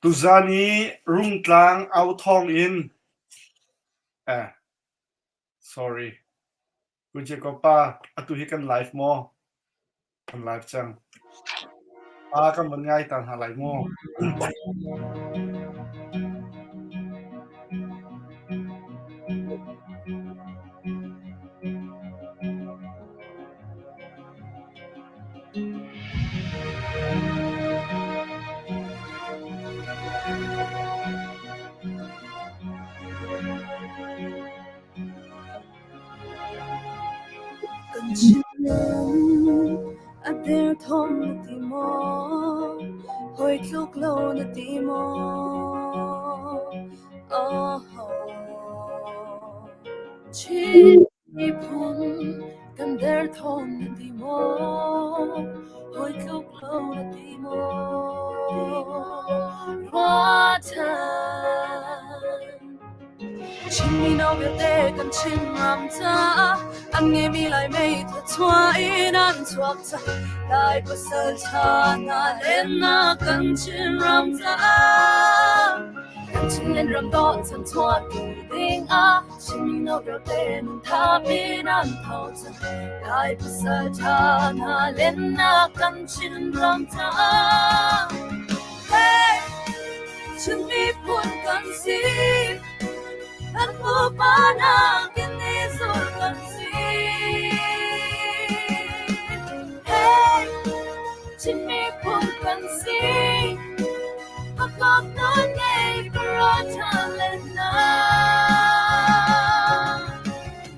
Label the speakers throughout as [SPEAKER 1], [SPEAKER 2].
[SPEAKER 1] Tuzaan i Rungtlang authawng in eh sorry Ku Jacob pa atu hi kan live maw? Kan live cang. Ah kan van ngai ta hna lai mu.
[SPEAKER 2] Kan chim a derthawm na ti maw? Hawi tluk lo na ti maw? Oh. Chin miphun kan derthawm na ti maw? Hawi tluk lo na ti maw? Ruahchan. Chin mino vialte kan Chin ram caah an ngeimi Lai meitha chuah in an chuak cang. Lai pasal ṭha hna lennak kan Chin ram caah kan Chinland ram dawh chan chuah tu ding ah Chin mino vialte nun thap in an tho cang. Lai pasal ṭha hna lennak kan Chin ram caah. Hey! Chin miphun kan si, kan pupa nakin ni zul kan si. Hey! Chin miphun kan si, pakop nawl ngei para len na.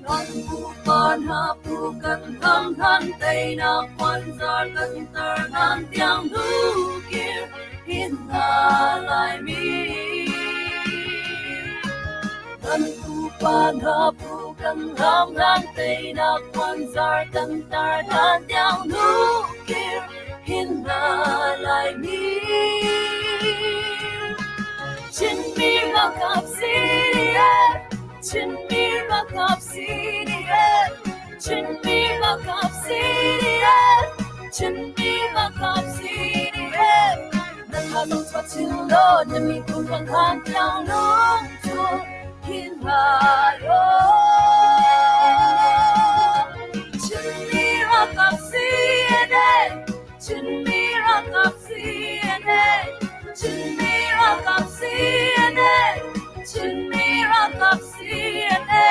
[SPEAKER 2] Kan pupa hna pu kan thang than teinak puanzar kan tar nan tiang hnu kir hin hna Laimi. Kan pupa hna pu kan ram nan teinak puanzar kan tar nan tiang hnu kir hin hna Laimi. Chinmi ralkap CDF, Chinmi ralkap CDF, Chinmi ralkap CDF, Chinmi ralkap CDF. Na tha zong chuah chin law, na miphun ruang khan tiang lung cu hin hlah law. Chinmi ralkap CNA, Chinmi ralkap CNA, Chinmi ralkap CNA, Chinmi ralkap CNA.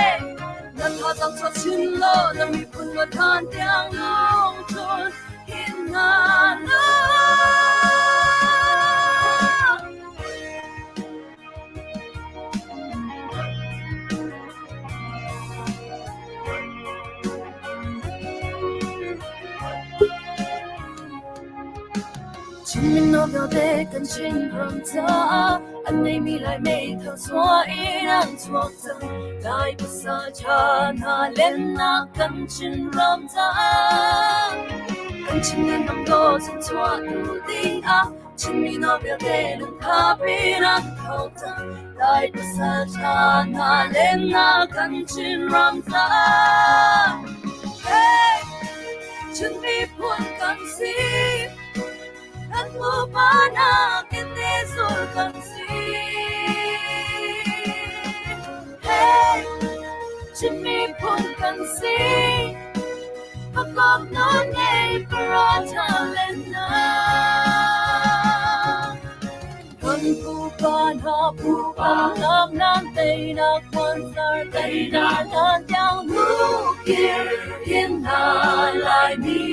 [SPEAKER 2] Na tha zong chuah chin law, na miphun ruang khan tiang lung thul hin hna law. Chin mino vialte kan Chin ram caah an neimi Lai meithal chuah in an chuak cang. Lai pasal ṭha hna lennak kan Chin ram caah kan Chin ram dawh chan chuah tu ding ah Chin mino vialte lungtha pin an tho cang. Lai pasal ṭha hna lennak kan Chin ram caah. Hey! Chin miphun kan si, kan pupa nakin ni zul kan si. Hey! Chin miphun kan si, pakop nawl ngei para ṭha len na. Kan pupa hna pupa lam nan teinak khuansar teinak nan tiang hnu kir hin hna Laimi.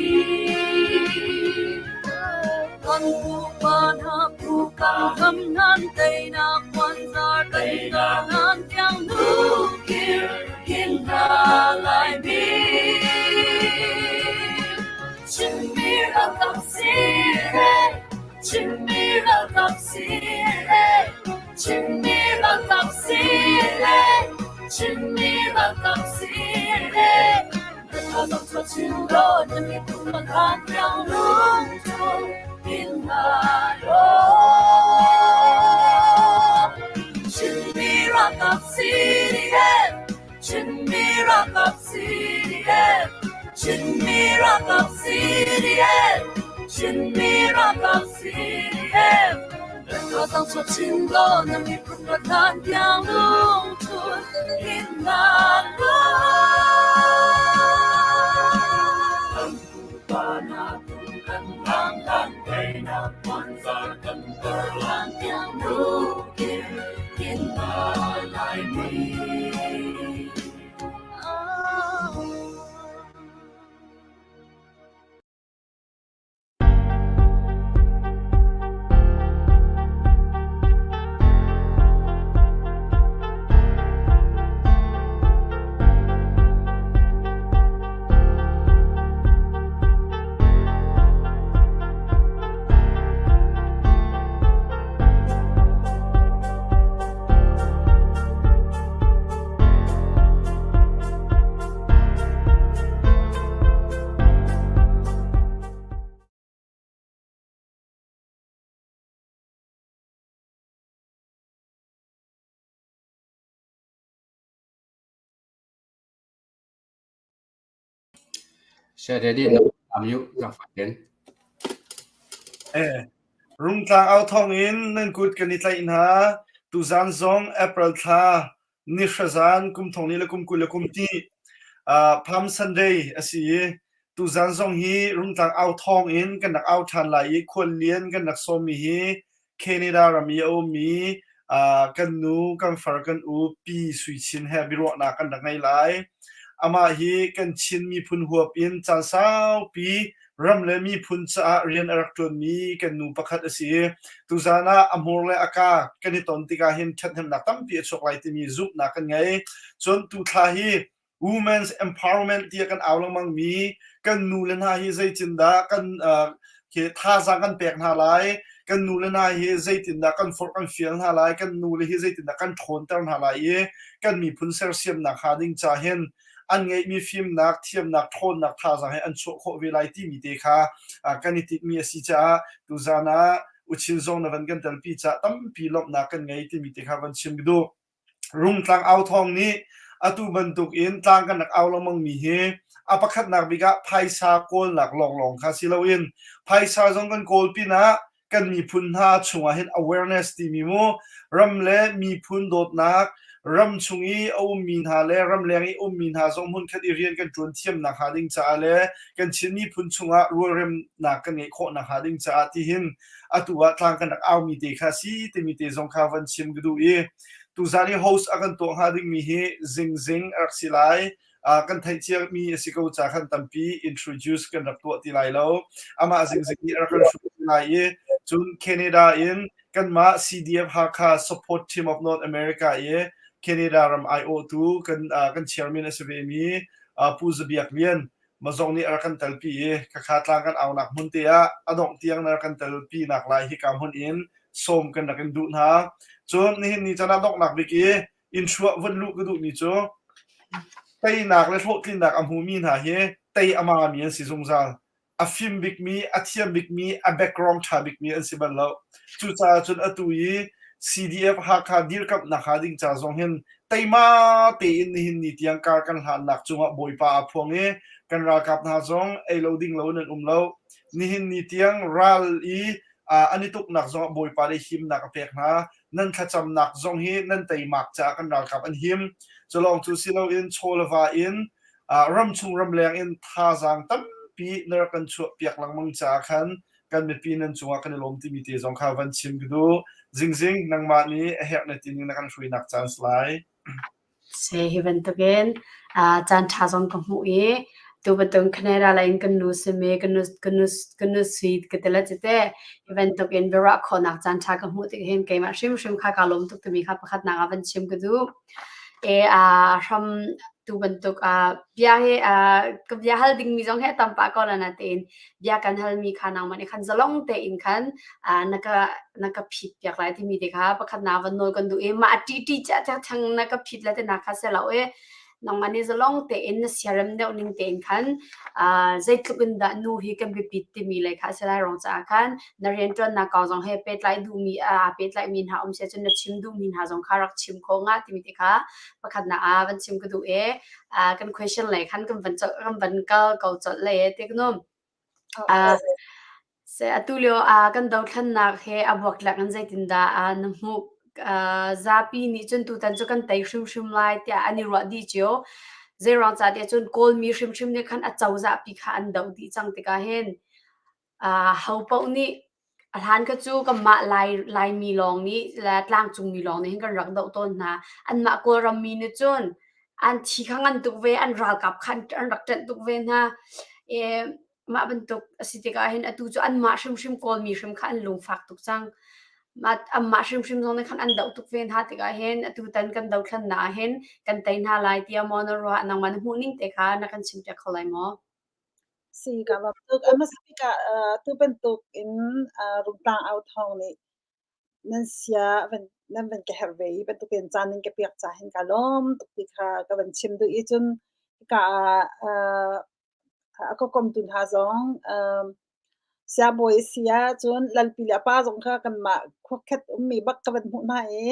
[SPEAKER 2] Kan pupa hna pupa lam nan teinak khuansar teinak nan tiang hnu kir hin hna Laimi. Chinmi ralkap si Chinmi ralkap CNA, Chinmi ralkap CNA, Chinmi ralkap CNA. Na tha zong chuah chin law, na miphun makhan tiang lung chung hin hna law. Chinmi ralkap CDF, Chinmi ralkap CDF, Chinmi ralkap CDF, Chinmi ralkap CDF. Rotang chuak chin law na miphun rat hlan tiang lungthul in nan Kan pupa hna tu kan hlang hlan teinak puanzar kan tar hlan tiang lungkil in na Laimi.
[SPEAKER 3] Share ready na mute zaangfah
[SPEAKER 1] Eh, Rungtlang au thawng in nan kut kan i tlaih hna. Tuzaan zong April thla ni hra zan kum thong ni le kum 20 le kum hnih Palm Sunday a si i tuzaan zong hi Rungtlang au thawng in kan rak au ṭhan lai i khuallian kan rak sawmmi hi Canada ram i a ummi kan nu, kan far, kan u Pi Sui Chin he biaruahnak kan rak ngei lai. Amah hi kan Chin miphun huap in caan saupi ram le miphun caah rian a rak ṭuanmi kan nu pakhat a si i tuzaan ah a hmur le a ka kan i ton tikah hin ṭhathnemnak tampi a chuak lai timi zumhnak kan ngei. Cun tuthla hi Women's Empowerment tiah kan au lengmangmi kan nu le hna hi zeitindah kan khi thazaang kan pek hna lai, kan nu le hna hi zeitindah kan forh kan fial hna lai, kan nu le hi zeitindah kan ṭhawnter hna lai i kan miphun sersiamnak hnga ding ca hin an ngeihmi fimnak, thiamnak, ṭhawnnak thazaang he an chuah khawh ve lai timi te kha kan i tinhmi a si caah tuzaan ah Uchin zong na van kan telpi caah tampi lawmhnak kan ngei timi te kha van chim ka duh. Rungtlang au thawng nih atu bantuk in tlang kan rak au lengmangmi hi a pakhatnak bik ah phaisa kawlnak lawnglawng kha si loin phaisa zong kan kawl pinah kan miphun hna chungah hin awareness timi mu ram le miphun dawtnak ram chung i a ummi hna le ramleng i ummi hna zong hmunkhat i rian kan ṭuan thiamnak hnga ding caah le kan Chin miphun chungah rualremnak kan ngeih khawhnak hnga ding caah tihin atu ah tlang kan rak aumi te kha si timi te zong kha van chim ka duh i tuzan i host a kan tuah hnga dingmi hi Zingzing a rak si lai. Kan theih ciami a si ko ca khan tampi introduce kan rak tuah ti lai lo. Amah Zingzing nih a rak kan hruai lai i cun Canada in kanmah CDF Hakha Support Team of North America i Canada ram aiawhtu kan kan chairman a si vemi Pu Za Biak Lian mazong nih a rak kan telpi i khakha tlang kan aunak hmun te ah a dongh tiang na rak kan telpi nak lai hika hmun in sawm kan rak in duh hna. Cun nihin ni caan ah donghnak bik i inn chuah vun luh ka duhmi cu teinak le hlawhtlinnak a hmumi hna hi tei a mami an si zungzal. A fim bikmi, a thiam bikmi, a background ṭha bikmi an si bal lo. Cucaah cun atu i CDF Hakha dirkamhnak hnga ding ca zong hin teima tein nihin ni tiang kar kan hlannak cungah Bawipa aa phuang i kan ralkap hna zong ei lo ding lo in an um lo. Nihin ni tiang ral i an i tuknak zongah Bawipa nih himnak a pek hna. Nan thlacamnak zong hi nan teimak caah kan ralkap an him. Culawng cu si loin chaw le va in ramchung ramleng in thazaang tampi na rak kan chuah piak lengmang caah khan kan mipi nan cungah kan i lawm timi te zong kha van chim ka duh. Zingzing nangmah nih a herh na tining na kan hruainak caan si lai.
[SPEAKER 4] Si hi bantukin caan ṭha zong ka hmuh i tu bantukin Canada lei in kan nu simi kan nu kan nu kan nu sui ka ti le cite hi bantukin biaruah khawhnak caan ṭha ka hmuh tik hin keimah hrimhrim kha kaa lawm tuk timi kha pakhatnak ah van chim ka duh. E hram tu bantuk bia hi ka bia hal dingmi zong hi a tam pah ko la natein bia kan halmi kha nangmah nih khan zalong tein khan na ka na ka phit piak lai timi te kha pakhat na van nawl kan duh i mah ṭi ṭi chia theng theng na ka phit le te na kha se lo i nangmah nih zalong tein na siarem deuh ning tein khan zeitluk in dah nu hi kan biapit timi lei kha a si lai rong caah khan na rianṭuannak kong zong he pehtlai duhmi aa pehtlaimi hna um sia cun na chim duhmi hna zong kha rak chim khawh nga timi te kha pakhatnak ah van chim ka duh i kan question lei khan kan van kan van kal ko colh le te kanum. Se atu lio kan dothlannak he a buaktlak in zeitindah na hmuh? Zapi nih cun tutan cu kan tei hrimhrim lai tiah an i ruah dih cio. Zeiruang ca tiah cun Kawlmi hrimhrim nih khan a cozahpi kha an doh dih cang tikah hin ho paoh nih a hlan kha cu kanmah Lai Laimi lawng nih le tlangcungmi lawng nih hin kan rak doh tawn hna. Anmah Kawlram mi nih cun an thi kha ngan tuk ve, an ralkap kha an rak ṭanh tuk ve hna. I Mah bantuk a si tikah hin atu cu anmah hrimhrim Kawlmi hrim kha an lungfak tuk cang. Mah anmah hrimhrim zong nih khan an doh tuk ve hna tikah hin atu tan kan dothlannak ah hin kan tei hna lai tiah maw na ruah? Nangmah na hmuhning te kha na kan chimpiak kho lai maw?
[SPEAKER 5] Si ka lawm tuk. A hmasa bik ah tu bantuk in Rungtlang au thawng nih nan sia van nan van ka herh ve i bantukin caan nan ka pek ca hin ka lawm tuk ti kha ka van chim duh i cun hika ah A ka komtu hna zong siangbawi a si ahcun Lalpi le a pa zong kha kanmah khuakhet ummi bak ka van hmuh hna i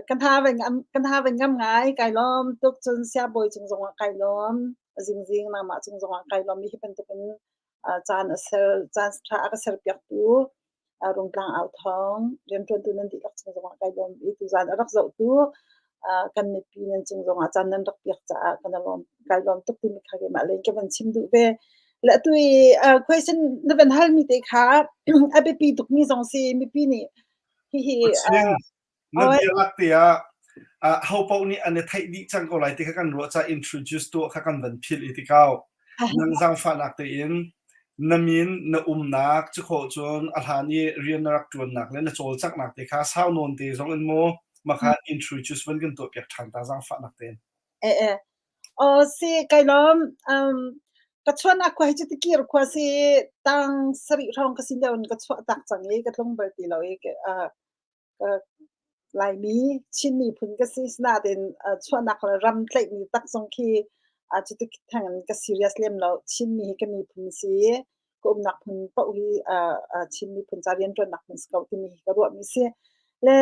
[SPEAKER 5] ka hna vai ngam ka hna vai ngam ngai. Kai lawm tuk. Cun siangbawi cung zongah kai lawm. Zingzing nangmah cung zongah kai lawm i hi bantukin caan a ser caan ṭha a ka serpiaktu Rungtlang au thawng rianṭuantu nan dihlak cung zongah kai lawm i tuzaan a rak zohtu kan mipi nan cung zongah caan nan rak piak caah kan lawm kai lawm tuk timi kha keimah lei ka van chim duh ve. Le atu i question na van halmi te kha a biapi tukmi zong si mipi nih hihi
[SPEAKER 1] Na bialak tiah ho paoh nih an i theih dih cang ko lai ti kha kan ruah caah introduce tuah kha kan van philh i tikau. Nang zaangfahnak tein na min, na umnak cu khawh cun a hlan i rian na rak ṭuannak le na cawlcanghnak te kha sau nawn te zong in maw makha introduce van kan tuahpiak ṭhan ta zaangfahnak tein.
[SPEAKER 5] Eh eh. Aw si kai lawm. Um, ka chuahnak khua hi cu Tikir khua si tang sarih hrawng ka si lio in ka chuah tak cang i ka tlung bal ti lo i uh, Laimi, Chin miphun ka si. Asinain chuahnak le ram tlaihmi tak zong khi cuti theng in ka serious lem lo. Chinmi hi ka miphun si i ka umnak hmun paoh hi Chin miphun ca rianṭuannak hmun si ko timi hi ka ruahmi si. Le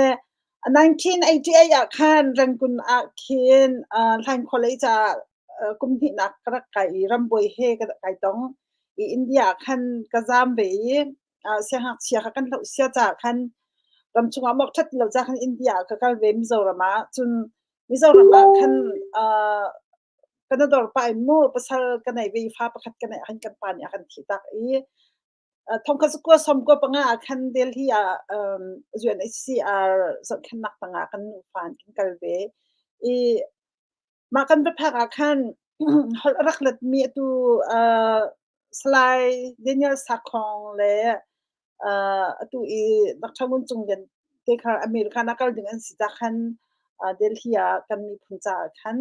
[SPEAKER 5] 1988 ah khan Rangoon ah khin Hlaingkhua lei caah kum hnihnak ka rak kai i rambuai he ka kai tong. I India ah khan ka zaam ve i siangngakchia kha kan hloh sia caah khan ram chungah mok ṭhat lo caah khan India ah ka kal ve Mizoram ah cun Mizoram ah khan ka na dor pah in mu pasal ka nei ve i fa pakhat ka neih ah khan kan pa nih a kan thih tak i thongkhat zakua som kua panga ah khan Delhi ah UNHCR zohkhenhnak tangah kan nufa in kan kal ve i Mah kan va phak ah khan holh a rak letmi atu Salai Daniel Sakhong le atu i Dr. Ngun Cung Lian te kha America ah kal ding an si ca khan Delhi ah kan miphun caah khan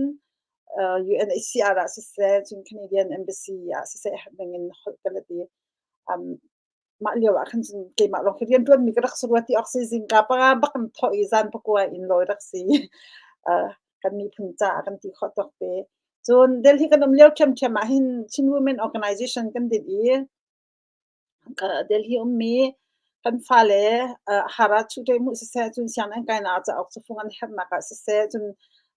[SPEAKER 5] UNHCR ah siseh, cun Canadian Embassy ah siseh herh ding in holh ka let i Mah lio ah khan cun keimah lawng khi rianṭuanmi ka rak si rua ti awk si zingka panga bak in thawh i zan pakua in lawi rak si. Uh, kan miphun caah kan ti khawh tawk te. Cun Delhi kan um lio ṭhiamṭhiam ah hin Chin Women Organization kan din i Delhi ummi kan fale uh, hara chuṭe mu siseh cun sianginn kainak ah cauk cafung an herhnak ah siseh cun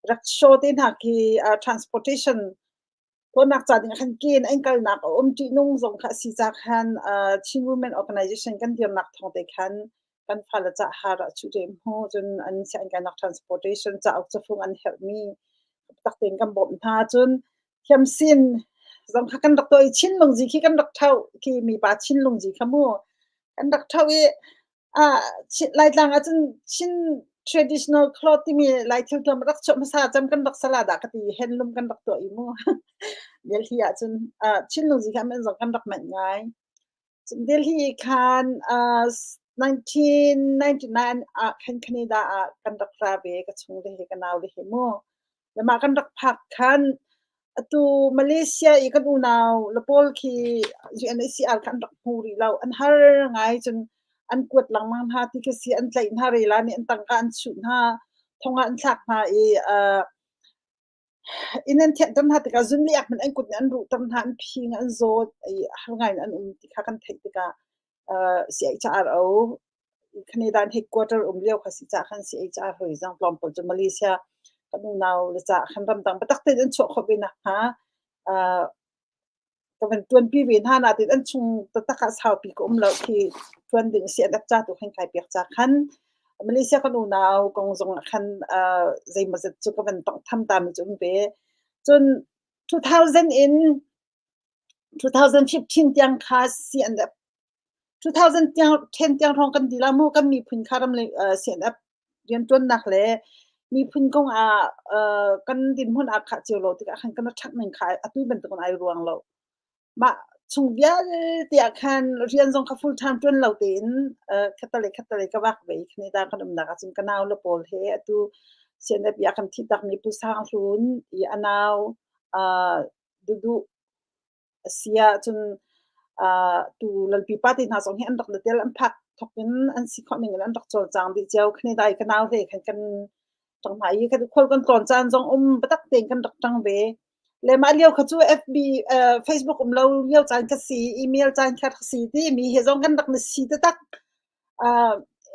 [SPEAKER 5] rickshaw te hna khi uh, transportation Tuahnak ca ding ah khan ke in an kalnak a um ṭihnung zong kha a si ca khan Chin Women Organization kan dirnak thawng te khan kan fale ca har ah chuh hmu cun an sianginn kainak transportation cauk cafung an herhmi tak tein kan bawmh hna cun thiamsin zong kha kan rak tuah i Chin lungzi khi kan rak ṭho khi mipa Chin lungzi kha mu kan rak ṭho i Laitlang ah cun Chin traditional cloth timi Lai thilthuam rak chuah hmasa cem kan rak sala dah ka ti handloom kan rak tuah i mu. Delhi ah cun Chin lungzi kha men zong kan rak manh ngai. Cun Delhi khan 1999 ah khan Canada ah kan rak ra ve ka chung le he ka nau le he mu. Le mah kan rak phak khan atu Malaysia i kan unau le pawl khi UNHCR kha an rak hmu rih lo. An har ngai cun an kuat lengmang hna ti khi si an tlaih hna rela nih an tangka an chuh hna thong ah an thlak hna i uh, inn an thianhter hna tikah zunliak hmanh an kut nih an ruhter hna an phing an zawt i har ngai in an um ti kha kan theih tikah uh, CHRO Canada headquarter um lio kha si ca khan CHR hoi zong tlawmpal cu Malaysia kan unau le ca khan ramdang biatak tein an chuah khawh ve nakhnga uh, Ka van ṭuanpi ve hna nain an chung taktak ah saupi ka um lo khi ṭuan ding a si an ap ca tu khan kai piak ca khan Malaysia kan unau kong zong ah khan zeimawzat cu ka van tonghtham ta mi cu um ve. Cun 2000 in 2015 tiang kha CNF 2010 tiang hrawng kan dil ah mu kan miphun kha ram le CNF rianṭuannak le miphun kong ah kan dinhmun aa khah cio lo tikah khan kan ṭhangh ning kha atu bantukin ai ruang lo. Mah chung vialte ah khan rian zong kha full time ṭuan lo tein khattelei khattelei ka vak ve i Canada kan umnak ahcun ka nau le pawl he atu CNF i a kan thih takmi Pu Sang Hlun i a nau Duduh A si ahcun tu Lalpipa te hna zong hi an rak i tel, an phak thawk in an si khawh ning in an rak cawlcang dih cio. Canada i ka nau hle khan kan ṭang hna i khual kan tlawn caan zong um biatak tein kan rak ṭang ve. Le mah lio kha cu FB, Facebook um lo lio caan kha si, email caan kha rak si ti mi he zong kan rak na si taktak.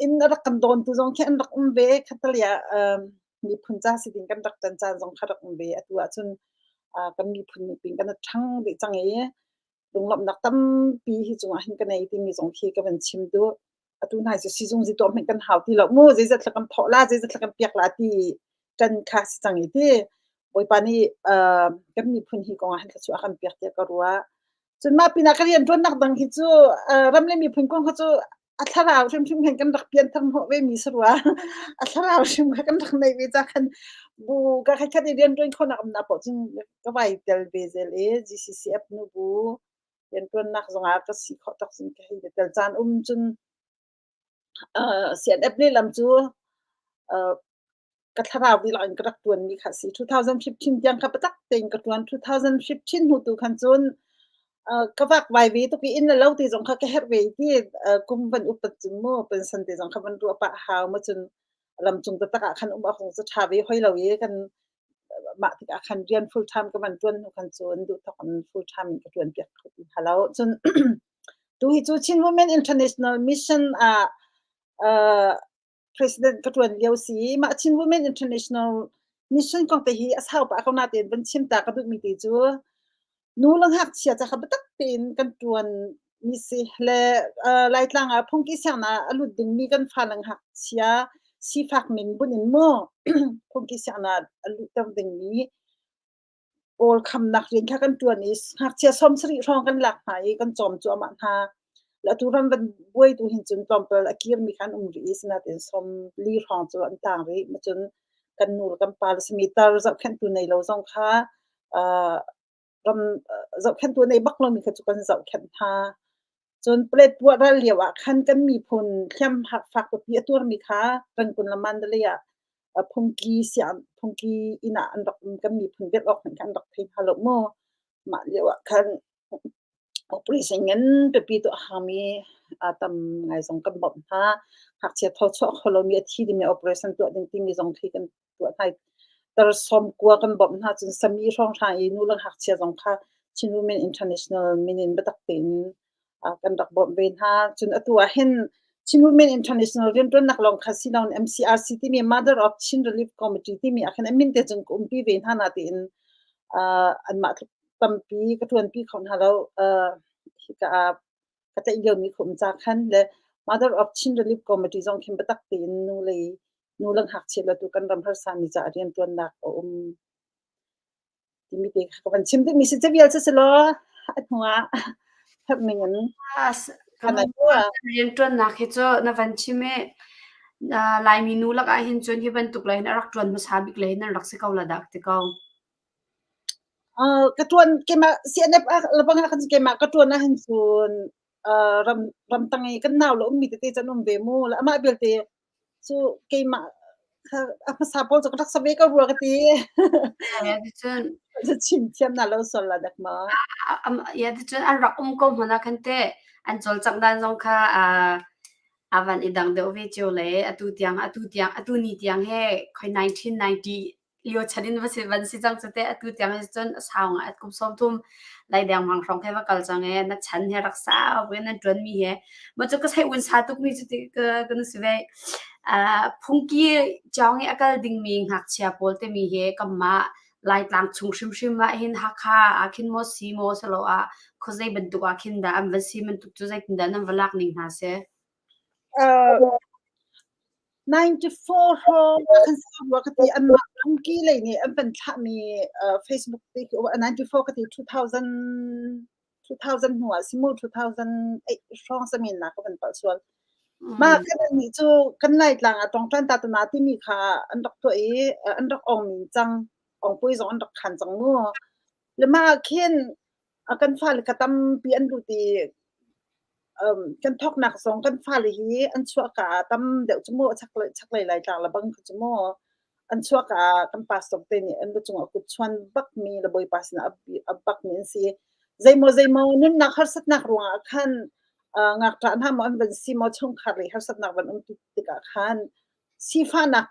[SPEAKER 5] Inn a rak kan dawntu zong khi an rak um ve. Khatalei ah miphun ca si ding kan rak ṭan caan zong kha rak um ve. Atu ahcun kan miphun ningpin kan i ṭhang dih cang i lunglawmhnak tampi hi cungah hin ka nei timi zong khi ka van chim duh. Atu hna cu sizung zi tuah hmanh kan hau ti lo mu. Zeizat thla kan thawh la, zeizat thla kan piak la ti ṭan kha si cang i ti. Bawipa nih kan miphun hi kongah hin thluachuah a kan piak tiah ka ruah. Cun mah pinah ka rianṭuannak dang hi cu ram le miphun kong kha cu a thlarau hrimhrim khan kan rak pianthar hnawh ve mi si rua. A thlarau hrim kha kan rak neih ve ca khan bu ka khat khat i rianṭuan khawhnak um na poh cun ka vai tel ve zel i GCCF nubu rianṭuannak zongah ka si khawh tawk cun ka hei tel caan um cun CNF lehlam cu ka thlarau dihlak in ka rak ṭuanmi kha a si. 2015 tiang kha biatak tein ka ṭuan. 2015 hnu tu khan cun ka vakvai ve tuk i inn le lo ti zong kha ka herh ve ti kum van upat cun mu pension te zong kha van ruah pah hau ma cun lamcung taktak ah khan um awk zong cu ṭha ve hoi lo i kan mah tikah khan rian full time ka van ṭuan hnu khan cun duh thawk in full time in ka ṭuan piak kho ti hna lo. Cun tu hi cu Chin Women International Mission ah president ka ṭuan lio si. Mah Chin Women International Mission kong te hi a sau pah ko natein van chim ta ka duhmi te cu nu le ngakchia ca kha biatak tein kan ṭuan mi si le Laitlang ah phungki sianginn a lut dingmi kan fale ngakchia sifak min bunh in mu phungki sianginn a luhter dingmi Kawl khamnak rian kha kan ṭuan i ngakchia 70 hrawng kan lak hna i kan cawm cuahmah hna. Le atu ram van buai tu hin cun tlawmpal a kirmi kha an um rih i asinain 40 hrawng cu an tang rih. Macun kan nu le kan pa le simi tar zohkhenhtu nei lo zong kha ram zohkhenhtu a nei bak lomi kha cu kan zohkhenh hna. Cun Paletwa ral lio ah khan kan miphun hliamhak fakpipi a tuarmi kha Rangoon le Mandalay ah phungki siang phungki inn ah an rak um kan miphun velh awk hmanh kha an rak thei hna lo mu. Mah lio ah khan operation ngan pipi tuah hangmi tam ngai zong kan bawmh hna. Ngakchia thawchuah kho lomi a thi dingmi operation tuah ding timi zong khi kan tuah hna. Tar 90 kan bawmh hna cun sami hrawnghrang i nu le ngakchia zong kha Chin Women International min in biatak tein kan rak bawmh ve hna. Cun atu ah hin Chin Women International rianṭuannak lawng kha si loin MCRC timi Mother of Chin Relief Committee timi ah khin a min te cun ka umpi ve hna na tiin anmah tluk tampi ka ṭuanpi kho hna lo. Hika ah ka tlaih liomi ka um ca khan le Mother of Chin Relief Committee zong khin biatak tein nu lei nu le ngakchia le tu kan ram harsa mi caah rianṭuannak a um timi te kha ka van chim duhmi si cu vial cu si law a hnu ah herh ning in
[SPEAKER 4] Rianṭuannak hi cu na van chim i Laimi nu lakah hin cun hi bantuk lei hin a rak ṭuan hmasa bik lei hin nan rak si ko la dah ti ko.
[SPEAKER 5] Ka ṭuan keimah CNF ah lebang ah khan keimah ka ṭuan ahhin cun ram ramtang i kan nau le ummi tete cu an um ve mu. Amah belte cu keimah kha a hmasa pawl cu ka rak sa ve ko rua ka ti.
[SPEAKER 4] Cun
[SPEAKER 5] chim thiam na lo sual la dak ma.
[SPEAKER 4] Ya cun an rak um ko hmanh ah khan teh an cawlcangh dan zong kha a van i dang deuh ve cio le atu tiang atu tiang atu ni tiang he khoi 1990 lio chan in va si van si cang cu teh atu tiang hi cun a sau ngai kum 30 lai dengmang hrawng he va kal cang e na chan he rak sau ve nan tuan mi he ma cu ka sai un sa tuk mi cu ti ka kan si ve phungki chawng i a kal ding mi ngakchia pawl te mi he kamma Laitlang chung hrimhrim ah hin Hakha ah khin maw si maw silo ah. khuazei bantuk ah khin dah an va si bantuk cu zeitindah nan va lak ning hna si?
[SPEAKER 5] Uh, 94 hrawng ah khan si rua ka ti anmah phungki lei nih an van thlahmi uh, Facebook te khi 94 ka ti 2000 2000 hnu ah si mu 2008 hrawng samin na ka van palh sual. Mah kan nih cu kan Laitlang ah tongṭan ta tana timi kha an rak tuah i an rak ong min cang ongpui zong an rak khan cang mu. Le mah khin a kan fale kha tampi an lut i um, kan thawknak zong kan fale hi an chuahka ah tam deuh cu mu chaklei chaklei Laitlang le bang kha cu mu an chuahka ah kan pastor te nih an lu cungah kut chuan bakmi le Bawipa sinah a bakmi an si. Zeimaw zeimaw nunnak harsatnak ruangah khan uh, ngakṭah hna maw an van si maw chungkhar lei harsatnak van um tikah khan sifahnak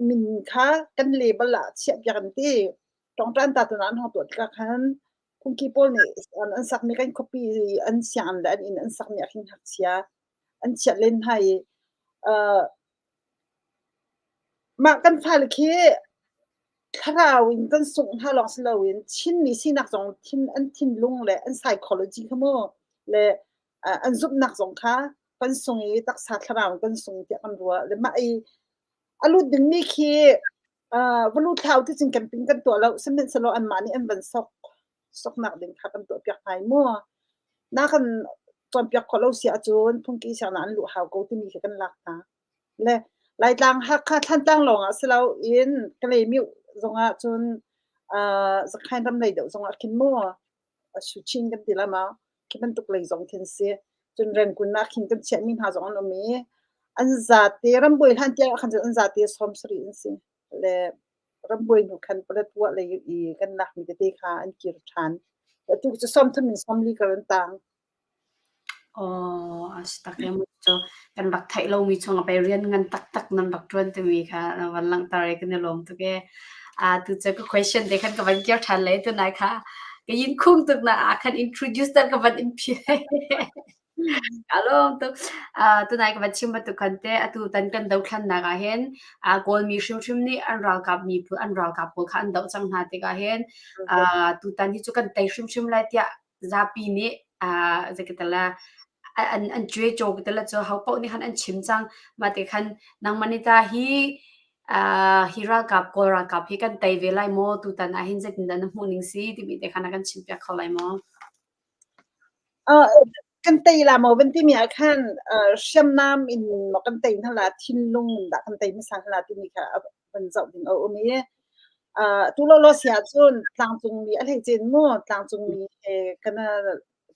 [SPEAKER 5] min kha kan label ah chiahpiak an ti. Ṭawngṭan ta tuna an hong tuah tikah khan phungki pawl nih an sakmi kan khuapi an sianginn le an inn an sakmi ah khin ngakchia an chiah len hna i uh, mah kan fale khi thlarau in kan sungh hna lawng si loin Chinmi sinak zong thin an thinlung le an psychology kha mu le uh, an zumhnak zong kha kan sung i taksa thlarau in kan sung tiah kan ruah le mah i a lut dingmi khi uh, va lut hlah u ti cun camping kan tuah lo sihmanhsehlaw anmah nih an van sok soknak ding kha kan tuah piak hna i mu na kan cawnpiak khawh lo si ahcun phungki sianginn an luh hau ko timi khi kan lak hna le Laitlang Hakha Thlantlang lawng ah si lo in Kalaymyo zongah cun uh, Zakhain ram lei deuh zongah khin mu Suchin kan ti la ma khi bantuk lei zong khin si cun Rangoon ah khin kan chiahmi hna zong an um i an zate rambuai hlan tiang ah khan cun an zate 70 an si le rambuai hnu khan Paletwa lei i kan lakmi tete kha an kir ṭhan atu cu 30 in 40 kar an tang.
[SPEAKER 4] Aw, a si tak em cu kan rak theih lomi chung ah pei rian ngan taktak nan rak ṭuan timi kha na van langhter i kan i lawm tuk ee. Ah, tu cu ka question te khan ka van kir ṭhan lai tunai kha ka yin khung tuk na ah khan introduce ter ka van in phi. Ka lawm tuk. Ah, tunai ka van chim bantuk khan te atu tan kan dothlannak ah hin ah Kawlmi hrimhrim nih an ralkap miphun an ralkap pawl kha an doh cang hna tikah hin ah tutan hi cu kan tei hrimhrim lai tiah zapi nih ah zeikatala an an cuai-caw katala cu ho paoh nih khan an chim cang. Mah ti khan nangmah nih ta hi ah hi ralkap Kawl ralkap hi kan tei ve lai maw tutan ah hin zeitindah na hmuh ning si timi te khan a kan chimpiak kho lai maw?
[SPEAKER 5] Uh, kan tei la maw van timi ah khan uh, hriamnam in maw kan tei hna la thinlung in dah kan tei hmasa hna la timi kha van zoh ding a um i uh, tu lo lo si ahcun tlangcungmi a hleice in mu tlangcungmi he kana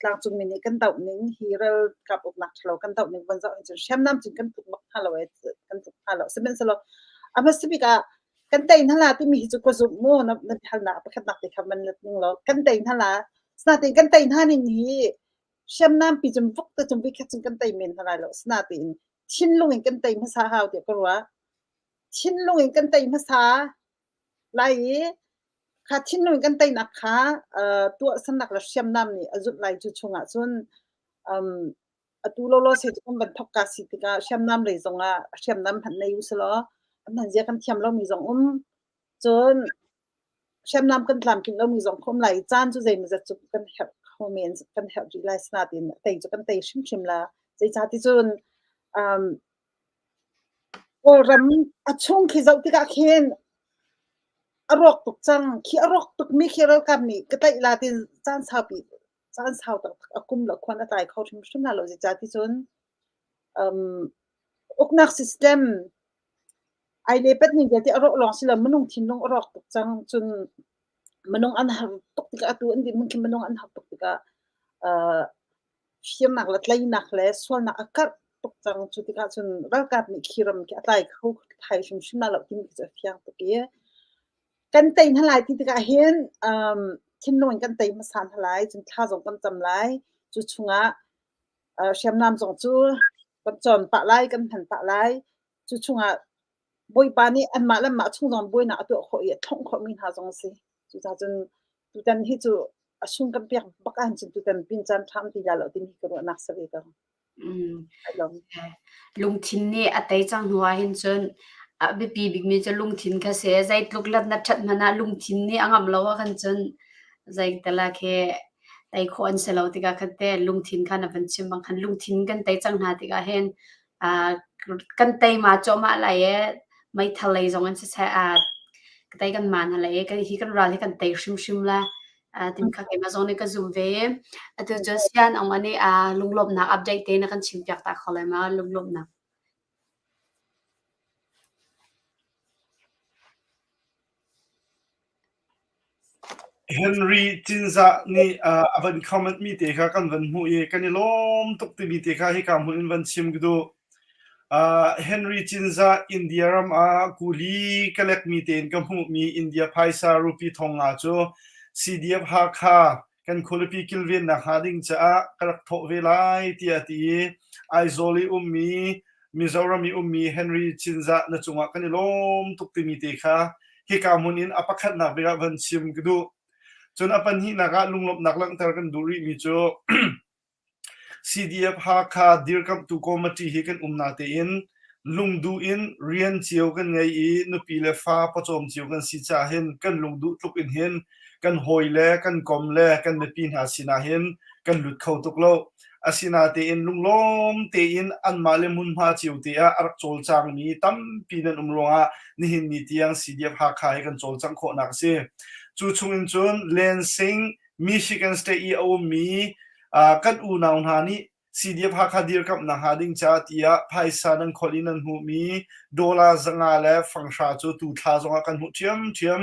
[SPEAKER 5] tlangcungmi nih kan doh ning hi ralkap uknak ṭhalo kan doh ning van zoh hin cun hriamnam cun kan tluk bak hna lo e kan tluk hna lo sihmanhsehlaw a hmasa bik ah kan tei hna la timi hi cu ka zumh mu na na halnak pakhatnak te kha van let ning law kan tei hna la sinain kan tei hna ning hi hriamnam pi cun vuk te cun vikhat cun kan tei men hna lai lo sinain thinlung in kan tei hmasa hau tiah ka ruah thinlung in kan tei hmasa lai i kha thinlung in kan teinak kha uh, tuahsernak le hriamnam nih a zulh lai cu chungah cun um, atu lawlaw se cu kan van thok ka si tikah hriamnam lei zongah hriamnam hmanh nei usalaw an hman zia kan thiam lomi zong um cun hriamnam kan tlamtlinh lomi zong khom lai caan cu zeimawzat cu kan herh kho men kan herh rih lai sinain tei cu kan tei hrimhrim la zeicah ti cun um, Kawlram a chung khi zoh tikah khin a rawk tuk cang. Khi a rawk tukmi khi ralkap nih ka tlaih la tin caan saupi caan sau taktak a kum le khuan a tlai kho hrimhrim la lo. Zeicah ti cun um, uknak system ai le pat ning vialte a rawh lawng si lo minung thinlung a rawk tuk cang. Cun minung an har tuk tikah atu an dirhmun khi minung an har tuk tikah uh, Firnak le tleinak le sualnak a karh tuk cang. Cu tikah cun ralkap nih khi ram khi a tlai kho thai hrimhrim lai lo timi khi cu a fiang tuk i kan tei hna lai ti tikah hin um, thinlung in kan tei hmasa hna lai, cun thla zong kan cam lai. Cu chungah uh, hriamnam zong cu kan cawn pah lai, kan hman pah lai. Cu chungah Bawipa nih anmah le anmah chung zong buainak a tuah khawh i a thlongh khawhmi hna zong a si. Cucaah cun tutan hi cu a sung kan pek bak ahcun cun tutan pin caan ṭha ti la lo timi hi ka ruahnak si ve ko.
[SPEAKER 4] Mm. Lungthin nih a tei cang hnu ah hin cun a biapi bikmi cu lungthin kha si. Zeitluk let na ṭhat hmanh ah lungthin nih a ngamh lo ahkhan cun zeital ah khi. Tei khawh an si lo tikah khan te lungthin kha na van chim bang khan lungthin kan tei cang hna tikah hin kan teima cuahmah lai i meithal lei zong in siseh ka tei kan ma hna lai i hi kan ral hi kan tei hrimhrim la tim kha keimah zong nih ka zum ve. Atu cu sian ong ani lunglawmhnak update te na kan chim piak ta kho lai ma lunglawmhnak.
[SPEAKER 1] Henry Cinzah nih a van comment mi te kha kan van hmuh i kan i lawm tuk timi te kha hika hmun in van chim ka duh. Henry Cinzah India ram ah kuli ka lekmi tein ka hmuhmi India phaisa rupee thong nga cu CDF Hakha kan khualipi kilvennak hnga ding caah ka rak thawh ve lai tiah a ti i Aizawl i ummi Mizoram i ummi Henry Cinzah na cungah kan i lawm tuk timi te kha hika hmun in a pakhatnak bik ah van chim ka duh. Cun a pahnihnak ah lunglawmhnak langhter kan duh rihmi cu CDF Hakha dirkamhtu committee hi kan um natein lungduh in rian cio kan ngei i nupi le fa pawcawm cio kan si caah hin kan lungduh tluk in hin kan hawi le kan kom le kan mipi hna sinah hin kan lut kho tuk lo. Asinatein lunglawm tein anmah le hmunhma cio te ah a rak cawlcangmi tampi nan um ruangah nihin ni tiang CDF Hakha hi kan cawlcangh khawhnak a si. Cu chungin cun Lansing Michigan State i a ummi kan unau hna nih CDF Hakha dirkamhnak hnga ding ca tiah phaisa nan kholh i nan hmuhmi dollar 500 le fanghra cu tu thla zongah kan hmuh ṭhiamṭhiam.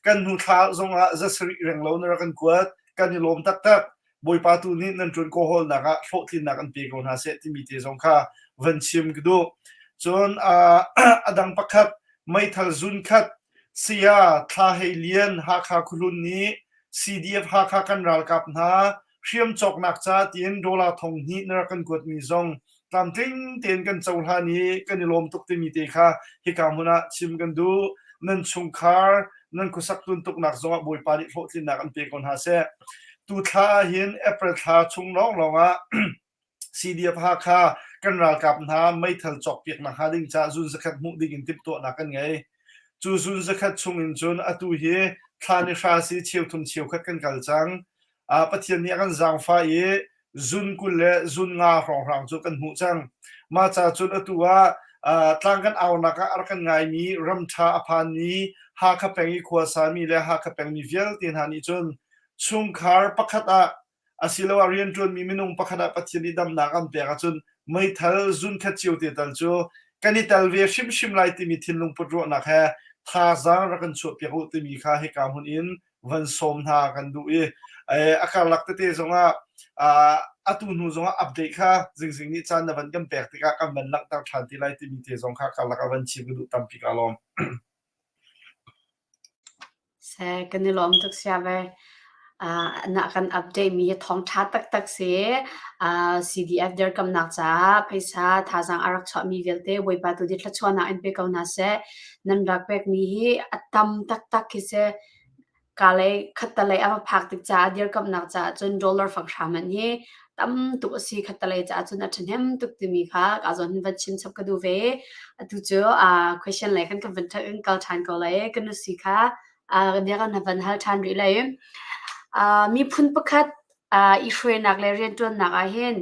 [SPEAKER 1] Kan hnu thla zongah 700 renglo na rak kan kuat. Kan i lawm taktak. Bawipa tu nih nan ṭuan kawhawlnak ah hlawhtlinnak an pe ko hna seh timi te zong kha van chim ka duh. Cun a dang pakhat meithal zun khat Saya Thla Hei Lian Hakha Khuahlun nih CDF Hakha kan ralkap hna hriam cawknak ca tiin dollar 2000 na rak kan kuatmi zong tlamtling tein kan cohlan i kan i lawm tuk timi te kha hika hmun ah chim kan duh. Nan chungkhar, nan khuasak tuntuknak zongah Bawipa nih hlawhtlinnak an pe ko hna seh. Tu thla ahhin April thla chung lawnglawng ah CDF Hakha kan ralkap hna meithal cawkpiaknak hnga ding caah zun zakhat hmuh ding in timhtuahnak kan ngei. Cu zun zakhat chung in cun atu hi thla ni hra si cheuthum cheukhat kan kal cang. Pathian nih a kan zaangfah i zun 20 le zun nga hrawnghrang cu kan hmuh cang. Mah ca cun atu ah tlang kan aunak ah a rak kan ngaimi ramṭha a phanmi Hakha peng i khuasami le Hakha pengmi vialte hna nih cun chungkhar pakhat ah asiloah rianṭuanmi minung pakhat ah Pathian nih damnak an pek ahcun meithal zunkhat cio te tal cu kan i tel ve hrimhrim lai timi thinlung put ruahnak he thazaang rak kan chuahpiak u timi kha hika hmun in van sawm hna kan duh i a karlak tete zongah atu hnu zongah update kha zingzing nih caan na van kan pek tikah kan van langhter ṭhan ti lai timi te zong kha karlak ah van chim ka duh tampi ka lawm.
[SPEAKER 4] Seh, kan i lawm tuk sia ve. Na kan update mi hi thawngṭha taktak si. CDF dirkamnak caah phaisa thazaang a rak chuahmi vialte Bawipa tu nih thluachuahnak in pe ko hna seh. Nan rak pekmi hi a tam taktak khi si. Ka lei khattalei a va phak tik caah dirkamnak caah cun dollar fanghra hmanh hi tam tuk a si khattalei caah cun a ṭhahnem tuk timi kha ka zawn hin van chim chap ka duh ve. Atu cu question lei khan kan van kan kal ṭhan ko lai. Ka nusi kha bia kan van hal ṭhan rih lai. Miphun pakhat i hruainak le rianṭuannak ah hin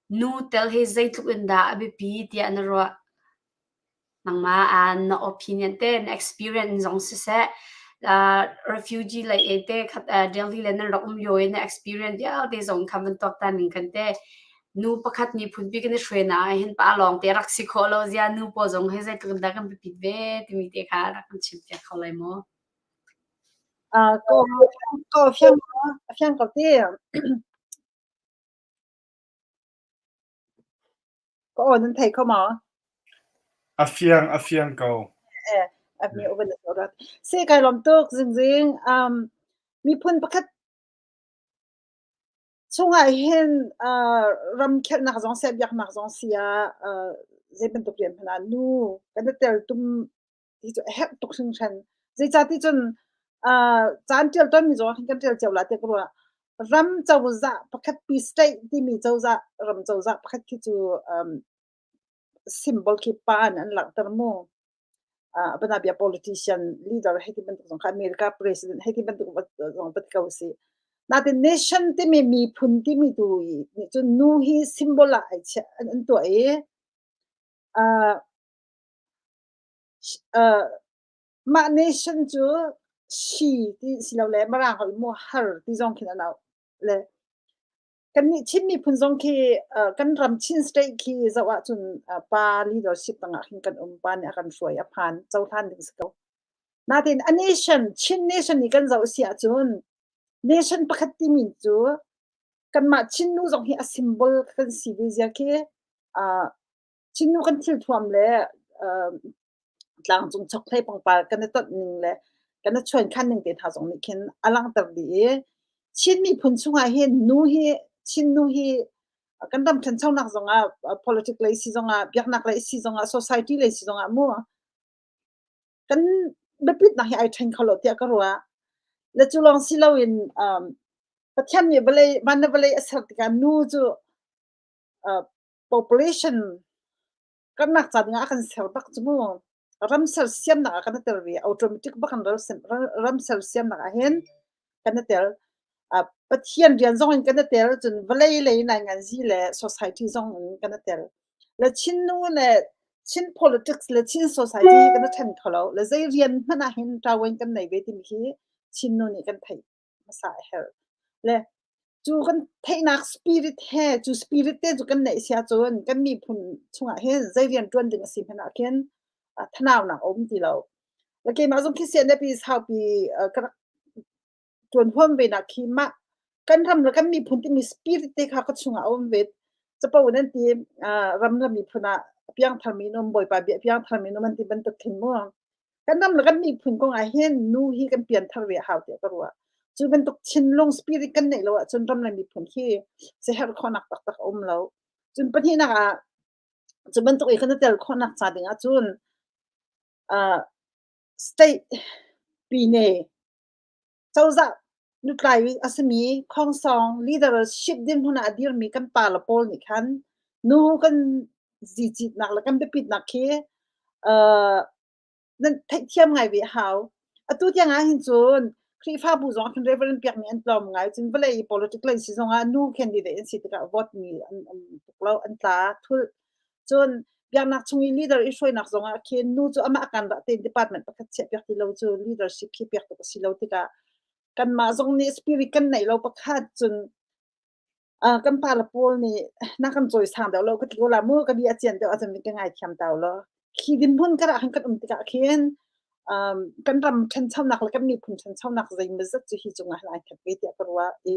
[SPEAKER 4] nu tel hi zeitluk in dah a biapi tiah na ruah? Nangmah na opinion te, na experience zong siseh, refugee lei e te khat Delhi le nan rak um lio i na experience vialte zong kha van tuaktan ning khan te nu pakhat miphun pi kan i hruainak ah hin pa lawng te rak si khawh lo zia nu pawl zong hi zeitluk in dah kan biapit ve timi te kha rak kan chim piak kho lai maw?
[SPEAKER 5] Ko ko fiang fiang ko ti. Ka aw nan thei kho maw?
[SPEAKER 1] A fiang, a fiang ko.
[SPEAKER 5] Eh, a mi uban rat. Se kai lom tuk zingzing. Um, miphun pakhat chungah hin uh, ram khelnak zong seh biaknak zong sia uh, zei bantuk rian hmanh ah nu kan i tel tum ti cu a herh tuk hringhran. Zeicahti cun uh, caan ṭial tawnmi zong ah khan kan ṭial cio la tiah ka ruah. Ram cozah pakhat pi state timi cozah ram cozah pakhat khi cu um, symbol khi pa in an langhter mu. Uh, bia politician leader hei ti bantuk zong kha America president hei ti bantuk zong bat ko si. Natin nation timi miphun timi tu nih cun nu hi symbol ah ai chiah an tuah i uh, uh, mah nation cu she ti silole Mirang holh mu har ti zong khin an auh le Kannih Chin miphun zong khi kan ram Chin state khi zoh ahcun pa leadership tangah khin kan um. Pa nih a kan hruai, a phan, cohlan ding si ko. Natin a nation, Chin nation i kan zoh si ahcun nation pakhat timi cu kanmah Chin nu zong hi a symbol kan si ve zia khi Chin nu kan thilthuam le tlangcung chokhlei pangpar kan i tonh ning le kan i chuankhan ning te hna zong nih khin a langhter dih i Chin miphun chungah hin nu hi Chin nu hi kan ram ṭhanchonak zongah politics lei si zongah biaknak lei si zongah society lei si zongah mu kan biapitnak hi ai ṭhen kho lo tiah ka ruah. Le cu lawng si loin um, Pathian nih vawlei van le vawlei a ser tikah nu cu uh, population karnak ca dingah a kan ser bak cu mu. Ram sersiamnak ah kan i tel ve. Automatic bak in ram sersiamnak ah hin kan i tel. Pathian rian zong in kan i tel, cun vawlei lei nainganzi le society zong in kan i tel. Le Chin nu le Chin politics le Chin society hi kan i ṭhen kho lo. Le zei rian hmanh ah hin ṭawen kan nei ve timi khi Chin nu nih kan theih hmasa a herh. Le cu kan theihnak spirit he cu spirit te cu kan neih sia cun kan miphun chungah hin zei rian ṭuan ding a si hmanh ah khin thanaunak a um ti lo. Le keimah zong khi CNF i saupi ka rak ṭuan huam ve nak khi mah kan ram le kan miphun timi spirit te kha ka chungah a um ve. Capo in an ti ram le miphun ah piangthar mi num Bawipa bia piangthar mi num an ti bantuk khin mu. Kan ram le kan miphun kong ah hin nu hi kan pianthar ve a hau tiah ka ruah. Cu bantuk thinlung spirit kan neih lo ahcun ram le miphun hi siaherh khawhnak taktak a um lo. Cun pahnihnak ah cu bantuk i kan i tel khawhnak ca ding ahcun uh, state pine cozah lutlai a simi khongsong leadership dirhmun ah a dirmi kan pa le pawl nih khan nu kan zicitnak le kan biapitnak khi uh, nan theihthiam ngai ve a hau. Atu tiang ah hin cun Khrihfabu zong ah khin Reverend piakmi an tlawm ngai. Cun vawlei i politic lei si zong ah nu candidate an si tikah vote mi an um tuk lo, an tla thulh. Cun biaknak chung i leader i hruainak zong ah khin nu cu amah kan dah tein department pakhat chiah piak ti lo cu leadership khi piak tuk a si lo tikah kanmah zong nih spirit kan neih lo pakhat cun kan pale pawl nih na kan cawisang deuh lo ka ti ko la mu ka bia a cian deuh ahcun ka ngaithiam ta law. Khi dinhmun ka rak kan um tikah khin um, kan ram ṭhanchonak le kan miphun ṭhanchonak zeimawzat cu hi cungah hin ai khat ve tiah ka ruah i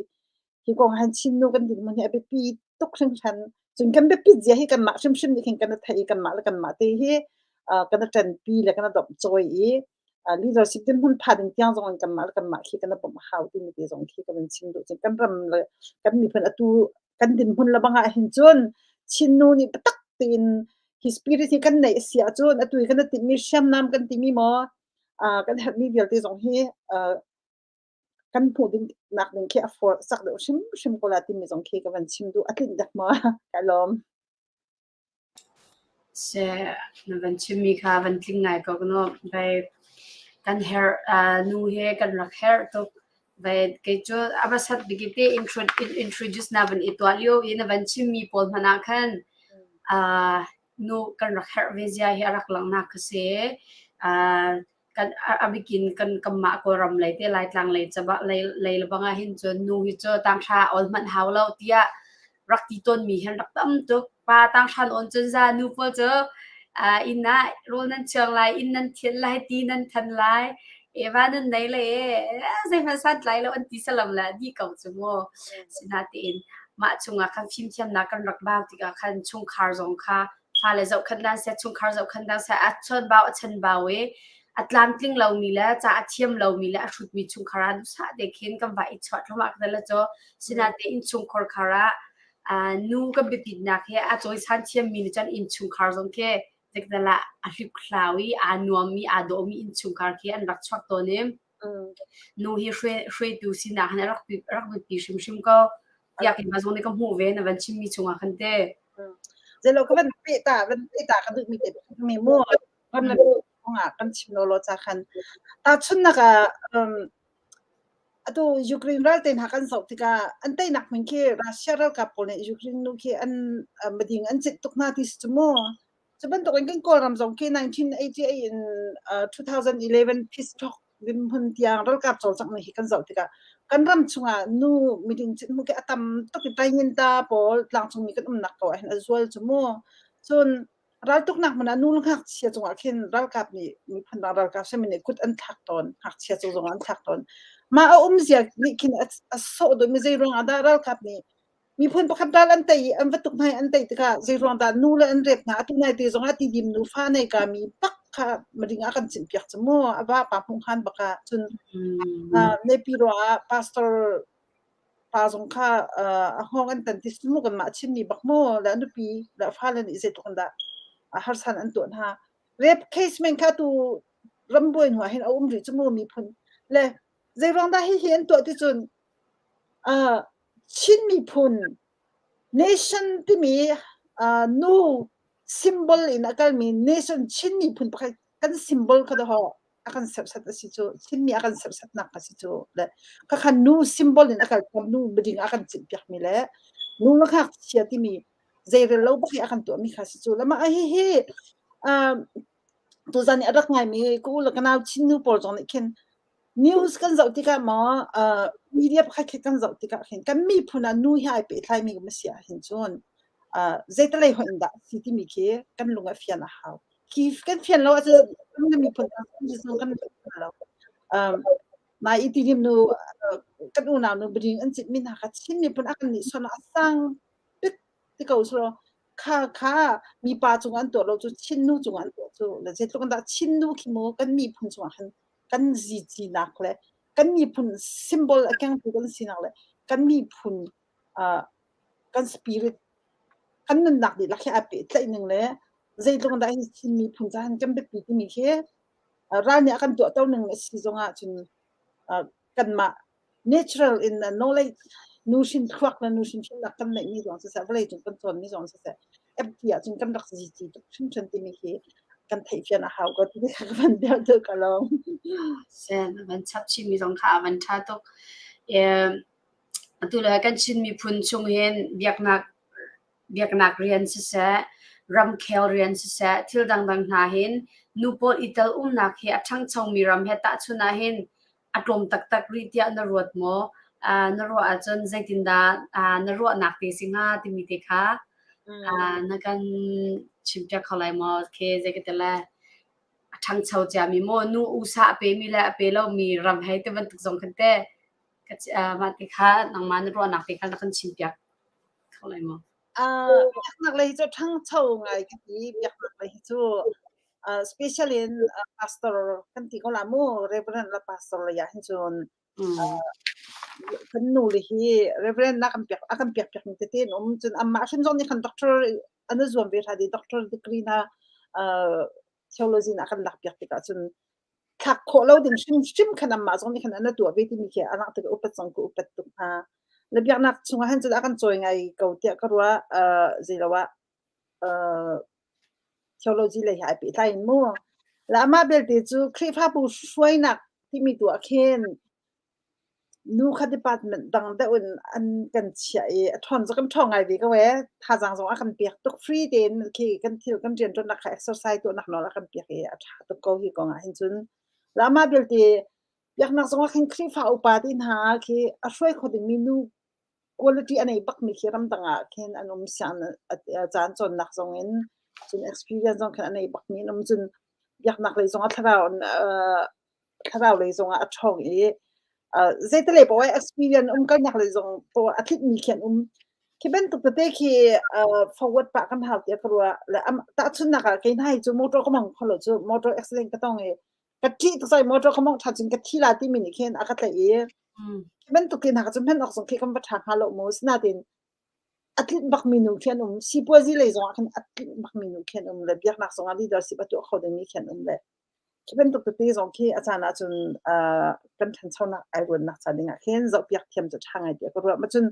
[SPEAKER 5] hi kong han Chin nu kan dinhmun hi a biapi tuk hringhran. Cun kan biapit zia hi kanmah hrimhrim nih khin kan i theih i kanmah le kanmah te hi uh, kan i ṭanpi le kan i domhcawi i leadership dirhmun pha ding tiang zong in kanmah le kanmah khi kan i bawmh a hau timi te zong khi ka van chim duh. Cun kan ram le kan miphun atu kan dinhmun le bang ah hin cun Chin nu nih biatak tein hi spirit hi kan neih a si ahcun atu i kan i timhmi hriamnam kan timi maw kan herhmi vialte zong hi kan hmuh ding nak ding khi a for sak deuh hrimhrim ko la timi zong khi ka van chim duh. A tlinh dek maw? Ka lawm.
[SPEAKER 4] Seh, na van chimmi kha van tling ngai ko no. Vai kan herh nu he kan rak herh tuk. Vai kei cu a hmasat bik te introduce na van i tuah lio i na van chimmi pawl hmanh ah khan nu kan rak herh ve zia hi a rak langhnak kha si. Kan a bikin kan kanmah Kawlram lei te Laitlang lei caba lei lei lebang ah hin cun nu hi cu tanghra awl hmanh hau lo tiah rak ti tawnmi hi an rak tam tuk. Pa tanghra na awn cun za nu pawl cu inn ah rawl nan chuang lai, inn nan thianh lai, ti nan than lai, eva nan nei le zeihmanh santlai lo an ti salam le dih ko cu mu. Sinain mah chungah khan fimthiamnak kan rak bau tikah khan chungkhar zong kha fale zohkhenh dan seh, chungkhar zohkhenh dan seh, a chawnbau a chanbau i a tlamtling lomi le ca a thiam lomi le a hrutmi chungkhar ah duhsah te khin kan va i chuah thluahmah ka le cu sinain innchungkhar khar ah nu kan biapitnak he a cawisan thiammi nih cun innchungkhar zong khi zeikdal ah a hliphlau i aa nuammi aa dawhmi innchungkhar khi an rak chuak tawn i nu hi hruaitu sinak hin a rak rak biapi hrimhrim ko tiah keimah zong nih ka hmuh ve na van chimmi chungah khan te.
[SPEAKER 5] Zelo ka van pe ta van pe ta ka duhmi te mi mu ram le kongah kan chim lo lo cha khan ta chunnak ah um, Atu Ukraine ral te hna kan zoh tikah an teinak hmun khi Russia ralkap pawl nih Ukraine nu khi an mading an cit tuk hna ti si cu mu. Cu bantuk in kan Kawlram zong khi 1988 in 2011 peace talk hmun tiang ralkap cawlcangh ning hi kan zoh tikah kan ram chungah nu miding cit hmu khi a tam tuk i tainginta pawl tlangcungmi kan umnak ko ahhin a zual cu mu. Cun Raltuknak hmun ah nu le ngakchia cungah khin ralkap nih miphun dang ralkap simi nih kut an thlak tawn, ngakchia cung zongah an thlak tawn. Mah a umzia nih khin a, a sawh dawhmi zei ruangah dah ralkap nih miphun pakhat ral an tei i an va tuk hna i an tei tikah zei ruang dah nu le an rep hna atu nai te zongah tidim nu fa nei ka mi bak kha mading ah kan chimpiak cu mu a va pa hmuh hngan bak ah cun uh, Naypyidaw ah pastor Pa zong kha a hngawng an tan ti si mu kanmah a chimmi bak maw le a nupi le a fale nih zeitluk in dah harsan an tuah hna. Rape case men kha tu rambuai hnu ah hin a um rih cu mu miphun le zeiruang dah hihi an tuah ti cun uh, Chin miphun nation timi uh, nu symbol in a kalmi nation Chin miphun pakhat kan symbol kha daw a kan serhsat a si cu Chinmi a kan serhsatnak a si cu le khakha nu symbol in a kal nu miding a kan cinh piakmi le nu le ngakchia timi zeirel lo bak hi a kan tuahmi kha si cu lama a hi hi tuzan i a rak ngaimi ka u le ka nau Chin nu pawl zong nih khin news kan zoh tikah maw media pakhat khat kan zoh tikah khin kan miphun ah nu hi ai pehtlaimi kan si ahhin cun zeitalei hoih in dah si timi khi kan lung a fian a hau Khi kan fian lo ahcun na miphun kan lo. Um, nai i tidim nu kan unau nu biring an cit mi hna kha Chin miphun a kan nih son a sang pit ti ko so kha kha mipa cung an tuah lo cu Chin nu cung an tuah cu le zeitluk in dah Chin nu khi mu kan miphun cungah khan kan zici nak le kan miphun symbol a kengtu kan sinak le kan miphun uh, kan spirit kan nunnak dihlak hi aa pehtlaih ning le zeitluk dah hi Chin miphun caah kan biapi timi khi ral nih a kan tuahto ning a si zongah cun kanmah natural in knowledge nuhrin thluak le nuhrin fimnak kan neihmi zong siseh vawlei cung kan cawnmi zong siseh FT ahcun kan rak zici tuk hringhran timi khi kan theihfian a hau ko ti kha ka van bel tuk ka lawm.
[SPEAKER 4] Sen van chap chimmi zong kha a van ṭha tuk. Atu le kan Chin miphun chung hin biaknak biaknak rian siseh, ramkhel rian siseh, thil dangdang hna hin nu pawl i tel umnak hi a ṭhangchomi ram he tahchunh ahhin a tlawm taktak rih tiah na ruat maw? Uh, na ruah ahcun zeitindah uh, na ruahnak te si hnga timi te kha uh, na kan chimpiak kho lai maw? Khi zei ka ti le a ṭhangcho ciami maw nu usa a pemi le a pe lomi ram hei ti bantuk zong khan te Mah ti kha nangmah na ruahnak te kha na kan chimpiak kho lai maw?
[SPEAKER 5] Uh, biaknak lei cu ṭhangcho ngai ka ti. Biaknak lei hi cu uh, special in uh, pastor kan ti ko la mu, reverend le pastor lei ah hin cun uh, kan nu le hi reverend na kan piak a kan piak piak mi tete an um cun amah hrim zong nih khan doctor an i zuam ve hra di doctor degree na uh, theology na kan lak piak tikah cun thlak khawh lo ding hrimhrim khan anmah zong nih khan an tuah ve timi khi a langhter i upat zong ka upat tuk hna. Le biaknak chungah hin cun a kan cawi ngai ko tiah ka ruah. Uh, zei lo ah uh, theology lei he ai pehtlai in mu. Le amah belte cu Khrihfabu hruainak timi tu ah khin Nu kha department dang deuh in an kan chiah i a ṭhawn cu kan ṭhawng ngai ve ko ee. Thazaang zong a kan pek tuk. Free tein khi kan thil kan rianṭuannak kha exercise tuahnak nawl a kan pek i a ṭha tuk ko hi kong ah hin cun. Le amah belte biaknak zong ah khin Khrihfa upa ti hna khi a hruai kho dingmi nu quality a nei bakmi khi ramdang ah khin an um siang caan cawnnak zong in cun experience zong khin a nei bakmi an um cun biaknak lei zong ah thlarau thlarau lei zongah a ṭhawng i uh, zeitele paoh ai experience um kalnak lei zong paoh a tlitmi khi an um khi bantuk tete khi uh, forward pah kan hau tiah ka ruah le am tahchunnak ah kei hna hi cu motor ka mong kho lo cu motor accident ka tong i ka ṭih tuk sai motor ka mong ṭha cun ka thi la timi nih khin a ka tlaih i khi bantuk te hna ka cu hman awk zong khi kan va ṭha hnga lo mu sinain a tlinh bakmi nu khi an um sipuazi lei zongah khan a tlinh bakmi nu khi an um le biaknak zongah leadership a tuah kho dingmi khi an um le Khi bantuk tete zong khi a caan ahcun uh, kan ṭhanchonak ai ruannak ca dingah khin zohpiak thiam cu ṭha ngai tiah ka ruah. Macun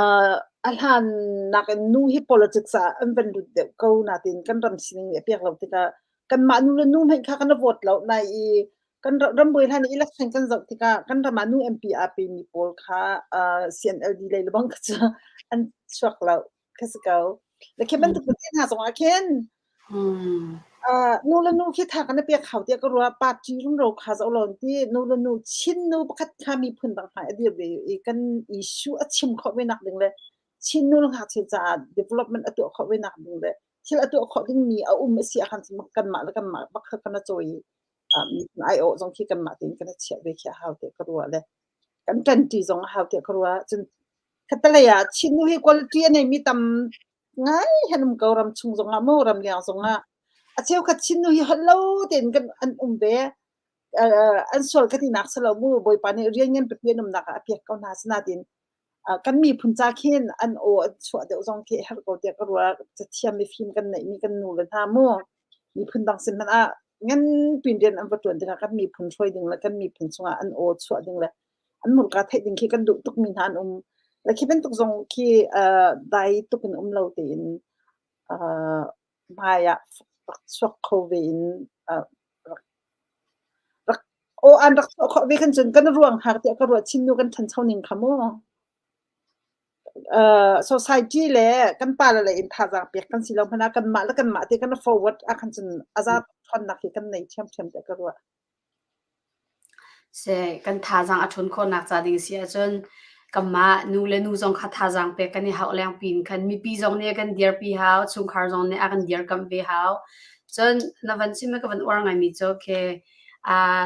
[SPEAKER 5] uh, a hlan nakin nu hi politics ah an van lut deuh ko natin kan ram sining nih a pek lo tikah kanmah nu le nu hmanh kha kan i vote lo nai i Kan rambuai hlan i election kan zoh tikah kan ram ah nu MP aa pemi pawl kha uh, CNLD lei le bang kha cu an chuak lo kha si ko. Le khi bantuk te hna zong ah khin uh, nu le nu khi tha kan i pek hau tiah ka ruah party rumro kha zoh lo ti nu le nu Chin nu pakhat kha miphun dang hmai a dir ve i kan issue a chim khawh ve nak ding le Chin nu le ngakchia caah development a tuah khawh ve nak ding le thil a tuah khawh dingmi a um a si ahkhan kanmah le kanmah bak kha kan cawi aiawh zong khi kanmah tein kan chiah ve khi a hau tiah ka ruah le kan ṭanṭi zong a hau tiah ka ruah. Cun khatalei ah Chin nu hi quality a neimi tam ngai han um ko ram chung zongah maw ram leng zongah a cheukhat Chin nu hi holh lo tein kan an um ve an sual ka tinak si lo mu Bawipa nih rian ngan pipi an umnak ah a pek ko hna sinain kan miphun ca khin an aw an chuah deuh zong khi herh ko tiah ka ruah. Cathiam mifim kan neihmi kan nu le hna mu miphun dang sin hmanh ah nganpi rian an va ṭuan tikah kan miphun hruai ding le kan miphun chungah an aw chuah ding le an hmurka theih ding khi kan duh tukmi hna an um. Le khi bantuk zong khi dai tuk in um lo tein hmai ah rak chuak kho ve in rak rak aw an rak chuah khawh ve khan cun kan ruang har tiah ka ruah chin nu kan ṭhancho ning kha mu. Uh, society le kan pa le in thazaang pek kan si lo hmanh ah kanmah le kanmah te kan forward ah khan cun a za ṭhawnnak hi kan nei ṭhiamṭhiam tiah ka ruah.
[SPEAKER 4] Seh, kan thazaang a ṭhawn khawhnak ca ding si ahcun kanmah nu le nu zong kha thazaang pek kan i hauh lengpi in khan mipi zong nih a kan dirpi hau, chungkhar zong nih a kan dirkamh ve hau. Cun na van chim i ka van uar ngaimi cu khi uh,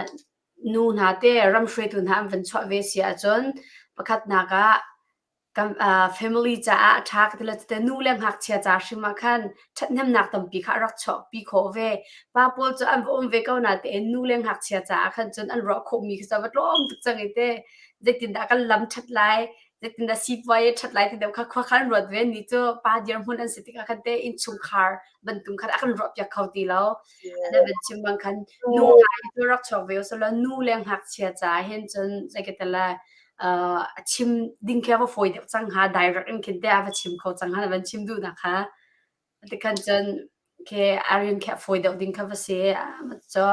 [SPEAKER 4] nu hna te ram hruaitu hna an van chuah ve si ahcun pakhatnak ah Kan family caah a ṭha ka ti lo tete nu le ngakchia ca hrim ah khan ṭhathnemnak tampi kha a rak chuahpi khawh ve. Pa pawl cu an va um ve ko natein nu le ngakchia caah khan cun an ruah khawhmi khi cu a va tlawm tuk cang i te zeitindah kan lam ṭhat lai, zeitindah sipuai a ṭhat lai ti deuh kha khua khan ruat ve. Ni cu pa dirhmun an si tikah khan te innchungkhar bantuk khan a kan ruahpiak kho ti lo. Na van chim bang khan nu hna hi cu rak chuak ve usih nu le ngakchia caah hin cun zei ka ti lai a chim ding khi a va fawi deuh cang hnga direct in khin te a va chim kho cang hnga van chim duhnak kha tikhan cun khi a rian khi a fawi deuh ding kha va si cu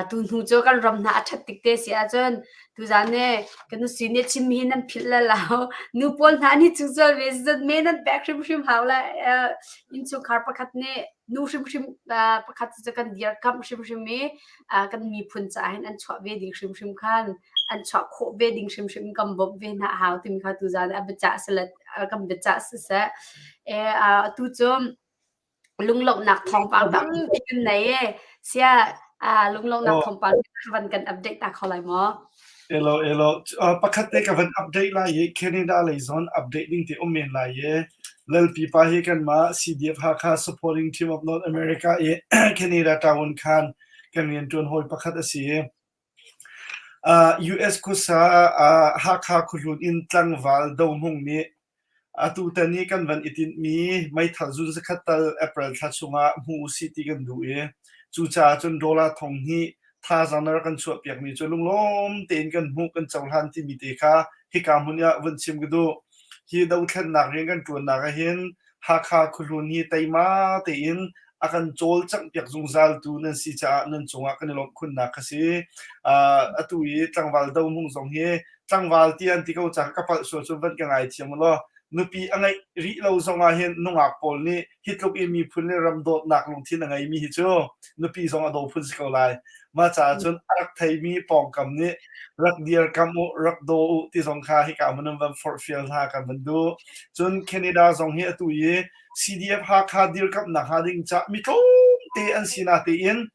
[SPEAKER 4] tu hnu cu kan ram hna a ṭhat tik te si ahcun tuzan ne kan nu si nih chim hi nan philh le lo nu pawl hna nih cu zual ve zat me nan pek hrimhrim hau le innchungkhar pakhat nih nu hrimhrim pakhat cu kan dirkamh hrimhrim i kan miphun caah hin an chuah ve ding hrimhrim khan an chuah khawh ve ding hrimhrim kan bawmh ve hna a hau timi kha tuzan a biacah sile kan biacah siseh e atu cu lunglawmhnak thawngpang tampi kan nei e sia lunglawmhnak thawngpang van kan update ta kho lai maw
[SPEAKER 1] Elo elo pakhat te ka van update lai i Canada lei zon update ding te um men lai i Lalpi pa hi kanmah CDF Hakha Supporting Team of North America i Canada town khan kan rianṭuan hawi pakhat a si. US khuasa Hakha khuahlun in tlangval Dohmung nih atutan i kan van i tinhmi meithal zun zakhat tal April thla chungah hmu usih ti kan duh i cucaah cun dollar 2000 thazaang na rak kan chuahpiakmi cu lunglawm tein kan hmuh kan cohlan timi te kha hika hmun ah vun chim ka duh. Hi dothlennak rian kan ṭuannak ahhin Hakha khuahlun hi teima tein a kan cawlcanghpiak zungzaltu nan si caah nan cungah kan i lawmh khunnak a si. Atu i tlangval Dohmung zong hi tlangval ti an ti ko caah ka palh sual cu van ka ngaithiam u law nupi a ngeih rih lo zong ah hin nungak pawl nih hi tluk i miphun le ram dawtnak lungthin a ngeimi hi cu nupi zong a daw phun si ko lai. Mah caah cun a rak theimi pawngkam nih rak dirkamh u, rak daw u ti zong kha hika hmun an van forhfial hna kan van duh. Cun Canada zong hi atu i CDF Hakha dirkamhnak hnga ding cah mi tlawmte an si natein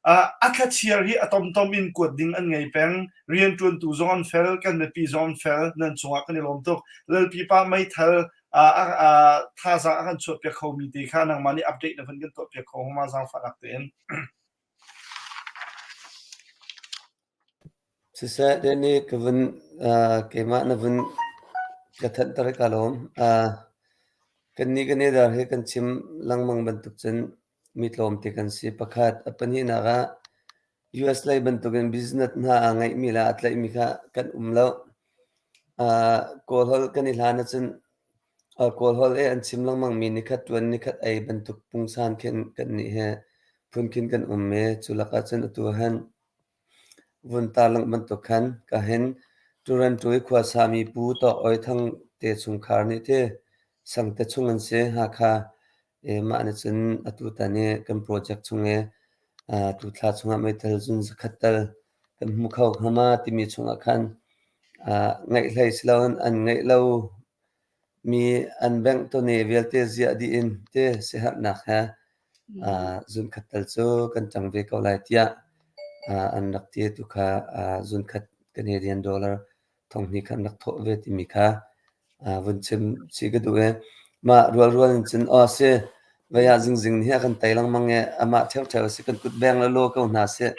[SPEAKER 1] a thlachiar hi a tomtom in kuat ding an ngei peng. Rianṭuantu zong an fel, kan mipi zong an fel. Nan cungah kan i lawm tuk. Lalpipa meithal thazaang a kan chuahpiak khomi te kha nangmah nih update na van kan tuahpiak kho hngama zaangfahnak tein.
[SPEAKER 6] Siseh, Danny, ka vun keimah na vun ka thanhter i ka lawm. Kannih kan i dar hi kan chim lengmang bantuk cun mi tlawmte kan si. Pakhat, a pahnihnak ah US lei bantukin business hna aa ngeihmi le aa tlaihmi kha kan um lo. Kawlholh kan i hlan ahcun Kawlholh i an chim lengmangmi nikhat ṭuan nikhat ei bantuk pungsan khin kannih he phun khin kan um i cu lakah cun atu han. vun tarlangh bantuk khan ka hen Toronto i khuasami Pu Tawk Oi Thang te chungkhar nih ti Sangte chung an si. Hakha i mah nih cun atutan i kan project chung i tuthla chungah meithal zun zakhat tal kan hmu kho hnga ma timi chungah khan ngeih hlei si loin an ngeih lo mi an bengh tawne vialte ziah dih in te siaherhnak he zunkhat tal cu kan cang ve ko lai tiah an rak ti. Tu kha zunkhat Canadian dollar thonghnih kha an rak thawh ve timi kha vun chim chih ka duh i mah rualrual in cun aw si vei ah zingzing nih a kan tei lengmang i amah ṭheuṭheu a si kan kut beng lawlaw ko hna sih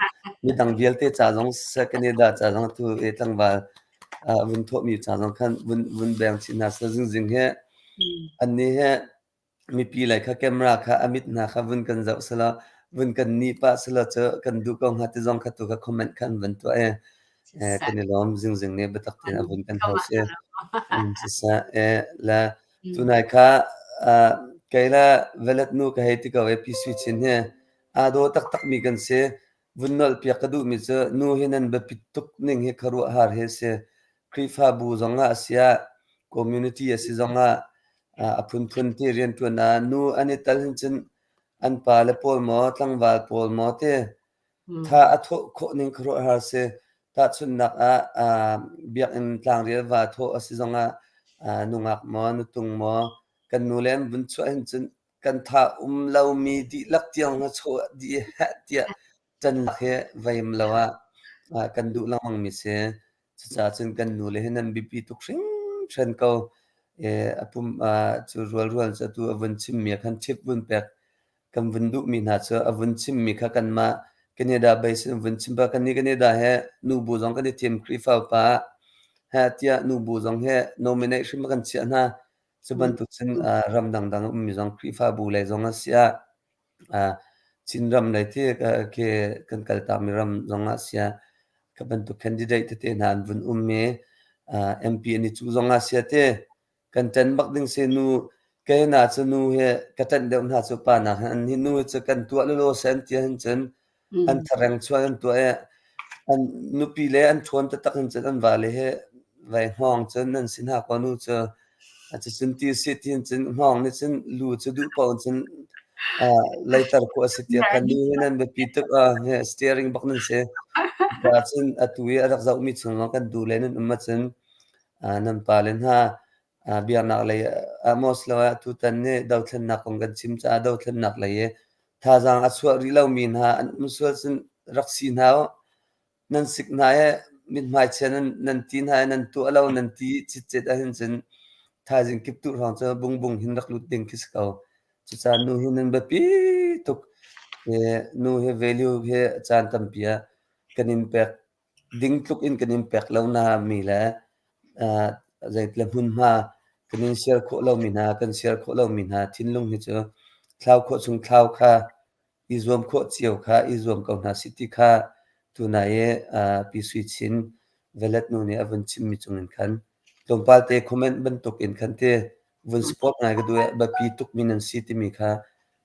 [SPEAKER 6] midang vialte ca zong siseh Canada ca zong atu i tlangval vun thawhmi ca zong khan vun vun beng chih hna seh zingzing hi annih hi mipi lei kha camera kha a mit hna kha vun kan zoh selaw vun kan nih pah selaw cu kan duh ko hnga ti zong kha tu kha comment khan van tuah i kan i lawm zingzing nih biatak tein a vun kan hau si. Siseh le tunai kha kei le valet nu ka hei ti ko i Pi Sui Chin hi aa daw taktak mi kan si. Vun nolh piak ka duhmi cu nu hi nan biapit tuk ning hi khuaruahhar hi a si. Khrihfabu zongah a si ah, community a si zongah a phunphun ti rianṭuan ah nu an i tal hin cun an pale pawl maw, tlangval pawl maw ti tha a thawh khawh ning khuaruahhar si. Tahchunhnak ah biakinn tlangrial va thawh a si zongah nungak maw, nutung maw, kan nule an vun chuah hin cun kan tha um lomi dihlak tiang na chawh dih heh tiah ṭannak hi veim lo ah kan duh lengmang mi si. Cucaah cun kan nule hi nan biapi tuk hringhran ko. A pum cu rualrual cu atu a vun chimmi ah khan tip vun pek kan vun duhmi hna cu a vun chimmi kha kanmah Canada base in vun chim ba kannih Canada he nubu zong kan i thim Khrihfa upa he tiah nubu zong he nominate hrim kan chiah hna. Cu bantuk cun ram dangdang a ummi zong Khrihfabu lei zong a si ah Chinram lei khi kan kaltakmi ram zong ah si ah kha bantuk candidate tete hna an vun um i MP an i cuh zong ah si ah ti kan ṭan bak ding si nu kei hna cu nu hi ka ṭanh deuh hna cu pa nak hin hi nu cu kan tuah lawlaw seh an ti ahhin cun an thareng chuan an tuah i an nupi le an ṭhawn taktak in cun an vale hi vai hngawng cun nan si hna kaw nu cu cucun ti a si ti in cun hngawng nih cun lu cu duh paoh in cun leiter khawh a si tiah khan nu hi nan biapi tuk steering bak nan si. Cun atu i a rak zohmi chung lawng kan duh le nan um ahcun nan pale hna biaknak lei ah maw siloah tutan nih dothlennak kong kan chim caah dothlennak lei i thazaang a chuah rih lomi hna an um sual cun rak si hna u. Nan sik hna i mithmai chia nan, nan ti hna i nan tuah lo nan ti citcet ahhin cun thaizing kiptuh hrawng cu bungbung hin rak lut ding khi si ko. Cucaah nu hi nan biapi tuk. Nu hi value hi caan tampi ah kan in pek ding tluk in kan in pek lo na mi le zeitle hmunhma kan in share khawh lomi hna kan share khawh lomi hna thinlung hi cu thlau khawh chung thlau kha i zuam khawh cio kha i zuam ko hna sih ti kha tunai i Pi Sui Chin Valet nu nih a vun chimmi cungin khan tlawmpal te comment bantuk in khan ti vun support ngai ka duh i biapi tukmi nan si timi kha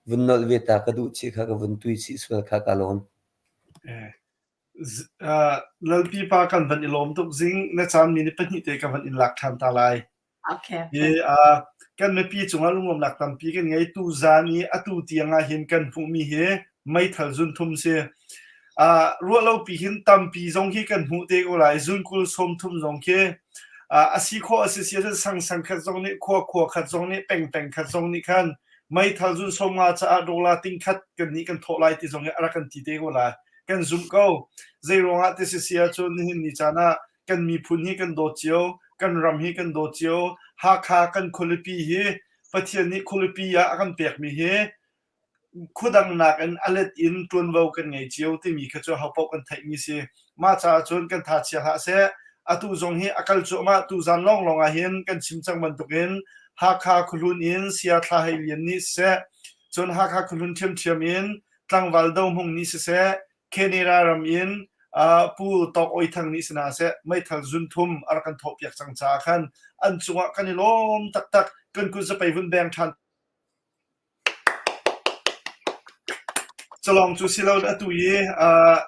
[SPEAKER 6] vun nolh ve ta ka duh chih kha ka vun tui chih sual kha ka lawm.
[SPEAKER 1] Lalpi pa kan van i lawm tuk zing na caan minute pahnih te ka van in lak ṭhan ta lai.
[SPEAKER 4] Okay.
[SPEAKER 1] Hi kan mipi cungah lunglawmnak tampi kan ngei. Tu zan i atu tiang ah hin kan hmuhmi hi meithal zun thum si. Uh, ruah lo pi hin tampi zong hi kan hmuh te ko lai. Zun kul sawm thum zong khi uh, a si khawh a si si ahcun sang sang khat zong nih khua khua khat zong nih peng peng khat zong nih khan meithal zun sawm nga caah dollar ting khat kan nih kan thawh lai ti zong hi a rak kan ti te ko lai. Kan zumh ko. Zei ruangah ti si si ahcun nihin ni caan ah kan miphun hi kan dawt cio, kan ram hi kan dawt cio. Hakha kan khualipi hi Pathian nih khualipi ah a kan pekmi hi khuadang nakin a let in ṭuanvo kan ngei cio timi kha cu hopaoh kan theihmi si. Mah caah cun kan tha chia hlah seh. Atu zong hi a kal cuahmah tuzan lawnglawng ah hin kan chim cang bantukin Hakha khuahlun in Saya Thla Hei Lian nih siseh, cun Hakha khuahlun ṭhiamṭhiam in tlangval Do Hmung nih siseh, Canada ram in Pu Tawk Oi Thang nih si hna seh, meithal zun thum a rak kan thawhpiak cang caah khan an cungah kan i lawm taktak. Kan kut zapei vun beng ṭhan. Culawng cu si lo atu i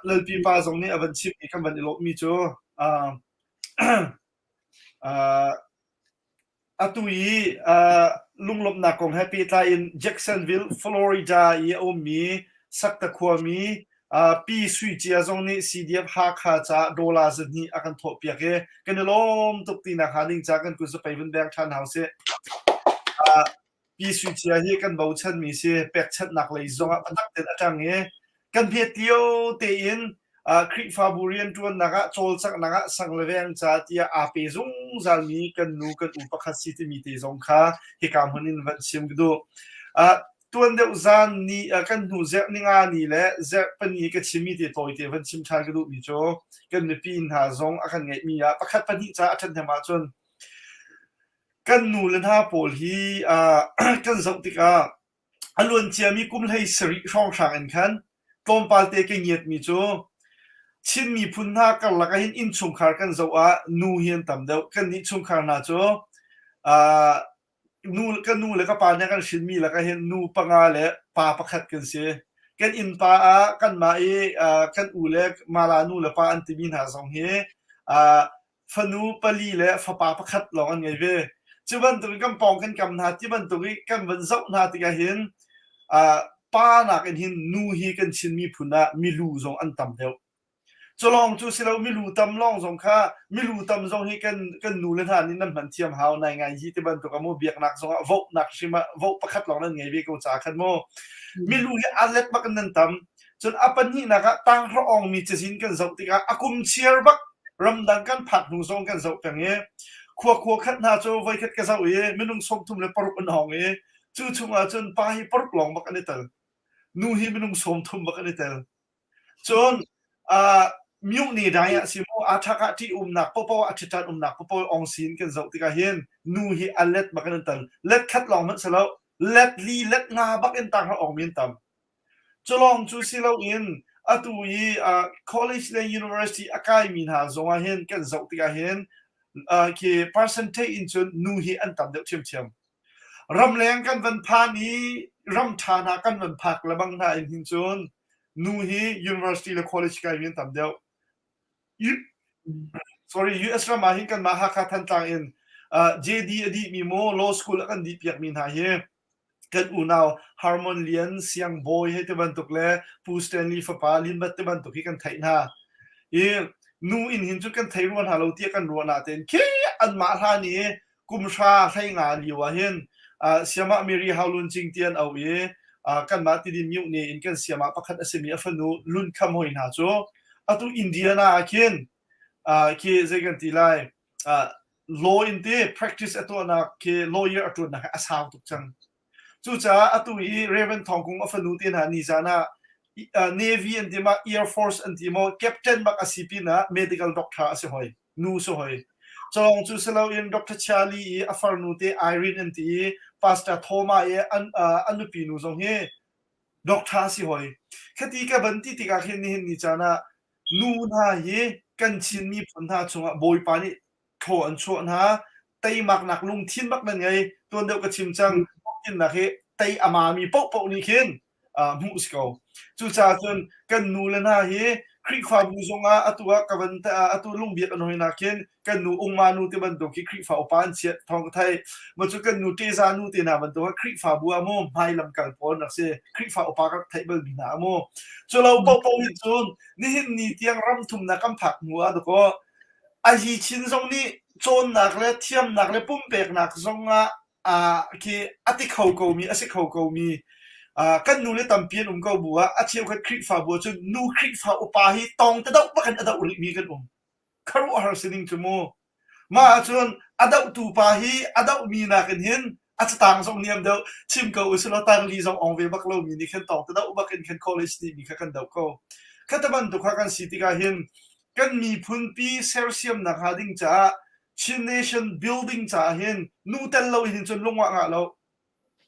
[SPEAKER 1] Lalpi pa zong nih a van chimmi kan van i lawmhmi cu atu i lunglawmhnak kong he pehtlai in Jacksonville, Florida i a ummi Sakta khuami Pi Sui Cia zong nih CDF Hakha caah dollar 200 a kan thawhpiak i kan i lawm tuk tinak hnga ding caah kan kut zapei vun beng ṭhan hau sih. Pi Sui Cia hi kan bochanmi si pekchanhnak lei zongah biatak tein a ṭang i kan hmet lio tein Khrihfabu rianṭuannak ah cawlcanghnak ah sang le veng ca tiah aa pe zungzalmi kan nu kan u pakhat si timi te zong kha hika hmun in van chim ka duh. Tuan deuh zan ni kan hnu zerh ninga ni le zerh pani ka chimmi te tawite van chim ṭhan ka duhmi cu kan mipi hna zong a kan ngeihmi ah pakhat pahnih ca a ṭhathnem ahcun Kan nu le hna pawl hi kan zoh tikah a luanciami kum hlei sarih hrawnghrang in khan tlawmpal te ka ngiatmi cu Chin miphun hna karlak ahhin innchungkhar kan zoh ah nu hi an tam deuh. Kannih chungkhar hna cu nu, ka nu le ka pa nih a kan hrinmi lakah hin nu panga le pa pakhat kan si. Kan innpa ah kanmah i kan u le mala nu le pa an timi hna zong hi fanu pali le fapa pakhat lawng an ngei ve. Cu bantuk in kan pawng kan kam hna ti bantuk i kan van zoh hna tikah hin uh, pa nakin hin nu hi kan Chin miphun ah milu zong an tam deuh. Culawng cu si lo milu tam lawng zong kha milu tam zong hi kan kan nu le hna nih nan hman thiam hau nai ngai hi ti bantuk ah mu biaknak zong ah vote nak hrim ah vote pakhat lawng nan ngei ve ko ca khan mu milu hi a let bak in nan tam Cun a pahnihnak ah tanghra awngmi cazin kan zoh tikah a kum chiar bak ramdang kan phak hnu zong kan zoh peng i khua khua khat hna cu voikhat ka zoh i minung 36 an hong i cu chungah cun pa hi paruk lawng bak an i tel. Nu hi minung 30 bak an i tel. Cun uh, myuh dai ah si mu a thak ah ṭih umnak popo a ṭhiṭan umnak popo ong sin kan zoh tikah hin nu hi a let bak in an tel. Let khat lawng hmanh si lo let li let nga bak in tanghra ong mi an tam. Culawng cu si loin atu i college le university a kaimi hna zongah hin kan zoh tikah hin khi percentage in cun nu hi an tam deuh ṭhiamṭhiam. Ramleng kan van phan i ram ṭha hna kan van phak lebang hna in hin cun nu hi university le college kaimi an tam deuh. Sorry, US ram ah hin kanmah Hakha Thantlang in JD a dihmi maw law school a kan dihpiakmi hna hi kan unau Harmon Lian Siangbawi hei ti bantuk le Pu Stanley fapa Linbat ti bantuk hi kan theih hna. I nu in hin cu kan thei rua hna lo tiah kan ruah natein khi anmah hlan i kum hra hlei nga lio ah hin Siamah Mary Hau Lun Cing ti an auh i kanmah Tidim Myuhne in kan siamah pakhat a simi a fanu Lun Kham hoi hna cu atu Indiana ah khin khi zei kan ti lai law in ti practice a tuahnak khi lawyer a ṭuannak a sau tuk cang. Cucaah atu i Reverend Thawng Kung a fanu te hna nizan ah Navy an ti ma Air Force an ti maw captain bak a si pinah medical doctor a si hoi nu si hoi. Cawng cu si loin Dr. Charlie i a farnu te Irene an ti i Pastor Thoma i an a nupi nu zong hi doctor a si hoi. Khati ka ban ti tikah khin nihin ni caan ah nu hna hi kan Chin miphun hna chungah Bawipa nih thaw an chuah hna teimaknak lungthin bak nan ngei tuan deuh ka chim cang hlawhtlinnak hi tei a mami paohpaoh nih khin hmuh si ko cucaah cun kan nu le hna hi Khrihfabu zongah atu ah ka van atu lungbiak an hoi nak khin kan nu ungma nu te bantuk khi Khrihfa upa an chiat thawng ka thei ma cu kan nu teza nu te hna bantuk ah Khrihfabu ah mu hmai lam kal pawl nak si Khrihfa upa ka theih bal mi hna mu cu lo paohpaoh hin cun nihin ni tiang ram thumnak kan phak hnu ah dakaw A hi chin zong nih cawnnak le thiamnak le pumpeknak zongah khi a ti kho komi a si kho komi kan nu le tampi an um ko bu ah a cheukhat Khrihfabu ahcun nu Khrihfa upa hi tawng te doh bak in a doh rihmi kan um. Khuaruahhar sining cu mu. Mah ahcun a dohtu pa hi a dohmi nakin hin a catang zong niam deuh chim ko usulaw tangli zong ong ve bak lomi nih khan tawng te doh bak in khan college timi kha kan doh ko. Khata bantuk kha kan si tikah hin kan miphunpi sersiamnak hnga ding caah Chin Nation building caah hin nu tel lo in hin cun lungah ngah lo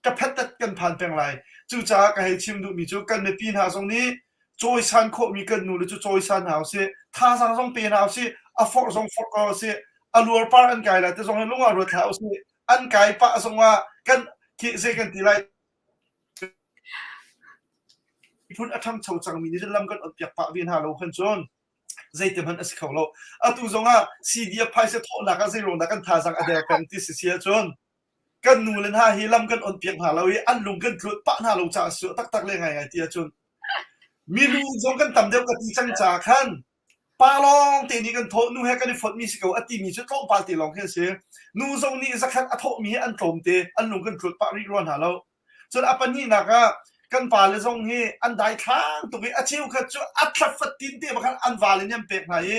[SPEAKER 1] ka phettet kan phan peng lai. Cucaah ka hei chim duhmi cu kan mipi hna zong nih cawisan khawhmi kan nu le cu cawisan hna usih, thazaang zong pe hna usih, a forh zong forh ko usih, a luarpar an kai lai ti zong hi lungah ruat hlah usih. An kai pah zongah kan khi zei kan ti lai. Miphun a ṭhangcho cangmi nih cun lam kan onhpiak pah ve hna lo khan cun zeiti hmanh a si kho lo. Atu zongah CDF phaisa thawhnak ah zeiruang dah kan thazaang a der peng ti si si ahcun kan nu le hna hi lam kan onhpiak hna lo i an lung kan tlunh pah hna lo caah a si taktak le ngaingai ti ahcun milu zong kan tam deuh ka ti cang caah khan pa lawng te nih kan thawh nu he kan i fonhmi si ko a timi cu tlawmpal te lawng khi an si. Nu zong nih zakhat a thawhmi hi an tlawm te an lung kan tlunh pah rih rua hna lo. Cun a pahnihnak ah kan pale zong hi an daithlang tuk i a cheukhat cu a thla fatin te bakhan an vale nih an pek hna i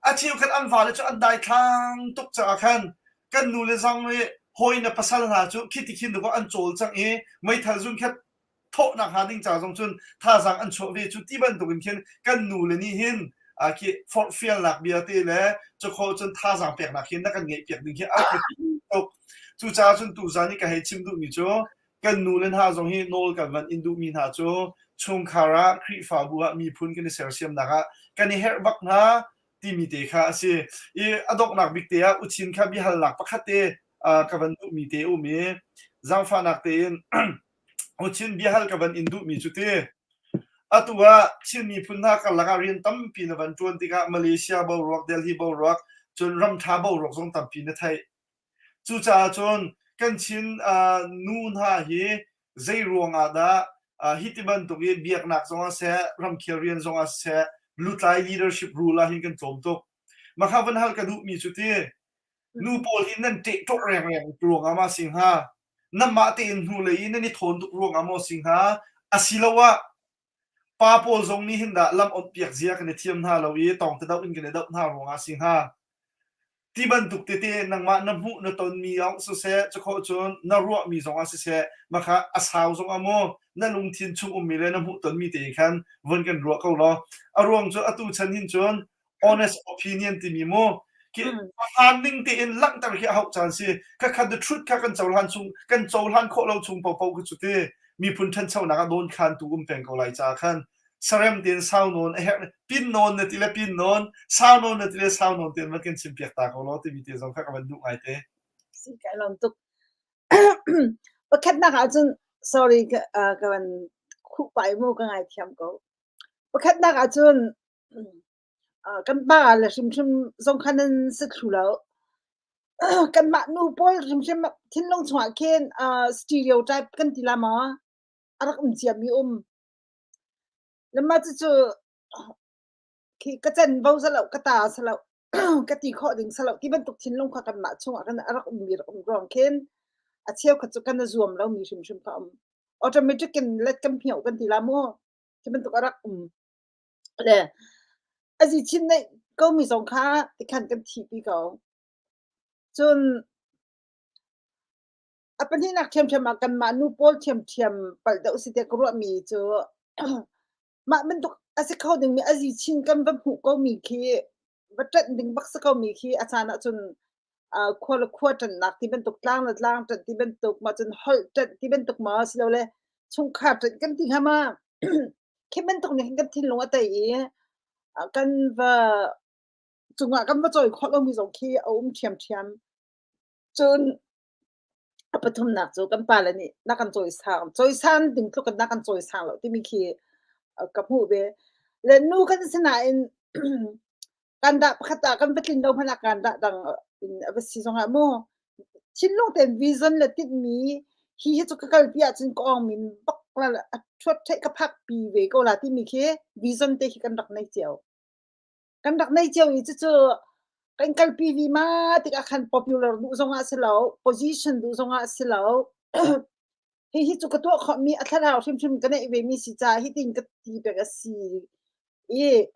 [SPEAKER 1] a cheukhat an vale cu an daithlang tuk caah khan kan nule zong nih hawi na pasal hna cu khiti khin dawkaw an cawl cang i meithal zun khat thawhnak hnga ding ca zong cun thazaang an chuah ve cu ti bantuk in khin kan nule nih hin khi forhfialnak bia te le cakhawh cun thazaang peknak hin na kan ngeih piak ding hi a biapi tuk. Cucaah cun tuzan i ka hei chim duhmi cu kan nu le hna zong hi nawl kan van in duhmi hna cu chungkhar ah Khrihfabu ah miphun kan i sersiamnak ah kan i herh bak hna timi te kha a si. I a donghnak bik te ah uchin kha biahalnak pakhat te ka van duhmi te um i zaangfahnak tein Chin biahal ka van in duhmi cu ti. Atu ah Chin miphun hna karlak ah rian tampi na van ṭuan tikah Malaysia boruak, Delhi boruak, cun ramṭha boruak zong tampi na theih. Cucaah cun kan Chin nu hna hi zei ruangah dah hi ti bantuk i biaknak zongah seh, ramkhel rian zongah siseh, lutlai leadership rule ah hin kan tlawm tuk. Mah kha van hal ka duhmi cu ti, nu pawl hi nan ṭehṭawh rengreng ruangah ma si hnga? Nanmah tein hnulei i nan i thawn tuk ruangah maw si hnga? Asiloah pa pawl zong nih hin dah lam onhpiak zia kan i thiam hna lo i tawng te doh in kan i doh hna ruangah si hnga? Ti bantuk tete nangmah na hmuh na tonmi zong siseh, cukhawh cun na ruahmi zongah siseh, mah a sau zongah maw na lungthin chung ummi le na hmuh tonmi te khan vun kan ruah ko law. A ruang cu atu chan hin cun honest opinion timi mu khi hmaan ning tein langhter khi a hauh caan si khakha the truth kha kan cohlan chung kan cohlan khawh lo chung popo khi cu ti miphun ṭhanchonak ah dawn khan tu um peng ko lai ca khan sarem tein sau nawn a herh pin nawn na ti le pin nawn sau nawn na ti le sau nawn tein van kan chim piak ta ko law timi te zong kha ka van duh ngai te
[SPEAKER 5] si kai lawm tuk pakhatnak ahcun sorry ka ka van khuh pai mu ka ngai thiam ko pakhatnak ahcun Kan pa le hrimhrim zong kha nan si thlu lo. Kanmah nu pawl hrimhrim thinlung chungah khin stereotype kan ti la maw? A rak um ciami um. Le mah cucu khi ka canvo si lo, ka ta si lo, ka ti khawh ding si lo ti bantuk thinlung kha kanmah chungah khan a rak ummi rak um ruang khin a cheukhat cu kan i zuam lomi hrimhrim kha a um. Automatic in let kan hmioh kan ti la maw? Khi bantuk a rak um. Le a zi chin neih komi zong kha tikhan kan thihpi ko. Cun a pahnihnak ṭhiamṭhiam ah kanmah nu pawl ṭhiamṭhiam palh deuh si tiah ka ruahmi cu mah bantuk a si kho dingmi a zi chin kan va hmuh komi khi va ṭanh ding bak si komi khi a caan ahcun khua le khua ṭanhnak ti bantuk, tlang le tlang ṭanh ti bantuk, mah cun holh ṭanh ti bantuk maw silole chungkhar ṭanh kan ti hnga ma? Khi bantuk nih khin kan thinlung a tei i kan va cungah kan va cawi khawh lomi zong khi a um ṭhiamṭhiam. Cun a pathumnak cu kan pale nih na kan cawisang, cawisan ding tluk in na kan cawisang lo timi khi ka hmuh ve. Le nu kan si nain kan dah pakhat ah kan va tlin lo hmanh ah kan dah dang in a va si zongah mu thinlung tein vision le tinhmi hi hi cu ka kalpi ahcun ka awng min bak la a thuat theih ka phak pi ve ko la timi khi vision te khi kan rak nei cio. Kan rak nei cio i cucu kan kalpi vima tikah khan popular duh zongah si lo, position duh zongah si lo. Hihi cu ka tuah khawhmi a thlarau hrimhrim ka neih vemi si caah hitin ka ti pek a si i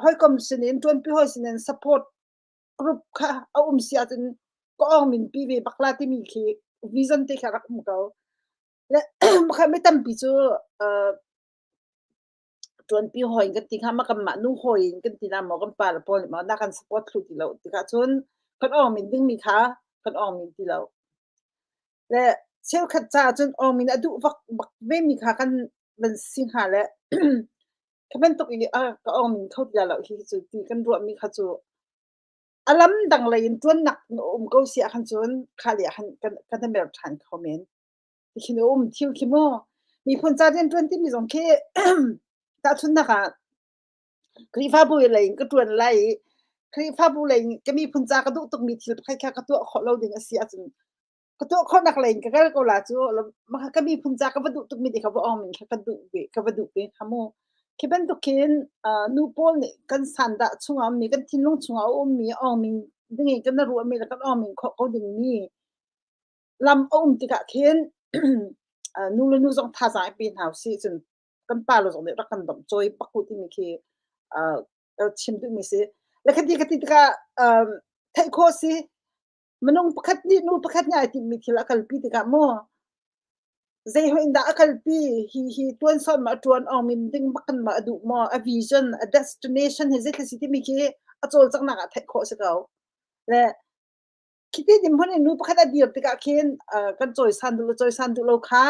[SPEAKER 5] hawikom sinin ṭuanpi hawi sinin support group kha a um si ahcun ka awng min pi ve bak la timi khi vision te kha rak um ko. Le mi tampi cu Ṭuanpi hawi in kan ti hnga ma kanmah nu hawi in kan ti na maw kan pale pawl nih maw na kan support thlu ti lo tikah cun kan awngmin dingmi kha kan awngmin ti lo. Le cheukhat caah cun awngmin a duh vak bak vemi kha kan van si hnga le kha bantuk i a ka awngmin kho ti lo hi cu ti kan ruahmi kha cu a lam dang lei in ṭuannak na um ko si ahkhan cun kha lei ah khan kan kan i mer ṭhan kho men. Tikhin a um thil khi mu. Miphun ca rianṭuan timi zong khi tahchunhnak ah Khrihfabu lei in ka ṭuan lai i Khrihfabu lei in ka miphun ca ka duh tukmi thil pakhat kha ka tuah khawh lo ding a si ahcun ka tuah khawhnak lei in ka kal ko la cu ka miphun ca ka va duh tukmi ti kha va ong kha ka duh ve ka va duh ve kha mu. Khi bantuk khin nu pawl nih kan sandah chungah ummi kan thinlung chungah a ummi ong ding in kan ruahmi le kan ong khawh ko dingmi lam a um tikah khin nu le nu zong thazaang i pe hna usih cun kan pa le zong nih rak kan domh cawi bak u timi khi ka chim duhmi si. Le khati ka ti tikah theih khawh si minung pakhat nih nu pakhat nih ai timhmi thil a kalpi tikah mu zei hoi in dah a kalpi hi hi tuan sawn ma a tuan ong min ding bak kan ma a duh maw a vision a destination hi zeitluk si timi khi a cawlcanghnak ah theih khawh si ko le Khiti dirhmun in nu pakhat a dir tikah khin kan cawisan duh lo cawisan duh lo kha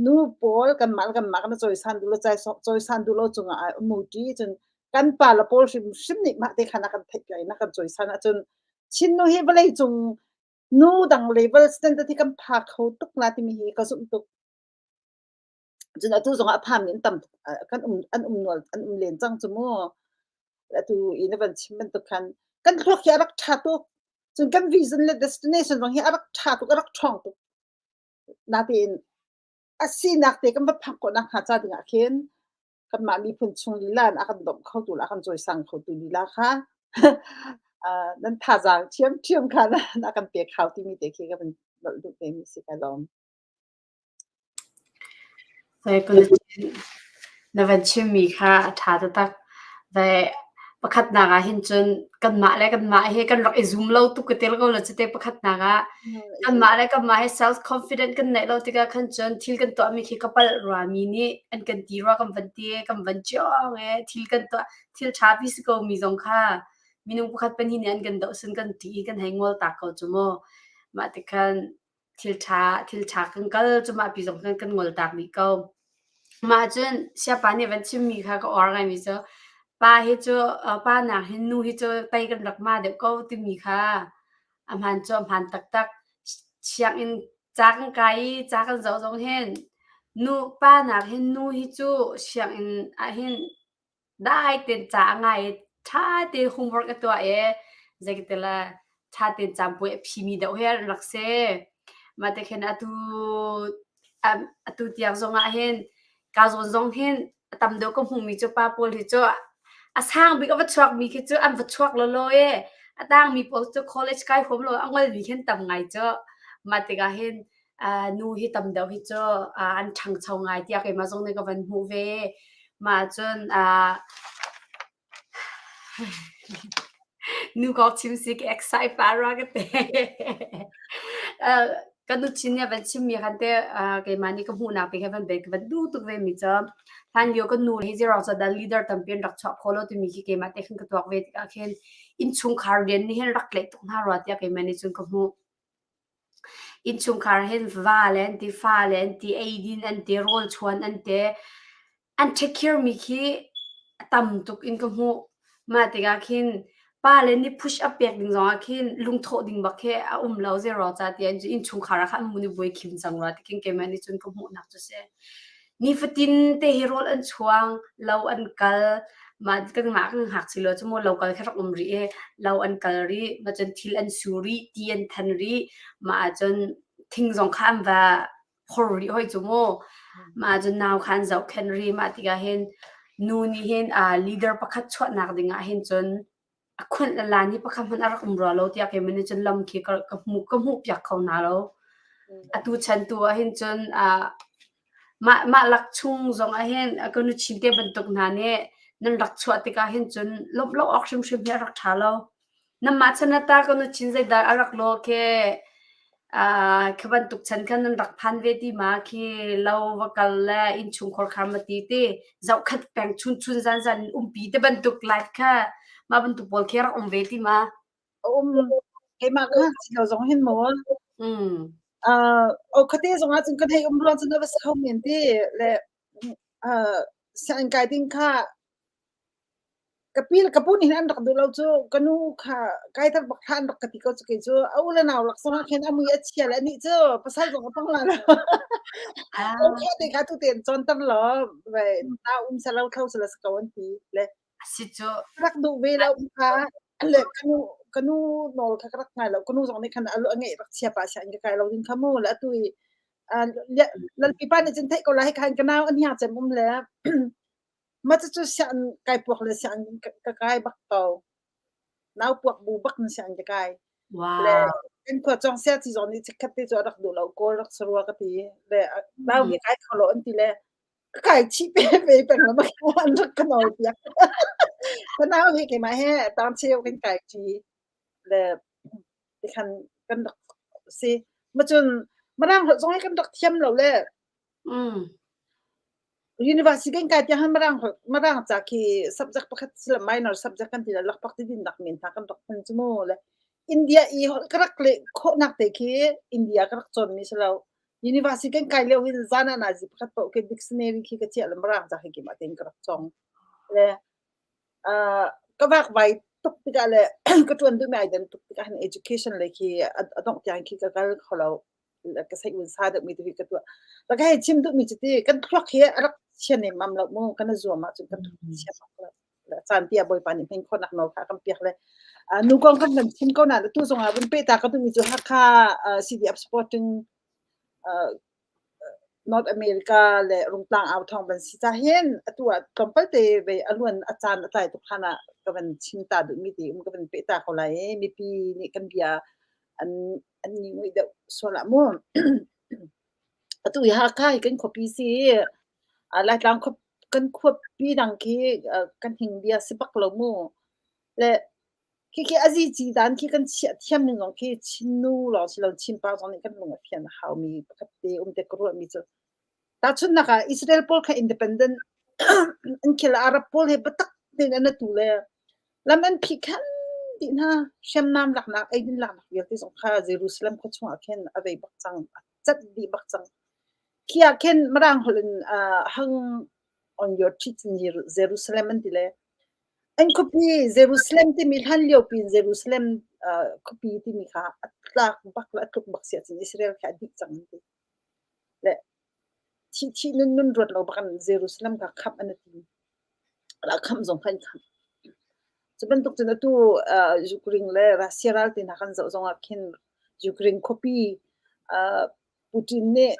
[SPEAKER 5] nu pawl kanmah le kanmah kan i cawisan duh lo cawisan duh lo cungah a um ṭi. Cun kan pa le pawl hrimhrim nih mah te khan a kan theihpiak i na kan cawisan ahcun Chin nu hi vawleicung nu dang level standard hi kan pha kho tuk la timi hi ka zumh tuk. Cun atu zongah a phami an tam tuk kan um an um nual an um len cang cu mu. Atu i na van chim bantuk khan kan thluak hi a rak ṭha tuk. Cun kan vision le destination zong hi a rak ṭha tuk, a rak ṭhawng tuk. Natein a sinak te kan va phak khawh nakhnga ca dingah khin kanmah miphun chung lila in a kan bawmh khotu le a kan cawisang khotu lila kha nan thazaang ṭhiamṭhiam kha na kan pek hau timi te khi ka van nolh duh ve mi si ka lawm.
[SPEAKER 4] Na van chimmi kha a ṭha taktak. Pakhatnak ah hin cun kanmah le kanmah hi kan rak i zum lo tuk ka tel ko lo cite pakhatnak ah kanmah le kanmah hi self confident kan neih lo tikah khan cun thil kan tuahmi khi ka palh rua mi nih an kan ti rua kan van ti kan van ciong e thil kan tuah thil ṭha pi si ko mi zong kha minung pakhat pahnih nih an kan doh sun kan ṭih i kan hei ngol tak ko cu mu. Mah tikhan thil ṭha thil ṭha kan kal cu mah pi zong khan kan ngol tak dih ko. Mah cun siapa nih van chimmi kha ka uar ngaimi cu pa hi cu pa nak hin nu hi cu tei kan rak ma deuh ko timi kha a hmaan cu a hmaan taktak. Sianginn ca kan kai i ca kan zoh zong hin nu pa nak hin nu hi cu sianginn ah hin Dai tein ca a ngai i ṭha tein homework a tuah i zeikatile ṭha tein cabuai a phimi deuh hi an rak si. Mah ti khin atu atu tiang zongah hin ka zawn zong hin a tam deuh ka hmuhmi cu pa pawl hi cu a sang bik a va chuakmi khi cu an va chuak lawlaw i a tangmi pawl cu college kai huam lo a ngolmi khi an tam ngai cu. Mah tikah hin nu hi tam deuh hi cu an ṭhangcho ngai tiah keimah zong nih ka van hmuh ve. Mah cun nu kong chim si ka excite pah rua ka ti. Ka nuchin nih a van chimmi khan te keimah nih ka hmuhnak te kha van ka van duh tuk ve mi cu hlan lio kan nu hi zeiruang cu dah leader tampi an rak chuah khawh lo timi khi keimah te khan ka tuak ve tikah khin innchungkhar rian nih hin rak tlaih tuk hna rua tiah keimah nih cun ka hmuh. Innchungkhar hin va le an ti, fa le an ti, eidin an ti, rawlchuan an ti. An take care mi khi a tam tuk in ka hmuh. Mah tikah khin pa le nih push up pek ding zongah khin lungthawh ding bak khi a um lo zei ca tiah innchungkhar ah khan an mun i buai khim cang rua ti khin keimah nih cun ka hmuhnak cu si. Nifatin te hi rawl an chuang, lo an kal, mah kanmah kan ngakchia lio cu maw lo kal kha rak um rih i lo an kal rih, mah cun thil an su rih, ti an than rih, mah ahcun thing zong kha an va phor rih hoi cu mu. Mah ahcun nau kha an zohkhenh rih. Mah tikah hin nu nih hin leader pakhat chuahnak ding ah hin cun a khunh le lan hi pakhat hmanh a rak um rua lo tiah keimah nih cun lam khi ka, ka hmuh ka hmuh piak kho hna lo. Atu chan tu ah hin cun uh, mah mah lak chung zong ah hin ka nu chin te bantuk hna nih nan rak chuah tikah hin cun lawmh lo awk hrimhrim hi a rak ṭha lo. Nanmah chan ah ta ka nu chin zeidah a rak law khi Khi bantuk chan khan nan rak phan ve ti ma? Khi lo va kal le innchungkhar khar ma ti ti zohkhat peng chunchun zanzan in umpi te bantuk life kha mah bantuk pawl khi rak um ve ti ma?
[SPEAKER 5] Um keimah ka si lo zong hin maw? Uh, o khate zong ah cun kan hei um ruang cun a va si kho men ti le uh, sianginn kai ding kha. Ka pi le ka pu nih hin an rak duh lo cu ka nu kha kaiter bak hlah an rak ka ti ko cu kei cu a u le nau lak zongah khin a mui a chia le anih cu pasal zong a pang la lo.
[SPEAKER 4] Ah.
[SPEAKER 5] Te kha tu tein cawnter law ve na um selo thlo selo si ko an ti le
[SPEAKER 4] Si cu.
[SPEAKER 5] rak duh ve lo kha le ka nu ka nu nawl kha ka rak ngai lo ka nu zong nih khan a lu a ngeih rak chia pa sia in ka kai lo ding kha mu le atu i lalpi pa nih cun theih ko lai hi khan ka nau an hiang cem um le Mah cucu sianginn kai puak le sianginn ka kai bak ko. Nau puak bu bak in sianginn ka kai. Le
[SPEAKER 4] Wow.
[SPEAKER 5] kan khua cawng siaci zong nih chikkhat te cu a rak duh lo kawl rak si rua ka ti. Le nau hi kai kho lo an ti le ka kai chih pe ve peng lo an rak ka nawl piak. Ka nau hi keimah he tang cheu kan kai ṭi. Le tikhan kan rak si. Macun Mirang holh zong hi kan rak thiam lo le
[SPEAKER 4] Mm.
[SPEAKER 5] University kan kai tiang Mirang holh Mirang ca khi subject pakhat sila minor subject kan ti la lakpak ti din nak men hna kan rak hman cu mu le India i holh ka rak leh khawhnak te khi India ka rak cawnmi si lo. University kan kai lio hin zan ah nazi pakhat paoh khi dictionary khi ka chiah le Mirang ca khi keimah tein ka rak cawng. Le uh, ka vakvai tuk tikah le ka ṭuan duhmi ai dan tuk tikah hin education lei khi a dongh tiang khi ka kal kho lo. Ka saih un sa deuhmi tu hi ka tuah. Ka hei chim duhmi cu ti kan thluak hi a rak chia nemmam lo mu kan i zuam ahcun kan thluak chia bak lo. Caan pi ah Bawipa nih hmin khawhnak nawl kha a kan piak le nu kong kan kan chim ko nain atu zong ah vun peh ta ka duhmi cu Hakha CDF supporting North America le Rungtlang au thawng van si ca hin atu ah tlawmpal te ve a luan a caan a tlai tuk hlan ah ka van chim ta duhmi ti um ka van peh ta ko lai i mipi nih kan bia an an ni nguih deuh sual ah mu. Atu hi Hakha hi kan khuapi si i Laitlang khuap kan khuapi dang khi kan hing bia si bak lo mu. Le Khikhi a zici dan khi kan chiah thiam ning zong khi Chin nu lawng si lo Chin pa zong nih kan lung a fian a haumi pakhat te um te ka ruahmi cu tahchunhnak ah Israel pawl kha independent an khel Arab pawl he biatak tein an atu le lam an phih khan dih hna hriamnam laknak eidin laknak vialte zong kha Jerusalem khua chungah khin a vei bak cang a cat dih bak cang khi ah khin Mirang holh in uh, hang on your teeth in Jerusalem an ti le An khuapi Jerusalem timi hlanlio piin Jerusalem khuapi timi kha a tlak bak le a tluk bak si ahcun Israel kha a dih cang an ti. Le thih thih nun nun ruat lo bak in Jerusalem kha khamh an i tim. Khamh zong kha an khamh. Cu bantuk cun atu Ukraine le Russia ral te hna kan zoh zong ah khin Ukraine khuapi Putin nih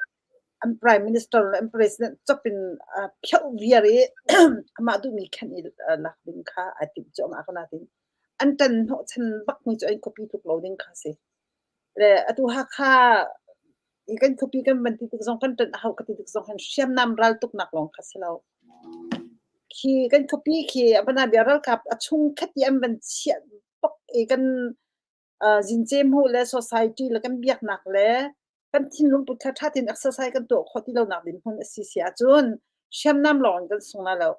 [SPEAKER 5] an prime minister le an president cop in phioh viar i amah duhmi khenh i lak ding kha ai timh cuahmah ko nain an ṭan hnawhchan bakmi cu an khuapi tluk lo ding kha a si. Le atu Hakha i kan khuapi kan van ti tik zong kan ṭanh a hau ka ti tik zong hin hriamnam raltuknak lawng kha si lo. Khi kan khuapi khi a bia ralkap a chung khat i an van chiah bak i kan Zincehmuh le society le kan biaknak le kan thinlung put kha ṭha tein exercise kan tuah khawh ti lonak ding hmun a si si ahcun hriamnam lawng in kan sung lai lo.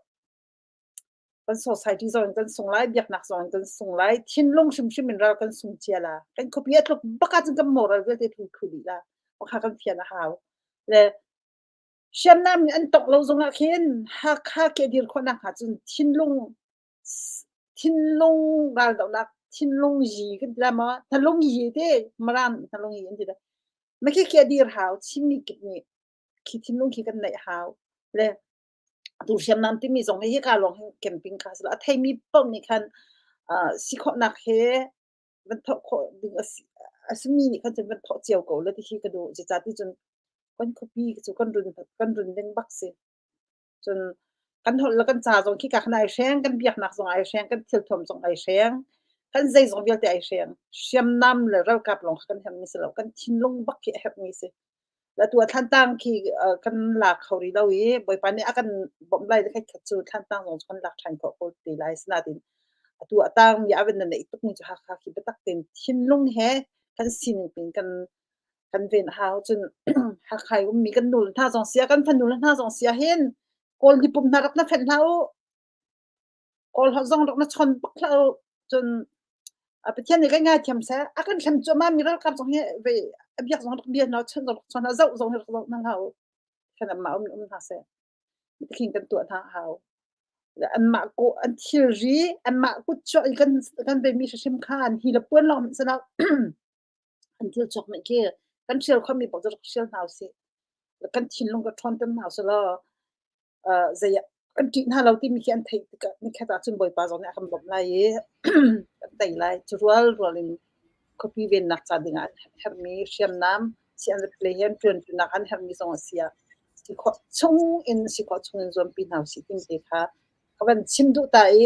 [SPEAKER 5] Kan society zong in kan sung lai, biaknak zong in kan sung lai, thinlung hrimhrim in ral kan sung cia la. Kan khuapi a tluk bak ahcun kan moral vialte thu thu dih la. Pakha kan fian a hau. Le hriamnam nih an tongh lo zongah khin Hakha ke dir khawhnak hnga cun thinlung Thinlung raldohnak thinlung yi kan ti lai maw? Thinlung yi ti Mirang nih thinlung yi an ti lai. Mah khikhi a dir hau. Chinmi kip nih khi thinlung khi kan neih hau. Le atu hriamnam timi zong hi hika lawng hin camping kha a si lo. A theimi paoh nih khan uh, si khawhnak he van thawh khawh ding a si, a simi nih khan cun van thawh cio ko la ti khi ka duh. Zeicah ti cun kan khuapi cu kan run kan run ding bak si. Cun kan holh le kan ca zong khika khan ai hreng, kan biaknak zong ai hreng, kan thilthuam zong ai hreng, kan zeizong vialte ai hreng. Hriamnam le ralkap lawng kha kan herhmi si lo, kan thinlung bak khi a herhmi si. Le tu ah Thlantlang khi uh, kan lak kho rih lo i Bawipa nih a kan bawmh lai le khat cu Thlantlang zong cu kan lak ṭhan khawh ko te lai. Sinain atu a tangmi a van na neih tukmi cu Hakha khi biatak tein thinlung he kan sining pin kan kan ven a hau. Cun Hakha i ummi kan nule hna zong si ah, kan fanule hna zong si ah hin Kawl hipum hna rak na fenh hlah u. Kawl holh zong rak na chawn bak hlah u. Cun Pathian nih kan ngaithiam seh. A kan hrem cuahmah mi ralkap zong hi ve a biak zong rak bia hna, chawnh zong rak chawn hna, zoh zong hi rak zoh hna hlah u. Kan anmah um um hna seh. Tikhin kan tuah hna a hau. Anmah kaw an thilri anmah kutchuak i kan kan veimi hrimhrim kha an hi le puan lawng hmanh si lo an thil chuak hmanh khi kan hrial khomi paoh cu rak hrial hna usih. Kan thinlung ka ṭhawnter hna usih law uh, zei ah kan ṭih hna lo timi khi an theih tikah nikhat ah cun Bawipa zong nih a kan bawmh lai i kan tei lai. Cu rual rual in khuapi vennak ca dingah an herhmi hriamnam si an rat lei he an ṭuanṭinak an herhmi zong a si ah si khawh chung in si khawh chung in zuampi hna usih timi te kha ka van chim duh ta i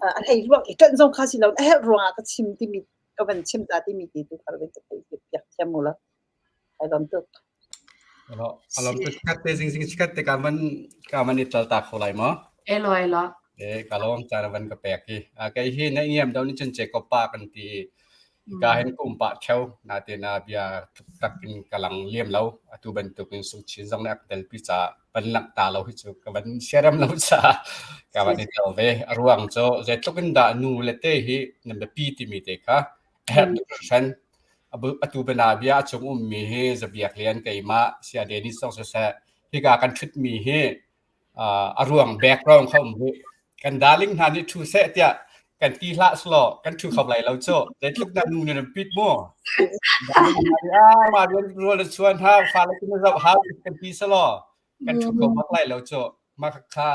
[SPEAKER 5] a hlei ruang i ṭanh zong kha si lo a herh ruangah ka chim timi ka van chim ta timi te tu kha van ka theih piak thiam u law ai lawm tuk.
[SPEAKER 3] Alom tuk chikat te zingzing chikat te ka van ka van i tlal ta kho lai maw?
[SPEAKER 4] Elo elo.
[SPEAKER 3] E ka lawm caan van ka pek hi. Kei hi na ngiam do ni cun Jacob pa kan ti. Ka hin kum pa theu na te na bia tak in ka lang liam lo. Atu bantuk in sung chin zong na ak tel pi ca van lang ta lo hi cu ka van siaram lo ca ka van i tel ve. A ruang cu zeitluk in dah nu le te hi nan biapi timi te kha a herh tuk hringhran. Atu bianabia a cung ummi hi Zabiak Lian keimah Saya Dennis zong siseh hika kan ṭhutmi hi a ruang background kha um rih. Kan darling hna nih ṭhu seh tiah kan ti hlah selaw kan ṭhu kho lai lo cu. Zeitluk dah nu nih nan pit mu. Darling hna nih ah mah rian rual na chuan hau fale cu na zoh hau kan ti selaw kan ṭhu kho bak lai lo cu. Mah kha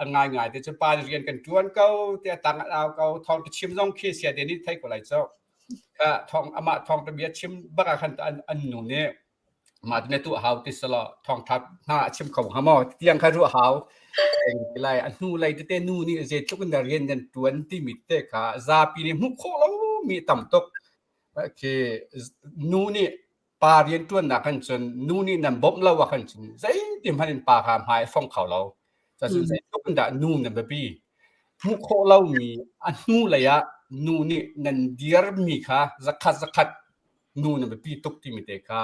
[SPEAKER 3] a ngaingai te cu pa nih rian kan ṭuan ko tiah tang an au ko thawng ka chim zong khi sia te nih thei ko lai cu. Kha thawng amah thawng ta bia chim bak ah khan an an nu nih mah ti na tuah hau ti selaw thawngṭha hna a chim kho hnga maw tiang kha ruah hau. Lai a hnu lei tete nu nih zeitluk in dah rian nan ṭuan timi te kha zapi nih hmuh khawh lomi tam tuk. Khi nu nih pa rianṭuannak khan cun nu nih nan bawmh lo ah khan cun zeiti hmanh in pa kha hmai a fong kho lo. Cun zeitluk in dah nu nan biapi. Hmuh khawh lomi a hnu lei ah nu nih nan dirmi kha zakhat zakhat nu nan biapi tuk timi te kha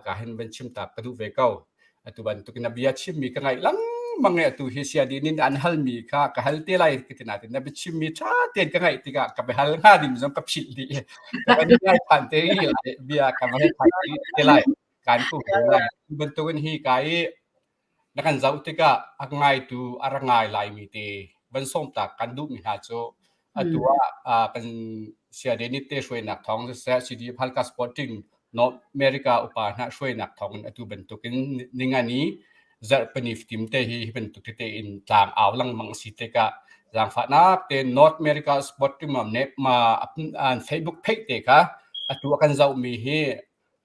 [SPEAKER 3] ka hin van chim ta ka duh ve ko. Atu bantuk in na bia chimmi ka ngaih lengmang i atu hi siadi nin an halmi kha ka hal te lai ka ti nain na biachimmi ṭha tein ka ngaih tikah ka biahal hnga ding zong ka philh dih. Ka van ngai than te i bia ka van than te lai kan ku ve lai. Hi bantukin hi ka i na kan zoh tikah a ngaitu a ra ngai laimi te van sawm tak kan duhmi hna cu atu ah kan siade ni te hruainak thawng siseh CDF Halkha Sporting North America upa hna hruainak thawng in atu bantukin ningani zarhpini fatim te hi hi bantuk tete in tlang au lengmang si tikah zaangfahnak te North America Sport Team ne ma an Facebook page te kha atu a kan zohmi hi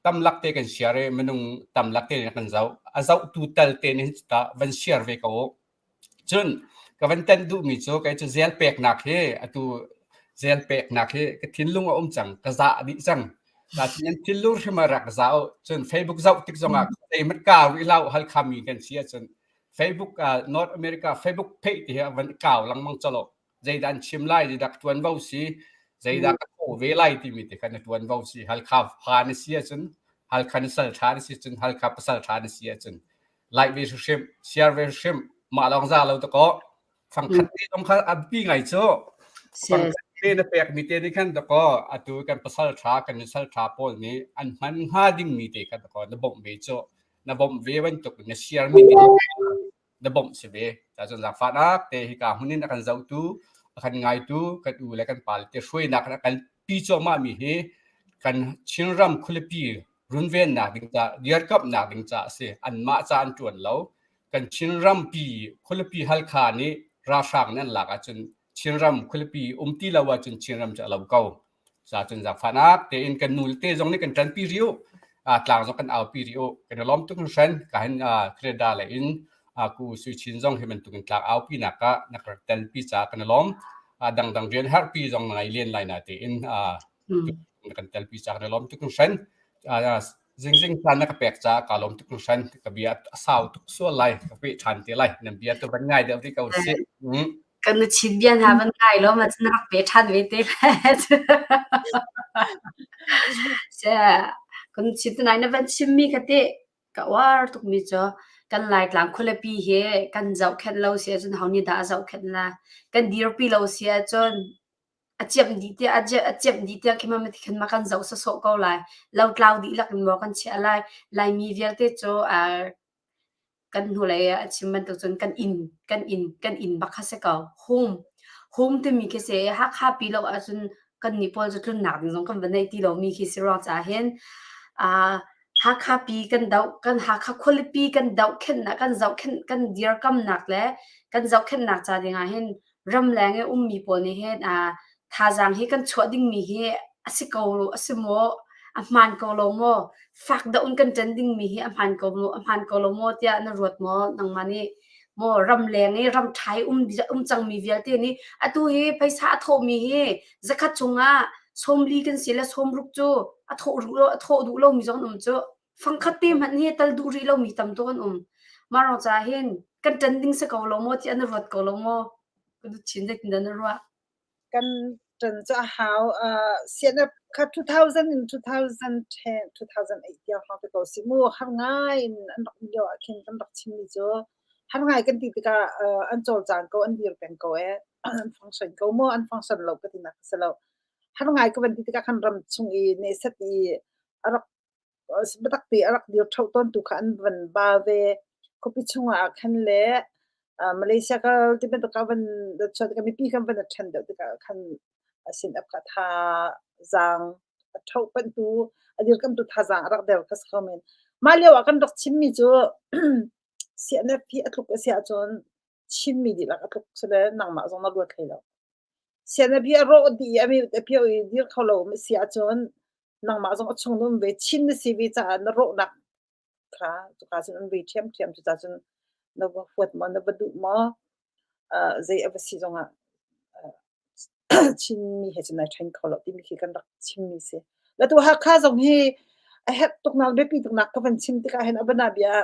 [SPEAKER 3] tamlak te kan share i minung tamlak te kan zoh a zohtu tal te nih ta van share ve ko Cun ka van tenh duhmi cu kei cu zel peknak hi atu zel peknak hi ka thinlung a um cang, ka zah dih cang. Nain nan thinlung hrim ah rak za u. Cun Facebook zoh tik zongah zeihmanh kau rih hlah u Halkha mi kan si ahcun Facebook ah North America Facebook page ti hi a van kau lengmang colh. Zeidah an chim lai, zeidah ka ṭuanvo si, zeidah ka thawh ve lai timi te kha na ṭuanvo si. Halkha fa na si ahcun Halkha na sal ṭha na si cun Halkha pasal ṭha na si ahcun like ve hrimhrim share ve hrimhrim mah lawng za lo dakaw fangkhat te zong kha a biapi ngai cu fangkhat te na pek mi te nih khan dakaw atu kan pasal ṭha kan nusal ṭha pawl nih an hman hnga ding mi te kha dakaw na bawmh ve cu na bawmh ve bantuk na share mi te na bawmh si ve cun zaangfahnak te hika hmun in a kan zohtu a kan ngaitu kan u le kan pa le te hruainak a kan pi cuahmah mi hi kan Chinram khualipi runvennak ding ca dirkamhnak ding ca a si anmah ca an ṭuan lo kan Chinram pi khualipi Halkha nih ralhrang nih an lak ahcun Chinram khualipi um ti lo ahcun Chinram cu a lo ko ca cun zaangfahnak tein kan nu le te zong nih kan ṭanpi rih u tlang zong kan aupi rih u kan i lawm tuk hringhran ka hin Canada lei in ku Sui Chin zong hi bantukin tlang aupi nak ah na ka telpi ca kan i lawm dangdang rian herhpi zong na ngei len lai na tein na kan telpi ca kan i lawm tuk hringhran zingzing caan na ka pek caah kaa lawm tuk hringhran ka bia a sau tuk sual lai ka peh ṭhan te lai nan bia tu van ngai deuh rih ko sih
[SPEAKER 4] Kan na chin bia hna van ngai lo ma cun rak pe ṭhan ve te Kan chin tunai na van chimmi kha teh ka uar tukmi cu kan Laitlang khualipi hi kan zohkhenh lo si ahcun ho nih dah a zohkhenh la kan dirpi lo si ahcun A ciamh dih tiah a ciamh dih tiah khi ma khin ma kan zoh sawsawh ko lai. Lotlau dihlak in maw kan chiah lai. Laimi vialte cu uh, Kan hnulei ah a chim bantuk cun kan inn kan inn kan inn bak kha si ko. Home home timi khi si Hakha pi lo ahcun kan nih pawl cu tlunnak ding zong kan va neih ti lomi khi si ruang caah hin uh, Hakha pi kan doh kan Hakha khualipi kan dohkhenhnak kan zohkhenh kan dirkamnak le kan zohkhenhnak ca ding ah hin ramleng i ummi pawl nih hin uh, thazaang hi kan chuah dingmi hi a si ko a si maw a hmaan ko lo maw fak deuh in kan ṭan dingmi hi a hmaan ko a hmaan ko lo maw tiah na ruat maw nangmah nih maw ramleng i ram ṭha i um um cangmi vialte nih atu hi phaisa a thawhmi hi zakhat chungah 40 kan si le 60 cu a thawh a thawh duh lomi zong an um cu fangkhat te hmanh hi tal duh rih lomi tam tuk an um mah ruang caah hin kan ṭan ding si ko lo maw tiah na ruat ko lo maw ka duh chin zeitindah na ruah
[SPEAKER 5] Kan ṭan cu a hau. Uh, CNF kha 2000 in 2010, 2008 tiang hrawng te ko si mu. Har ngai in an rak um lio ah khin kan rak chimmi cu har ngai kan ti tikah uh, an cawlcang ko, an dir peng ko e. An function ko maw, an function lo ka tinak a si lo. Har ngai ka van ti tikah khan ram chung i neset i a rak biatak te a rak dir ṭheo tawntu kha an van ba ve. Khuapi chungah ah khan le Malaysia kal ti bantuk ah van chuah tikah mipi kan van i ṭhen deuh tikah khan a sin-ap kha thazaang a ṭho panhtu, a dirkamtu thazaang a rak der kha si kho men. Mah lio ah kan rak chimmi cu CNF hi a tluk a si ahcun Chinmi dihlak a tluk si le nangmah zong na ruat hlei lo. CNF hi a rawh dih i a mi a pio i dir kho lo a si ahcun nangmah zong a chung na um ve Chin na si ve caah na rawhnak kha cuka cun um ve ṭhiamṭhiam cucaah cun na va huat maw na va duh maw uh, zei a va si zongah uh, Chinmi he cun nai ṭhen kho lo timi khi kan rak chimmi si. La tu Hakha zong hi a herh tuknak biapi tuknak ka van chim tikah hin a bana bia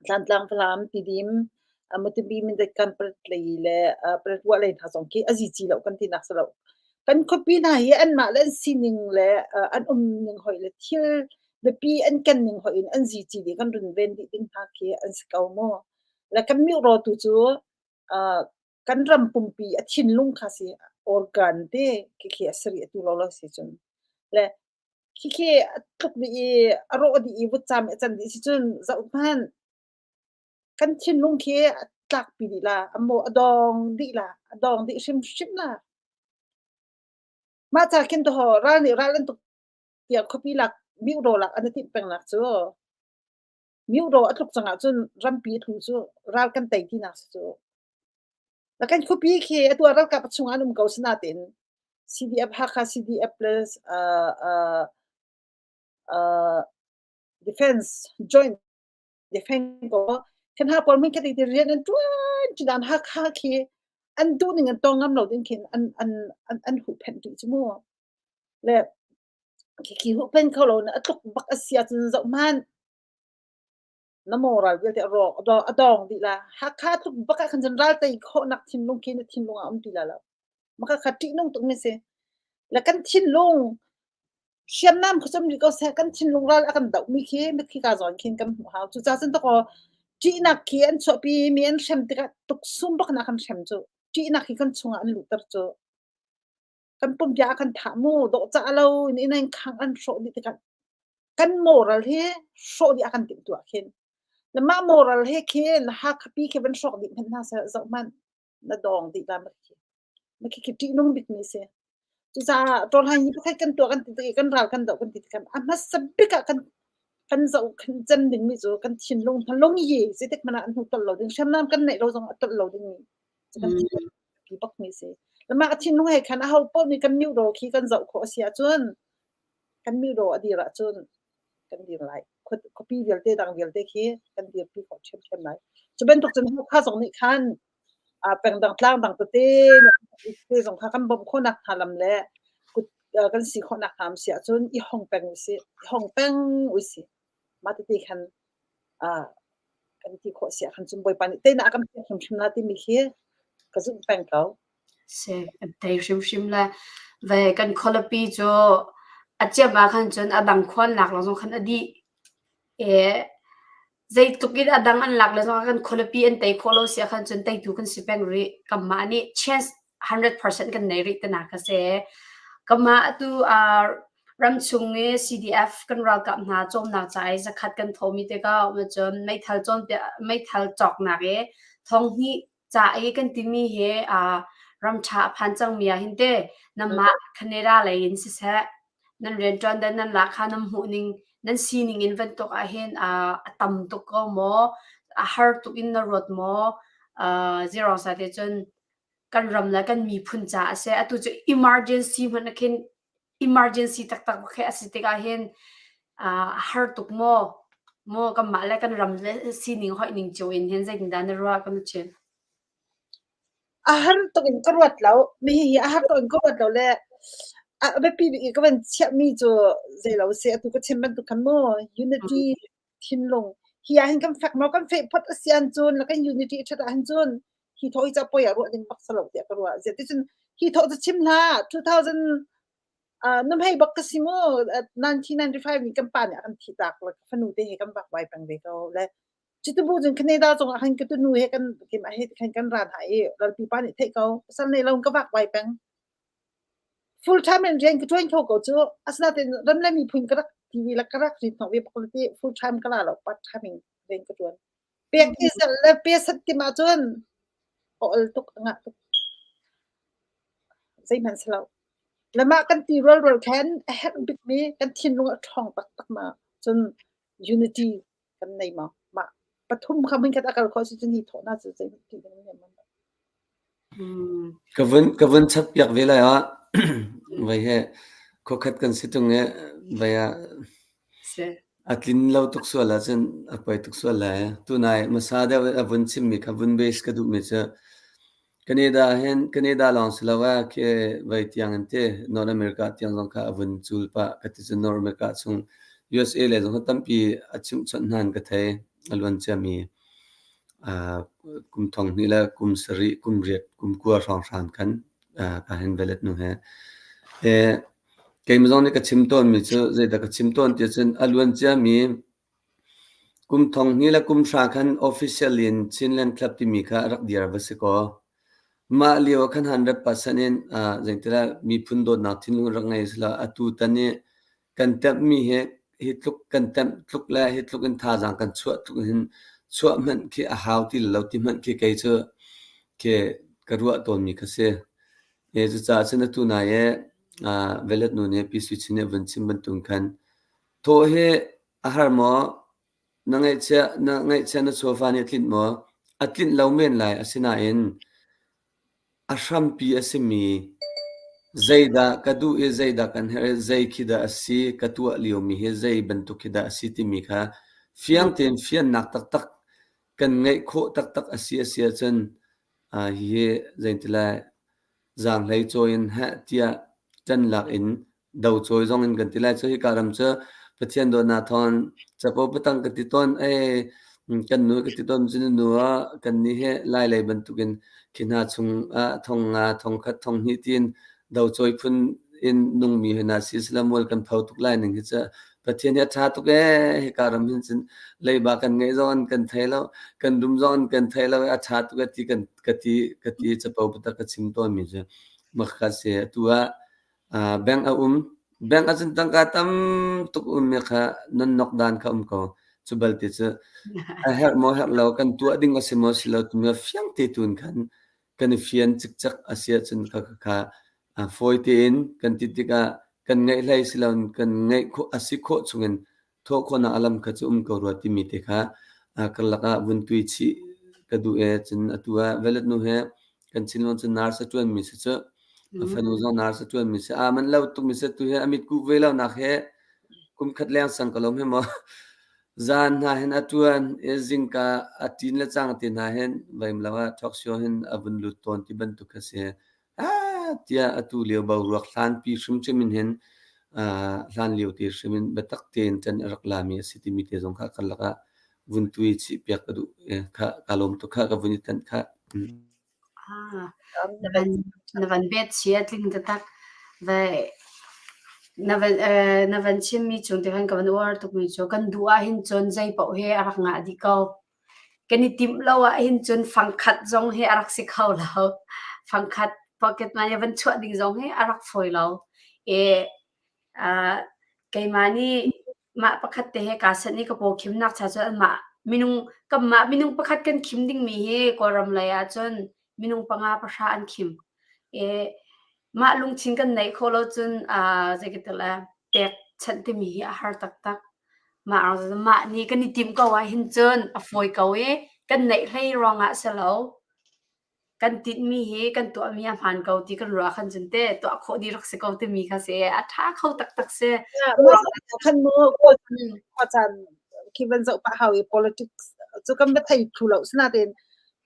[SPEAKER 5] Tlantlang Falam, Tidim, Matupi, Mindat, Kanpalet lei le Paletwa lei hna zong khi a zici lo kan tinak si lo. Kan khuapi hna hi anmah le an sining le an umning hoih le thil biapi an kenning hoih in an zici dih kan runven dih ding hna khi an si ko mu. Le kan mihraw tu cu kan ram pumpi a thinlung kha si organ te khi a si rih atu lo lo si cun. Le Khikhi a tluk dih i a rawh dih i vutcaam i a can dih si cun zoh hmanh. Kan thinlung khi a tlakpi dih la, a maw a dawng dih la, a dawng dih hrimhrim la. Mah ca khin dawh ral nih ral an tuk tiah khuapi lak mihraw lak an i timh peng nak cu mihraw a tluk cang ahcun rampi a tlu cu ral kan tei tinak si cu. Na kan khuapi khi atu ah ralkap a chungah an um ko sinain CDF Hakha CDF le uh, uh, uh, defense joint defense ko kan ha pawl min khati ti rian an tuan chidan Hakha khi an duh ning an tong ngam lo ding khin an an an an huhphenh rih chu mu le khi khi huhphenh kho lo na a tluk bak a sia cun zoh man Na moral vialte a rawk, a dawng dih la. Hakha tluk bak ah khan cun ral tei khawhnak thinlung khi na thinlung ah um ti la lo. Maka kha ṭihnung tuk mi si. Le kan thinlung hriamnam kha cum rih ko seh kan thinlung ral a kan doh mi khi mitthli ka zawn khin kan hmuh hau. Cucaah cun takaw ṭihnak khi an chuahpi mi an hrem tikah tuksum bak na kan hrem cu. Ṭihnak hi kan chungah an luhter cu. Kan pumpia a kan thah mu dawhcah lo in inn an khangh an hrawh dih tikah kan moral hi hrawh dih a kan timh tuah khin. Na mah moral he khin Hakha pi khi van hrawk dih hmanh hna seh zoh hmanh na dawng dih la khi. Na khi khi ṭihnung bik mi si. Cucaah ṭawlhang hi pakhat kan tuah kan ti tik i kan ral kan doh kan ti tikah a hmasa bik ah kan kan zoh kan cem dingmi cu kan thinlung hnalung hi zeitik hmanh ah an hnu tolh lo ding hriamnam kan neih lo zong a tolh lo dingmi cu kan thinlung bak mi si. Mah a thinlung he khan aho paoh nih kan mihraw khi kan zoh khawh a si ahcun kan mihraw a dir ahcun kan dir lai. Khuapi vialte dang vialte khi kan dirpi khawh ṭhiamṭhiam lai. Cu bantuk cun Hakha zong nih khan pengdang tlangdang tete te zong kha kan bawmh khawhnak hna lam le kut kan si khawhnak hna si ahcun i hong peng usih. I hong peng usih. Mah tete khan kan ti khawh si ahkhan cun Bawipa nih teinak a kan pek hrimhrim la timi khi ka zumh peng ko.
[SPEAKER 4] Si, kan tei hrimhrim le ve kan khualipi cu a ciam ah khan cun a dang khuan lak lo zong khan a dih. E, zeitluk in a dang an lak le zong ah kan khualipi an tei khawh lo si ah khan cun teitu kan si peng rih. Kanmah nih chance 100% kan nei rih tinak ka si. Kanmah atu uh, Ramchung i CDF kan ralkap hna cawmnak ca i zakhat kan thawhmi tikah cun meithal cawnpiak meithal cawknak i thonghnih ca i kan timi hi ram ṭha a phan cangmi ah hin te nanmah Canada lei in siseh nan rianṭuan dan nan lahkhah nan hmuh ning nan sining in bantuk ah hin a tam tuk ko maw a har tuk in na ruat maw zirong sa te cun kan ram le kan miphun caah a si atu cu emergency hmanh ah khin emergency taktak khi a si tikah hin a har tuk maw maw kanmah le kan ram le sining hoih ning cio in hin zeitindah na ruah kan chin
[SPEAKER 5] A har tuk in ka ruat lo. Mi hi a har tuk in ka ruat lo le a biapi bik i ka van chiahmi cu zei lo si atu ka chim bantuk khan mu unity thinlung hi ah hin kan fek maw kan feh phot a si ahcun le kan unity a ṭhat ahhin cun hi thawh hi ca poi ah ruah ding bak si lo tiah ka ruah. Ziah ti cun hi thawh cu chim hlah 2000 uh, numhei bak ka si mu 1995 ni kan pa nih a kan thih tak le ka fanu te he kan vakvai peng ve ko le Cutubu cun Canada zongah khan ka tunu he kan keimah he khan kan ra hna i ralpi pa nih theih ko pasal nei lo in ka vakvai peng. Full time in rian ka ṭuan kho ko cu. Asinain ram le miphun ka rak ti ve le ka rak rit hnawh ve bak le ti full time ka la lo part time in rian ka ṭuan. Pek i zalh le pe sat tim ahcun a ol tuk a ngah tuk. Zeihmanh si lo. Le mah kan ti rualrual khan a herh bikmi kan thinlung a ṭhawng taktak ma cun unity kan nei maw? Mah pathum kha hmunkhat a kal khawh si cun hi thawhnak cu zeihmanh ṭih ding an um lo.
[SPEAKER 6] Ka vun ka vun chap piak ve lai ah vai he khuakhat kan si tung i vai ah a tlin lo tuk sual ahcun a poi tuk sual lai. Tunai hmasa deuh a vun chimmi kha vun base ka duhmi cu Canada hin Canada lawng si lo ah khi vai tiang in te North America tiang zong kha a vun cul pah ka ti cun North America chung USA le zong kha tampi a chimhchawnh hna in ka thei a luan ciami kum thong hnih le kum sarih kum riat kum kua hrawnghrang khan ka hin velet nu he keimah zong nih ka chim tawnmi cu zeidah ka chim tawn ti cun a luan ciami Kum thong hnih le kum hra khan official in Chinland Club timi kha rak dir va si kaw, mah lio ah khan 100% in zeitilah miphun dawtnak thinlung rak ngei sila atu tan i kan temhmi hi hi tluk kan temh tluk le hi tluk in thazaang kan chuah tluk hin chuah hmanh khi a hau ti lo ti hmanh khi kei cu khi ka ruah tawnmi kha si. Cucaah cun atu nai i Velet nu nih Pi Sui Chin nih a vun chim bantuk khan thawh hi A har maw? Na ngaihchiah na ngaihchiah na chawva nih a tlinh maw? A tlinh lo men lai, asinain a hrampi a simi zeidah ka duh i zeidah kan herh i zei khi dah a si, ka tuah liomi hi zei bantuk khi dah a si timi kha fiang tein fiannak taktak kan ngeih khawh taktak a si a si ahcun hihi zeitilai zaanghlei cawi in heh tiah ṭan lak in docawi zong in kan ti lai. Cu hika ram cu Pathian dawtnak thawng capo patang ka ti tawn ei kan nu ka ti tawn cu nu ah kan nih hi lai lei bantukin khi hna chung ah thong nga thong khat thong hnih tiin docawi phun in nungmi hna si sila mual kan pho tuk lai ning hi cu Pathian hi a ṭha tuk ee hika ram hin cun leiba kan ngeih zong an kan thei lo kan dum zong an kan thei lo a ṭha tuk e ti kan ka ti ka ti capo patak ka chim tawn mi cu makha si atu ah Bank a um. Bank ahcun tangka tam tuk ummi kha nan nok dan kha um ko. Cu balte cu a herh maw herh lo kan tuah ding a si maw si lo timi fiang te tun khan kan i fian cikcek a si ahcun kha kha fawi tein kan ti tikah kan ngeih hlei si lo kan ngeih khawh a si khawh chungin thawh khawhnak a lam kha cu um ko rua timi te kha karlak ah vun tui chih ka duh e cun atu ah Velet nu he kan Chinlung cu nurse a ṭuanmi si cu a fanu zong nurse a ṭuanmi si aa manh lo tukmi si tu hi a mit kuh ve lo nak he kum khat leng sang ka lom he maw zan hna hin a ṭuan i zingka a ṭin le cang te hna hin vaim lo ah talk show hin a vun lut tawn ti bantuk kha si tiah atu lio boruak hlanpi hrimhrim in hin hlan lio te hrim in biatak tein ṭan a rak lami a si timi te zong kha karlak ah vun tui chih piak ka duh. Kha ka lawm tuk kha ka vun i tanh kha.
[SPEAKER 4] Ah, na van na van bet chia tling taktak. Vai na van na van chimmi chung te khan ka van uar tukmi cu kan duh ah hin cun zei paoh he a rak ngah dih ko. Kan i timh lo ahhin cun fangkhat zong hi a rak si kho lo. Fangkhat pocket money van chuah ding zong hi a rak fawi lo. I Uh, keimah nih mah pakhat te he kaa sanh i ka paw khimnak cha cun anmah minung kanmah minung pakhat kan khim dingmi hi Kawlram lei ahcun minung panga pahra an khim. E, mah lungthin kan neih khawh lo cun uh, zei ka ti le pek chanh timi hi a har taktak. Mah mah nih kan i timh ko ah hin cun a fawi ko i kan neih hlei ruangah si lo. Kan tinhmi hi kan tuahmi a hmaan ko ti kan ruah khan cun teh tuah khawh dih rak si ko timi kha si. A ṭha kho taktak si.
[SPEAKER 5] Khan mu caan khi van zoh pah hau i politics cu kan va thei thlu lo sinain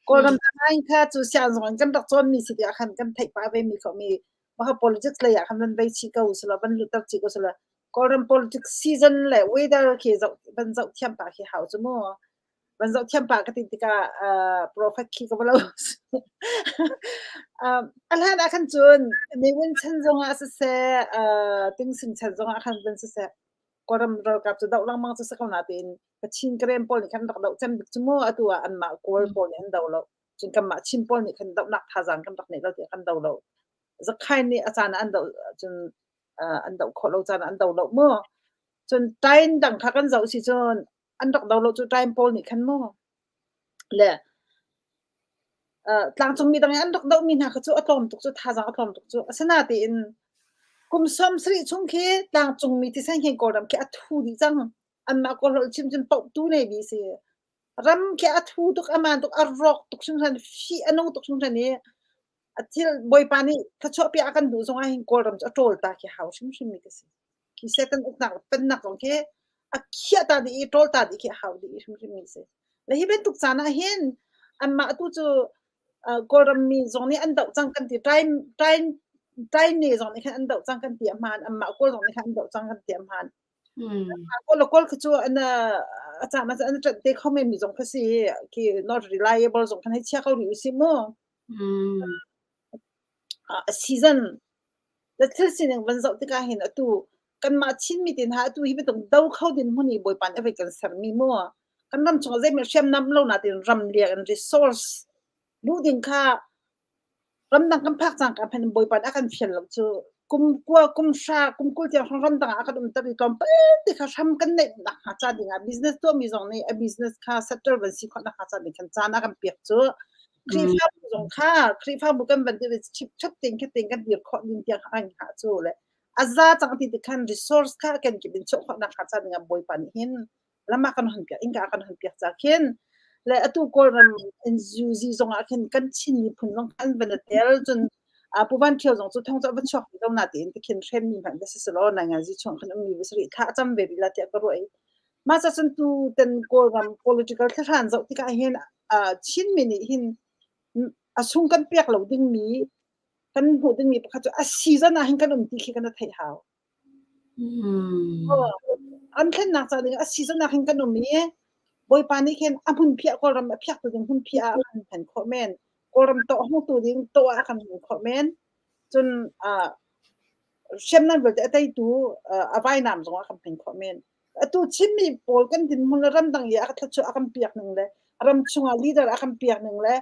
[SPEAKER 5] Kawlram ngai kha cu siang zong in kan rak cawnmi si tiah khan kan theih pah ve mi kho mi mah politics lei ah khan van vei chih ko usila van luhter chih ko usila Kawlram politics season le weather khi zoh van zoh thiam pah khi hau cu mu. Van zoh thiam pah ka ti tikah uh, prophet khi ka va lo. um, a hlan ah khan cun Ne Win chan zongah siseh, uh, Ting Sing chan zongah khan van siseh, Kawlram ralkap cu doh lengmang cu si ko natein Kachin Karen pawl nih khan rak doh cem bik cu mu atu ah anmah Kawl pawl nih an do lo. Cun kanmah Chin pawl nih khan dohnak thazaang kan rak neih lo tiah kan do lo. Zakhain nih a caan ah an doh cun uh, an doh khawh lo caan ah an do lo mu. Cun tain dang kha kan zoh si cun an rak do lo cu time pawl nih khan mu le uh, tlangcungmi dang i an rak dohmi hna kha cu a tlawm tuk cu thazaang a tlawm tuk cu asinatein kum sawm sarih chung khi tlangcungmi thisen hi Kawlram khi a thu dih cang anmah Kawlholh chim cun poh tu nei bi si ram khi a thu tuk aman tuk a rawk tuk hringhran fih a nung tuk hringhran i a thil Bawipa nih thluachuah piak a kan duh zong ah hin Kawlram cu a ṭawl ta khi hau hrimhrim mi ka si. Khi Satan uknak pennak zong khi a khiah ta dih i ṭawl ta dih khi a hau dih hrimhrim mi si. Le hi bantuk caan ah hin anmah tu cu Kawlram mi zong nih an doh cang kan ti. Time time time ne zong nih khan an doh cang kan ti a hmaan. Anmah Kawl zong nih khan an doh cang kan ti a hmaan. Kawl le Kawl khi cu an a caan ah an ṭanh te kho men mi zong kha si. Khi not reliable zong khan hei chia ko rih usih mu. A season le thil sining van zoh tikah hin atu kanmah Chinmi te hna atu hi bantuk do kho din hmun i Bawipa nih a vei kan sermi mu kan ram chungah zeihmanh hriamnam lo natin ram liang in resource luh ding kha ramdang kan phak cangka hmanh in Bawipa nih a kan fial lo cu kum kua kum hra kum 20 tiang hrawng ramdang ah a kan umter i tlawmpal te kha hram kan neih nak hnga ca ding ah business tuahmi zong nih a business kha settle van si khawh nak hnga ca ding khan caan a kan pek cu Khrihfabu zong kha Khrihfabu kan van dir i chipchap tein kha tein kan dir khawh ding tiang an hngah cu le a za cang ti ti khan resource kha kan kip in chuah khawh nak hnga ca ding ah Bawipa nih hin lam ah kan hon piak innka ah kan hon piak ca khin le atu Kawlram NUG zong ah khin kan Chin miphun zong an van i tel cun Pu Van Ṭhio zong cu thong cu a va chuak rih lo na tiin tikhin hremmi hmanh va si selaw nainganzi chung khan ummi va si rih thla a cam ve rih la tiah ka ruah i mah ca cun tu ten Kawlram political thlahran zoh tikah hin Chinmi nih hin a sung kan pek lo dingmi kan hmuh dingmi pakhat cu a season ah hin kan um ti khi kan theih hau. An thlennak ca ding a season ah hin kan um i Bawipa nih khin a hmun phiah Kawlram a phiaktu ding hmun phiah ah a kan hman khawh men. Kawlram tawh hungtu ding tawh ah a kan hman khawh men. Cun hriamnam vialte a teitu a vainam zong ah kan hman khawh men. Atu Chinmi pawl kan dinhmun le ramdang i a thluachuah a kan piak ning le ram chungah leader a kan piak ning le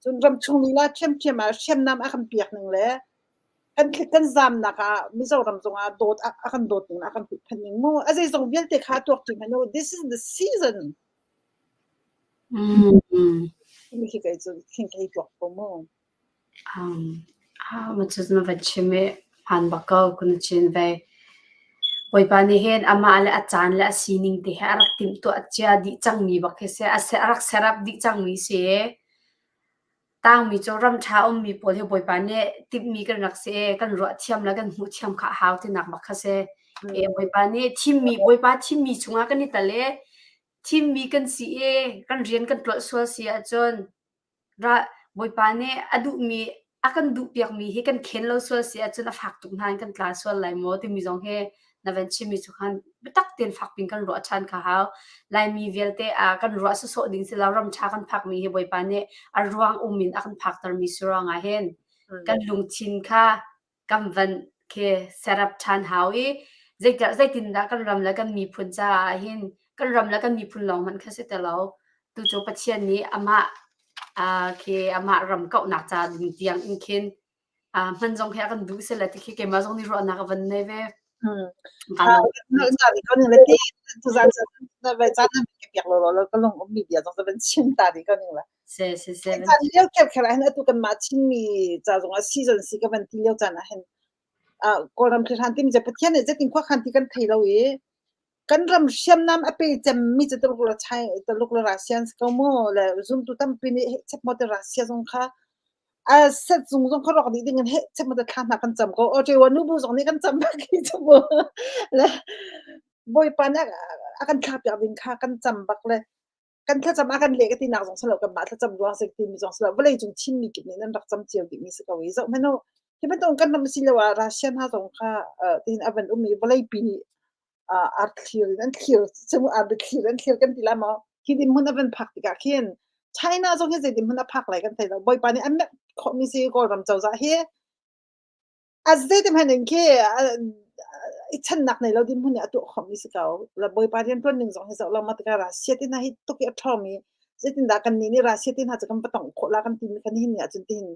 [SPEAKER 5] cun ramchung lila ṭhiamṭhiam ah hriamnam a kan piak ning le kan thlik kan zamnak ah Mizoram zongah dawt a kan dawt ning a kan huhphenh ning mu a zeizong vialte kha tuak ṭi hmanh u this is the season mi khi kei cu khin kei tuak ko mu
[SPEAKER 4] Cu na van chim i hmaan bak ko kun na chin ve. Bawipa nih hin amah le a caan le a sining te he a rak timhtuah cia dih cangmi bak khi si. A rak set up dih cangmi si. Tangmi cu ram ṭha ummi pawl hi Bawipa nih timhmi kan rak si i kan ruah thiam le kan hmuh thiam kha a hau tinak bak kha si. Bawipa nih thimmi Bawipa thimmi chungah kan i tel i thimmi kan si i kan rian kan tlolh sual si ahcun Bawipa nih a duhmi a kan duhpiakmi hi kan khen lo sual si ahcun a fak tuk hna in kan tla sual lai maw timi zong hi na van chimmi cu khan biatak tein fak piin kan ruah ṭhan kha hau. Laimi vialte ah kan ruah sawsawh ding si lo ram ṭha kan phakmi hi Bawipa nih a ruang um in a kan phaktermi si ruangah hin kan lungthin kha kan van khi serap ṭhan hau i zeitindah kan ram le kan miphun caah hin kan ram le kan miphun lawng hmanh kha si ti lo tu cu Pathian nih amah khi amah ram kauhnak ca ding tiang in khin hman zong hi a kan duh sile ti khi keimah zong nih ruahnak a van nei ve. Se se se.
[SPEAKER 5] Caan lio kher ah hin atu kanmah Chinmi ca zongah season si ka van ti lio caan ah hin Kawlram thil timi cu Pathian nih zeitin khuakhan ti kan thei lo i kan ram hriamnam a pe cemmi cu Tuluk le China, Tuluk le Russia an si ko mu le zumtu tampi nih heh maw te Russia zong kha a set zung zong kha rawk dih ding in heh maw te thla hna kan cam ko. Ottawa nubu zong nih kan cam bak hi cu mu. Le Bawipa nih a kan thlak piak ding kha kan cam bak le kan thlacam a kan leh ka tinak zong si lo kanmah thlacam ruang si timi zong si lo vawlei cung Chinmi kip nih nan rak cam cio dihmi si ko i zoh hmanh u hi bantuk kan ram si lo ah Russia hna zong kha tiin a van um i vawlei pi nih ar thlir in an thlir cu ar thlir an thlir kan ti la maw hi dinhmun a van phak tikah khin China zong hi zei dinhmun a phak lai kan thei lo Bawipa nih a mekh khawhmi si Kawlram cozah hi A zeitik hmanh in khi i channak nei lo dinhmun nih a tuah khawhmi si ko. La Bawipa rianṭuan ning zong hi zoh lo ma tikah Russia te hna hi tuk i a ṭhawng i zeitindah kannih nih Russia te hna cu kan va tongh khawh la kan timi kha nihin ni ahcun tihin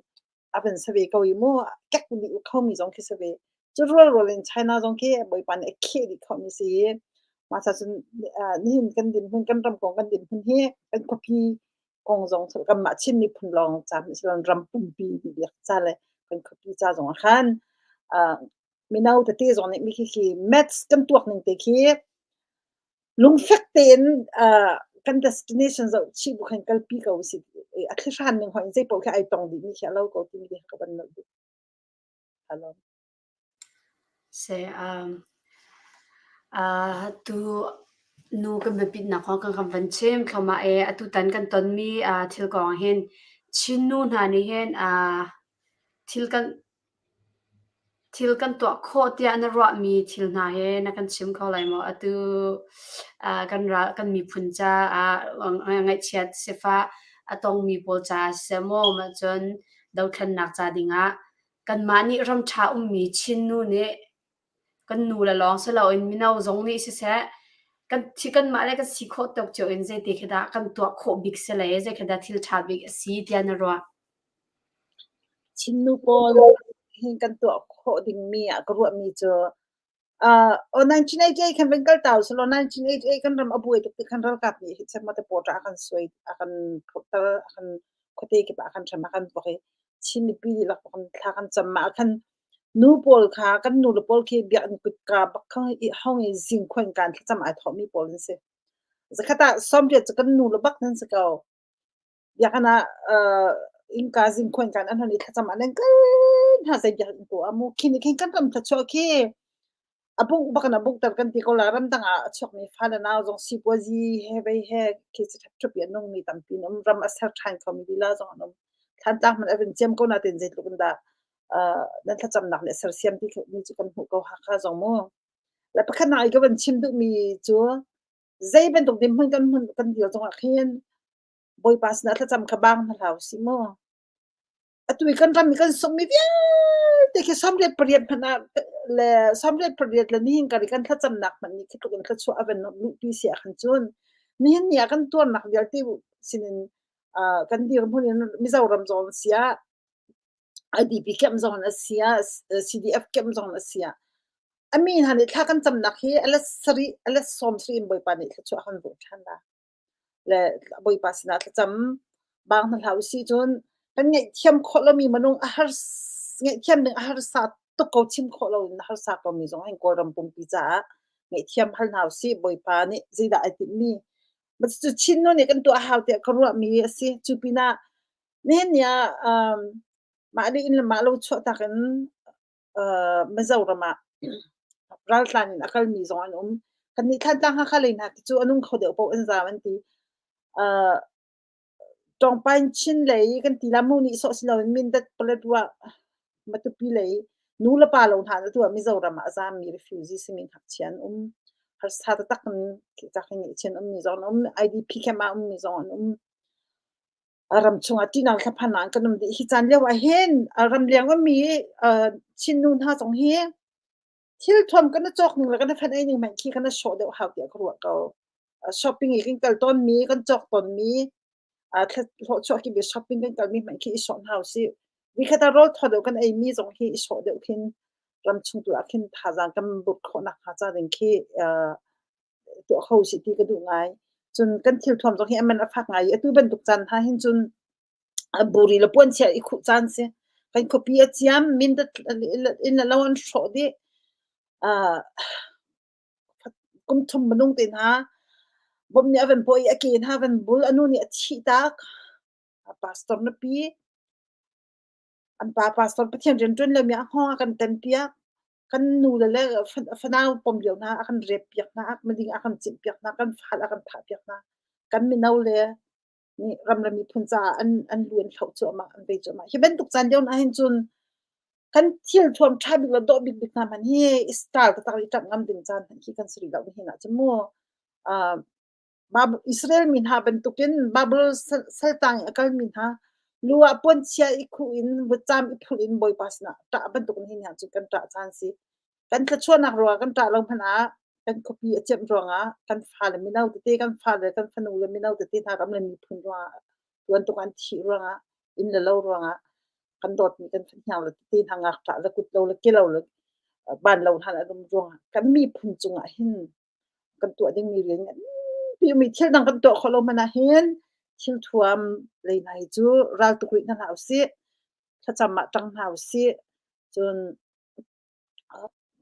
[SPEAKER 5] a van si ve ko i mu kek dih khomi zong khi si ve. Cu rualrual in China zong khi Bawipa nih a kheh dih khomi si i mah cun nihin kan dinhmun kan ram kong kan dinhmun hi kan khuapi kong zong kanmah Chin miphun lawng ca hmanh si loin ram pumpi biak ca le kan khuapi ca zong ah khan mino tete zong nih mi khi maths kan tuak ning te khi lungfek tein kan destination zoh chih bu khan kalpi ko si a thlihran ning hoi zei paoh khi ai tong dih mi khi a lo ko timi ka van nolh duh. Hello.
[SPEAKER 4] Se tu nu kan biapitnak kong kan kan van chim thluahmah i atutan kan tonmi thil kong hin Chin nu hna nih hin thil kan thil kan tuah khawh tiah na ruahmi thil hna hi na kan chim kho lai maw? Atu kan ral kan miphun caah ngaihchiat sifah a tongmi pawl caah siseh maw, mah cun dothlennak ca dingah Kanmah nih ram ṭha ummi Chin nu nih kan nule lawng si loin mino zong nih siseh kan kanmah le kan si khawh tawk cio in zeiti khi dah kan tuah khawh bik si le zei khi dah thil ṭha bik a si tiah na ruah?
[SPEAKER 5] Chin nu pawl hin kan tuah khawh dingmi ah ka ruahmi cu aw 1988 khan van kal ta usih law 1988 kan ram a buai tuk ti khan ralkap nih hi cem te porter a kan suai a kan phurhter a kan khuate kip ah a kan hrem a kan vuak i Chin mipi dihlak kan thla kan cam mah ah khan nu pawl kha kan nu le pawl khi biakinn kutka bak kha i hong i zingkhuan kan thlacam ai thawhmi pawl an si. Zakhat ah 80 cu kan nu le bak nan si ko. Biakinn ah innka zingkhuan kan an hon i thlacam ah nan kal hna zei biakinn tuah mu khi nih khin kan ram thluachuah khi a bungh bak in a bunghter kan ti ko la ramdang ah a chuakmi fale nau zong sipuazi he vei he khi ṭhep i a nungmi tampi an um ram a ser ṭhan khomi lila zong an um Thlantlang hmanh a vun ciam ko nain zeitluk in dah nan thlacamnak le sersiam ti mi cu kan hmuh ko Hakha zong mu le pakhatnak i ka van chim duhmi cu zei bantuk dinhmun kan hmun kan dir zongah khin Bawipa sinah thlacam kha bang hna hlah usih mu. Atu i kan ram i kan sunghmi vialte khi 88 hmanh ah le 88 le nihin kar i kan thlacamnak hmanh nih khi tluk in thluachuah a van luhpi si ahkhan cun nihin ni ah kan tuarnak vialte sinin kan dirhmun in Mizoram zong a si ah IDP camp zong a si ah CDF camp zong a si ah a mi hna nih thla kan camnak hi a let sarih a let 70 in Bawipa nih thluachuah a kan vung ṭhan la. Le Bawipa sinah thlacam bang hna hlah usih cun kan ngaihthiam khawh lomi minung a har ngaihthiam ding a harsa tuk ko chim khawh lo in a harsa komi zong hin Kawlram pumpi caah ngaihthiam hal hna usih Bawipa nih zeidah ai tinhmi cu Chin nu nih kan tuah hau tiah ka ruahmi a si. Cu pinah nihin ni ah mah le inn le mah lo chuahtak in Mizoram ah raltlan in a kalmi zong an um. Kannih Thantlang Hakha lei hna cu a nung kho deuh paoh an zaam an ti. Tawngpain Chin lei kan ti la mu nih sawh si loin Mindat Paletwa Matupi lei nu le pa lo hna atu ah Mizoram ah a zaammi refugee simi ngakchia an um. Harsa taktak in cak in ngeihchian ummi zong an um. IDP camp ah ummi zong an um. Ram chungah ṭihnak thlaphan ah kan um dih. Hi caan lio ah hin ramleng ummi Chin nu hna zong hi thil thuam kan i cawk ning le kan i fenh ei ning hmanh khi kan i sawh deuh hau tiah ka ruah ko. Shopping i kan kal tawnmi, kan cawk tawnmi, hlawhchuah kip i shopping kan kalmi hmanh khi i sawh hna usih. Nikhat ah rawl thaw deuh kan eimi zong hi i sawh deuh khin. Ramchung tu ah khin thazaang kan burh khawh nakhnga ca ding khi tuah kho usih ti ka duh ngai. Cun kan thilthuam zong hi a man a fak ngai i atu bantuk caan hna hin cun buri le puanchia i khuh caan si. Kan khuapi a ciam, mindat inn le lo an hrawh dih. Kum thum minung te hna bom nih a van pawi i a ke hna a van bul, a nu nih a thih tak. Pastor nupi, An pa pastor Pathian rianṭuan lomi a hngawng a kan tenpiak. Kan nule le fanau pom lio hna a kan rep piak hna, miding a kan cimh piak hna, kan fale a kan thah piak hna. Kan mino le nih ram le miphun caah an an lu an hloh cuahmah, an vei cuahmah. Hi bantuk caan lio hna hin cun kan thil thuam ṭha bik le dawh bikbik hna hmanh hi style taktak i ṭamh ngam ding caan hmanh khi kan si rih lo nihin ah cun mu. Uh, Israel mi hna bantukin Babel saltang i a kalmi hna lu ah puanchia i khuh in vutcam i phulh in Bawipa sinah ṭah bantukin hi hna cu kan ṭah caan si. Kan thluachuahnak ruangah kan ṭah lo hmanh ah kan khuapi a ciamh ruangah kan fale mino tete kan fale kan fanu le mino tete hna ram le miphun ruangah tuantuk an thih ruangah inn le lo ruangah kan dawtmi kan fahniang le tete hna ngakṭah le kut lo le ke lo le ban lo hna an um ruangah kan miphun cungah hin kan tuah dingmi rian nganpi um i thil dang kan tuah khawh lo hmanh ah hin thil thuam lei hna hi cu ral tuk rih hna hlah usih thlacam ah ṭang hna usih cun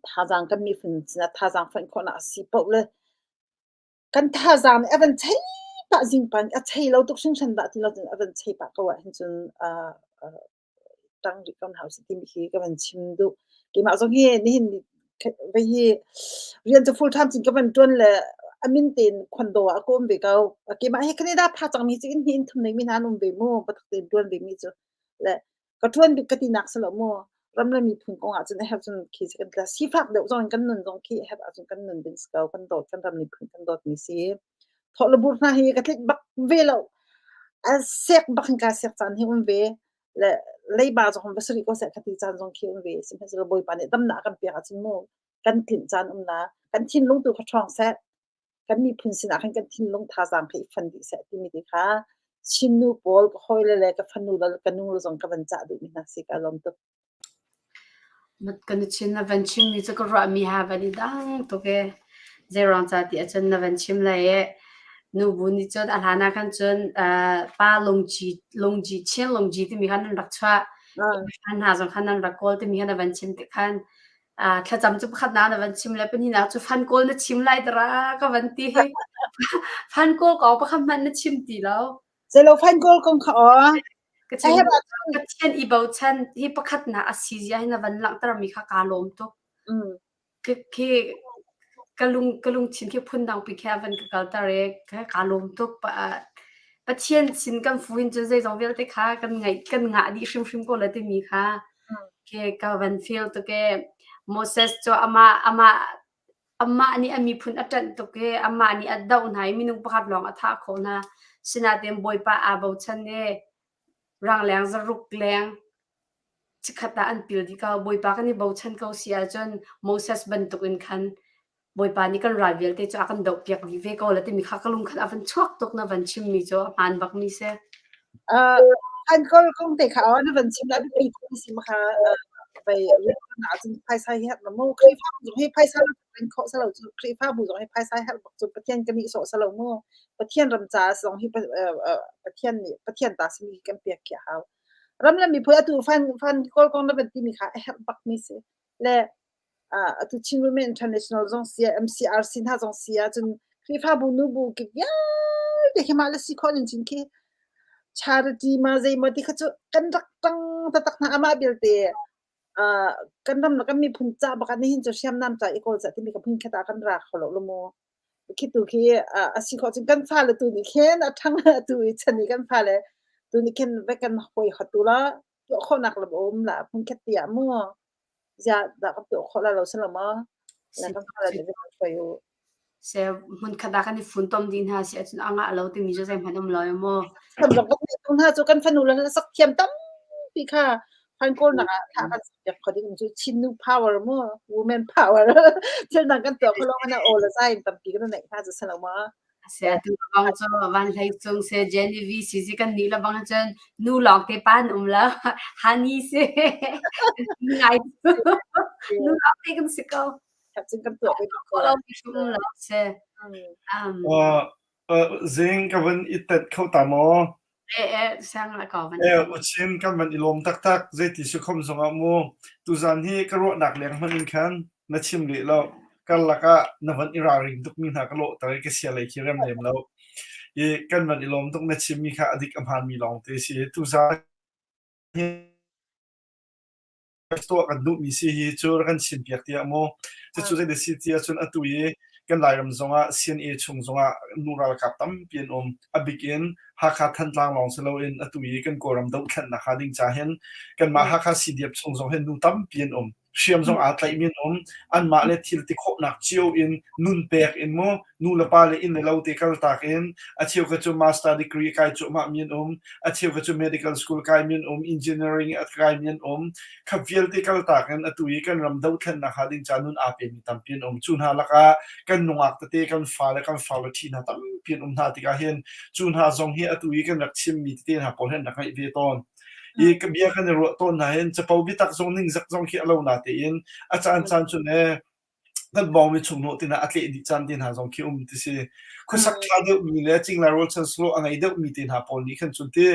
[SPEAKER 5] thazaang kan miphun sinah thazaang fonh khawhnak a si paoh le kan thazaang nih a van chei pah zingpan a chei lo tuk hringhran dah ti lo cun a van chei pah ko ah hin cun ṭang rih ko hna usih timi khi ka van chim duh. Keimah zong hi nihin vei hi rian cu full time cun ka van ṭuan le a min tein khuando ah ka um ve ko. Keimah hi Canada pha cangmi cu inn hnih inn thum neimi hna an um ve mu. Biatak tein ṭuan vemi cu. Le ka ṭuan bik ka tinak si lo mu. Ram le miphun kong ah cun a herh cun khi kan tla. Sifak deuh zong in kan nun zong khi a herh ahcun kan nun ding si ko. Kan dawt kan ram miphun kan dawtmi si. Thawh le bur hna hi ka tlik bak ve lo. A sek bak in kaa sek caan hi um ve. Le leiba zong va si rih ko seh ka ti caan zong khi um ve. Sihmanhsehlaw Bawipa nih damnak a kan pek ahcun mu kan tlinh caan um la. Kan thinlung tu kha ṭhawng seh. Kan miphun sinah khan kan thinlung thazaang kha i fon dih seh timi ti kha Chin nu pawl ka hawile le ka fanu le ka nu le zong ka van cah duhmi hna si ka lawm tuk.
[SPEAKER 4] Kan chin na van chimmi cu ka ruahmi ha van i dang tuk ee. Zeiruang ca ti ahcun na van chim lai i nubu nih cun a hlan ah khan cun pa lungci lungci Chin lungci timi kha nan rak chuah. Hlan hna zong khan nan rak kawl timi kha na van chim tik khan thlacam cu pakhatnak na van chim le pahnihnak cu fan kawl na chim lai dara ka van ti hi. Fan kawl kong pakhat hmanh na chim ti lo.
[SPEAKER 5] Zeilo fan kawl kong kha aw.
[SPEAKER 4] Ka chim Pathian i bochan hi pakhatnak a si zia hi na van langhtermi kha kaa lawm tuk. Khi ka lung ka lungthin khi phundang pi khi a van ka kalter i kaa lawm tuk. Pathian sin kan fu hin cun zeizong vialte kha kan ngaih kan ngah dih hrimhrim ko la timi kha khi ka van feel tuk i Moses cu amah amah Amah nih a miphun a ṭanh tuk i amah nih a doh hna i minung pakhat lawng a thah khawh hna. Sinain Bawipa aa bochan i rangleng zaruk leng chikkhat ah an pil dih ko. Bawipa kan i bochan ko si ahcun Moses bantukin khan Bawipa nih kan ral vialte cu a kan dohpiak dih ve ko la timi kha ka lung khan a van chuak tuk na van chimmi cu a hmaan bakmi si.
[SPEAKER 5] An kawl kong te kha na van chim la biapi tuk si ma kha vei rian ahcun phaisa hi herh mu Khrihfabu zong hi phaisa kan khawh salo cu Khrihfabu zong hi phaisa herh bak cu Pathian kan nih sawh salo mu Pathian ram ca zong hi Pathian nih Pathian ta simi kan pek khi a hau ram le miphun atu fan fan kawl kong na van timi kha a herh bak mi si le atu Chin Women International zong si MCRC hna zong si ahcun Khrihfabu nubu kip vialte khi mah le si khawh ning cin khi charity ma zeimaw ti kha cu kan rak ṭang taktak hna amah belte kan ram le kan miphun ca bak ah nihin cu hriamnam ca i kawl ca timi ka hmun khat ah kan ra kho lo lu mu khi tu khi a si khawh cun kan fale tu nih khin a ṭhang tu i chan i kan fale tu nih khin vai kan hawi hot tu la tuah khawhnak lam a um la hmun khat ti ah mu Ziah dah kan tuah khawh lai lo si lo maw? Le kan fale nih kan hruai u.
[SPEAKER 4] Se hmunkhat ah kan i funtom dih hna si ahcun a ngah lo timi cu zeihmanh um lo maw?
[SPEAKER 5] Kan rak kan tung hna cu kan fanu le hlasak thiam tampi kha fan kawlnak ah thah kan piak kho ding cu Chin nu power mu women power thil dang kan tuah kho lo mana aw le zai in tampi kan neih hna cu si lo maw?
[SPEAKER 4] Si atu bang cu Van Hlei Cung si Genevieve si si kan nih le bang cun nu lawng te pa an um lo. Hani si. Ngai nu lawng te kan si ko.
[SPEAKER 5] Cun kan tuah ve
[SPEAKER 4] ko lo mi um lo si.
[SPEAKER 1] Zing ka van i tet kho ta maw?
[SPEAKER 4] E e sang la ko van.
[SPEAKER 1] E uchin kan van i lawm taktak zeiti si khom zongah mu tuzan hi ka ruahnak leng hmanh in khan na chim rih lo karlak ah na van i ralring tukmi hna ka lawhter i ka sia lei khi rem lem lo i kan van i lawm tuk na chimmi kha a dik a hmaanmi lawng te si tuzan hi tuah kan duhmi si hi cu rak kan chimpiak tiah mu. Cucu zei si ti ahcun atu i kan Lairam zongah CNA chung zongah nu ralkap tampi an um. A bik in Hakha Thantlang lawng si loin atu i kan Kawlram dohthlennak hnga ding ca hin kanmah Hakha CDF chung zong hin nu tampi an um. Hriam zong aa tlaihmi an um. Anmah le thil ti khawhnak cio in nun pek in mu nu le pa le inn le lo te kaltak in a cheu kha cu master degree kai cuahmah mi an um a cheu kha cu medical school kai mi an um engineering a kai mi an um kha vialte kaltak in atu i kan ram dothlennak hnga ding ca nun aa pe mi tampi an um cu hna lakah kan nungak tete kan fa le kan farle ṭhi hna tampi an um hna tikah hin cu hna zong hi atu i kan rak chim mi tete hna pawl hin rak ngaih ve tawn i ka bia kan i ruah tawn hna hin capo biatak zong ningzak zong khi a lo na tein a caan caan cun e kan bawngmi chunghnawh te hna a tleh dih caan te hna zong khi um ti si. Khuasak ṭha deuhmi le cingla rawlchan sawh a ngei deuhmi te hna pawl nih khan cun ti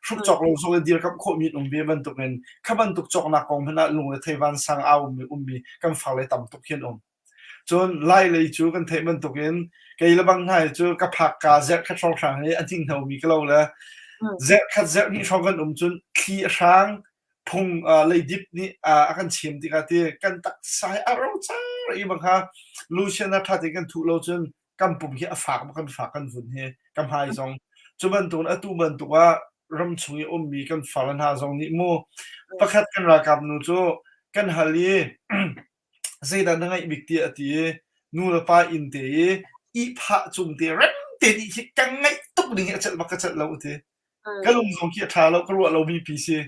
[SPEAKER 1] hruk cawk lo zong in dirkamh khawhmi an um ve bantukin kha bantuk cawknak kong hmanh ah lungrethei vansang aa ummi ummi kan farle tam tuk hi an um. Cun Lai lei cu kan theih bantukin kei le bang hna hi cu ka phak ka zerh khat hrawnghrang hi a hninghnomi ka lo le zerh khat zerh hnih hrawng kan um cun thli a hrang phung leidip nih a kan chim tikah ti kan taksa hi a rocar i bang kha Lucian a ṭha tein kan thuh lo cun kan pum hi a fak kan fak kan vun hi ka hmai zong cu bantuk atu bantuk ah ram chung i ummi kan far hna zong nih mu pakhat kan ralkap nu cu kan hal i zeidah na ngaih bik tiah a ti i nu le pa inn te i ihphah cung te rem te nih khi ka ngaih tuk ding hi a celh bak ka celh lo a ti Ka lung zong khi a ṭha lo, ka ruah lomi pi si.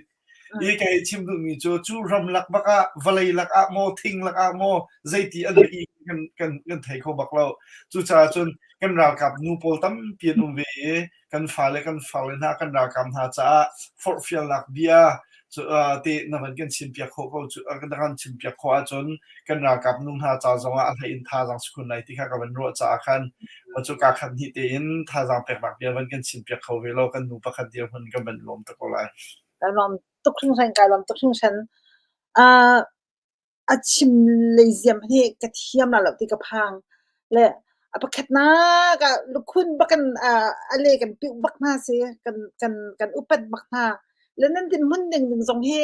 [SPEAKER 1] I ka hei chim duhmi cu, cu ram lak bak ah, vawlei lak ah maw, thing lak ah maw, zeiti an i kan, kan, kan thei kho bak lo. Cucaah cun kan ralkap nu pawl tampi an um ve i kan fale kan farle hna, kan ralkap hna caah forhfialnak bia cu, uh, te na van kan chimpiak khawh ko cu, na kan chimpiak khawh ahcun kan ralkap nu hna ca zongah a hlei in thazaang si khun lai ti kha ka van ruah caah khan cu ka khat hnih tein thazaang peknak bia van kan chimpiak kho ve lo kan nu pakhat dirhmun kan van lawm tuk ko lai.
[SPEAKER 5] Ka lawm tuk hringhran kai lawm tuk hringhran. Uh, a chim lei ziam hi ka thiam la lo ti ka phang. Le a pakhatnak ah lukhun bakan a le kan piuh bak hna si kan kan kan upat bak hna. Le nan din hmun ding ding zong hi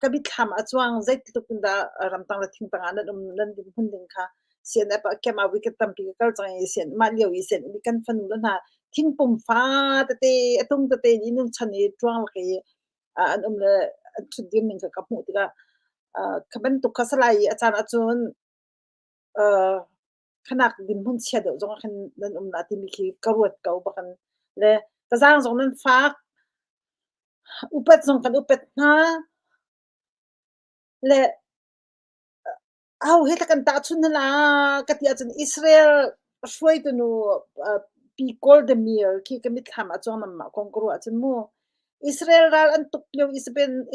[SPEAKER 5] ka mitthlam a cuang zeitluk in dah ramtang le thingtang ah nan um nan hmun ding kha CNF ah camp ah weekend tampi ka kal cang i CN mah lio i CN kan fanu le hna thingpum fa tete a tung tete in nung chan i ṭuang lak i an um le an ṭhut dir ning kha ka hmuh tikah kha bantuk kha salai i a caan ahcun khanak dinhmun chia deuh zong ah khan nan um la timi khi ka ruat ko bakan le ka zaang zong nan fak Upat zong kan upat hna. Le aho he kan tahchunh hna la ka ti ahcun Israel hruaitu nu Pi Golda Meir khi ka mitthlam ah cuang mah kong ka ruah ahcun mu Israel ral an tuk lio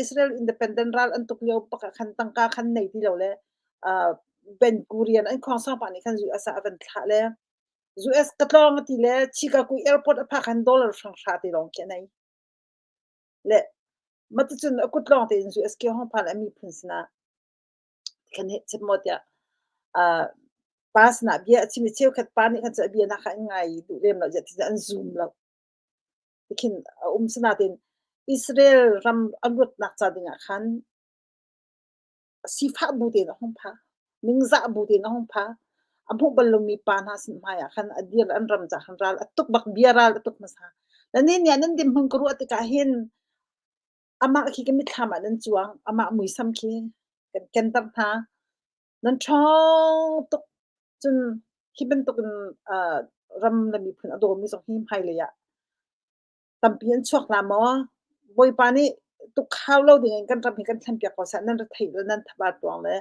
[SPEAKER 5] Israel independent ral an tuk lio bak ah khan tangka khan nei ti lo le Ben Gurion an khuangsang pa nih khan US ah a van thlah le US ka tlawng a ti le Chicago airport a phak khan dollar hrang hra te lawng khi a nei. Le mah ticun a kut lawng tein US ke hong phan a miphun sinah kan heh chim maw tiah uh, pa sinah bia a chim i cheukhat pa nih khan cu a bia nak kha an ngai duh lem lo ziah ti an zum lo. Tikhin a um sinain Israel ram a luatnak ca dingah khan sifah bu tein a hung pha. Ningzah bu tein a hung pha. A hmuh bal lomi pa hna sin hmai ah khan a dir an ram ca khan ral a tuk bak bia ral a tuk hmasa. Le ni nih nan dirhmun ka ruah tikah hin amah khi ka mitthlam ah nan cuang, amah muisam khi kan kenter hna. Nan ṭhawng tuk. Cun hi bantukin uh, ram le miphun a dawmi zong hi hmailei ah Tampi an chuak la maw? Bawipa nih tukhau lo dingin kan ram hi kan thlenpiak ko seh. Nan retheih le nan thabat ruang le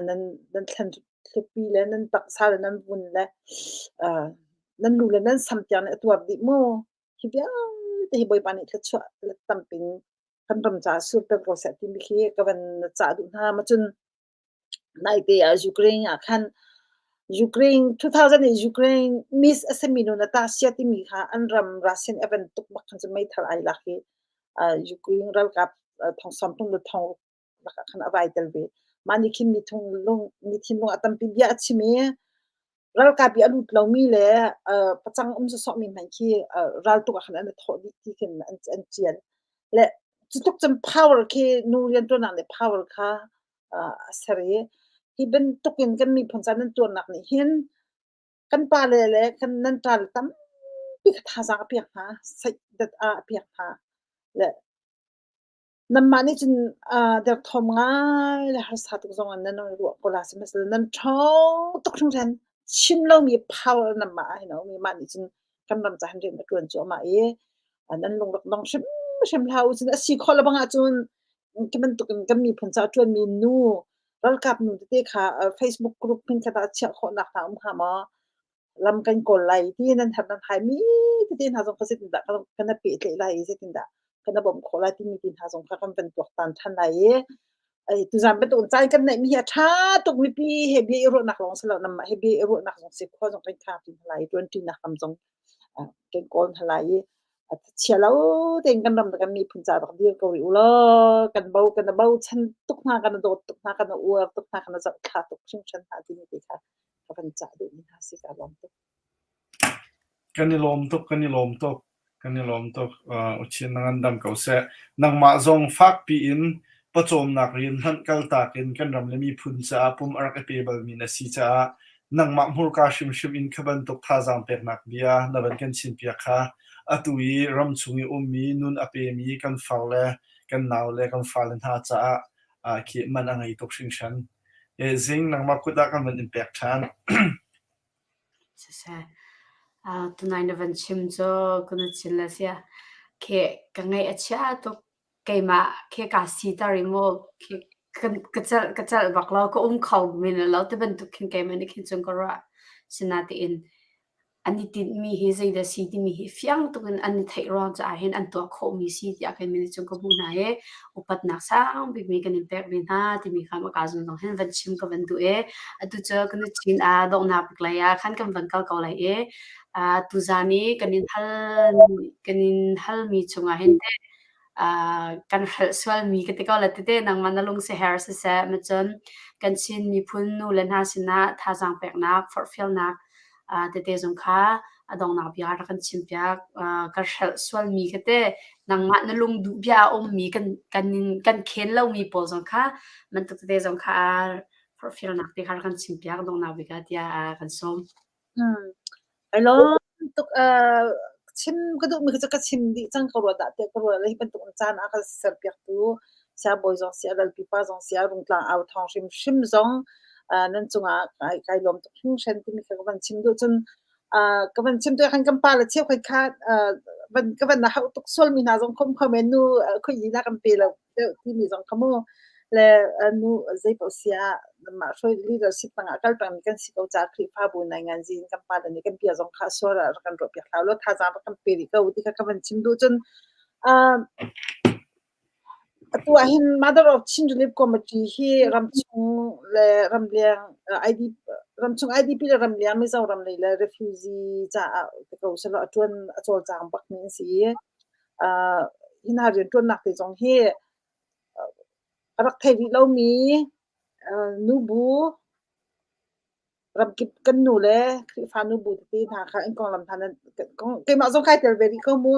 [SPEAKER 5] nan nan thlen thlipi le nan taksa le nan vun le. Nan lu le nan sam tiang nih a tuar dih mu. Hi vialte hi Bawipa nih thluachuah tampin kan ram caah sur pek ko seh timi khi ka van cah duh hna. Ma cun naite ah Ukraine ah khan Ukraine 2000 in Ukraine Miss a simi nu Natasha timi kha an ram Russian a van tuk bak khan cun meithal ai lak i Ukraine ralkap thong sawm thum le thong lakah khan a vai tel ve. Mah nih khin mi thinlung mi thinlung a tampi bia a chim i ralkap i a lut lomi le pacang um sawsawhmi hmanh khi raltuk ah khan an i thawh dih ti khin an an ṭial. Le cutluk cun power khi nu rianṭuannak nih power kha a ser i hi bantuk in kan miphun ca nan tuarnak nih hin kan pale le kan nan ṭale tampi kha thazaang a pek hna, saihdat ah a pek hna. Le Nanmah nih cun derthawm ngai le harsa tuk zong in nan ruah ko la sihmanhsehlaw nan ṭhawng tuk hringhran. Chim lomi power nanmah ah hin a um i mah nih cun kan ram caah hin rian a ṭuan cuahmah i nan lung rak dong hrimhrim hlah u. Cun a si khawh lebang ahcun khi bantukin kan miphun caah a ṭuanmi nu ralkap nu tete kha Facebook group hmunkhat ah chiah khawhnak hna um hnga maw? Lam kan kawl lai ti nan herh nan hai mi tete hna zong kha zeitindah kan i pehtlaih lai i zeitindah kan i bawmh khawh lai timi ti hna zong kha kan van tuaktan ṭhan lai i ai tuzan bantuk in caan kan neihmi hi a ṭha tuk mipi he bia i ruahnak lawng si lo nanmah he bia i ruahnak zong si khua zong kan khang ṭi hna lai i ṭuanṭinak lam zong kan kawl hna lai i chia lo tein kan ram le kan miphun ca rak dir ko rih u law kan bo kan i bochan tuk hna kan i dawt tuk hna kan i uar tuk hna kan i zohthla tuk hringhran hna timi te kha ka van cah duhmi hna si ka lawm tuk.
[SPEAKER 1] Kan i lawm tuk, kan i lawm tuk, kan i lawm tuk. Uh, Uchin na ngan dam ko seh. Nangmah zong fakpi in pawcawmnak rian hmanh kaltak in kan ram le miphun caah pum a rak i pe balmi na si caah nangmah hmurka hrimhrim in kha bantuk thazaang peknak bia na van kan chimpiak kha atu i ramchung i ummi nun a pemi kan far le kan nau le kan fale hna caah uh, khi man a ngei tuk hringhran. Zing nangmah kut ah kan van in pek ṭhan.
[SPEAKER 4] Siseh, tunai na van chim cu ka na chin le sia khi ka ngaih a chia tuk. Keimah khi kaa siter i maw khi ka celh ka celh bak lo, ka um kho men lo ti bantuk khin keimah nih khin cun ka ruah. Sinatein an i tinhmi hi zeidah a si timi hi fiang tuk in an i theih ruang caah hin an tuah khawhmi si tiah kei nih cun ka hmuh hna i upatnak sang bikmi kan in pek ve hna timi kha maka zung zong hin van chim ka van duh i atu cu kan i chin ah donghnak bik lei ah khan kan van kal ko lai i tuzan i kan in hal kan in halmi chungah hin teh kan hrelh sualmi ka ti ko le tete nangmah na lung siaherh siseh macun kan Chin miphun nu le hna sinah thazaang peknak forhfialnak tete zong kha a donghnak bia rak kan chimpiak. Ka hrelh sualmi kha te nangmah na lung duh bia a ummi kan kan kan khen lomi pawl zong kha bantuk tete zong kha forhfialnak te kha rak kan chimpiak donghnak bik ah tiah kan sawm.
[SPEAKER 5] Ai lawm tuk. Chim ka duhmi kha cu ka chim dih cang ka ruah dah tiah ka ruah. Hi bantuk in caan a ka serpiaktu siangbawi zong si, a lalpi pa zong si, a Rungtlang au thawng hrimhrim zong nan cungah kai lawm tuk hringhran timi kha ka van chim duh. Cun ka van chim tu khan kan pa le cheukhat kha van ka van na hauh tuk sualmi hna zong khom kho men nu khoi na kan pe lo deuh timi zong kha mu le nu zei paoh si ah mah hruai leadership tangah kal pengmi kan si ko caah Khrihfabu nai ngan zin kan pa le nih kan bia zong kha sual ah rak kan ruah piak hlah law thazaang rak kan pe rih ko ti kha ka van chim duh cun atu ah hin Mother of Chin Relief Committee hi ramchung le ramleng ID ramchung IDP le ramleng Mizoram lei le refugee caah ti ko selaw a ṭuan a cawlcang bakmi an si i hi hna rianṭuannak te zong hi a rak thei rih lomi nubu ramkip kan nu le Khrihfa nubu tete hna kha an konglam hna nan keimah zong kai tel ve rih ko mu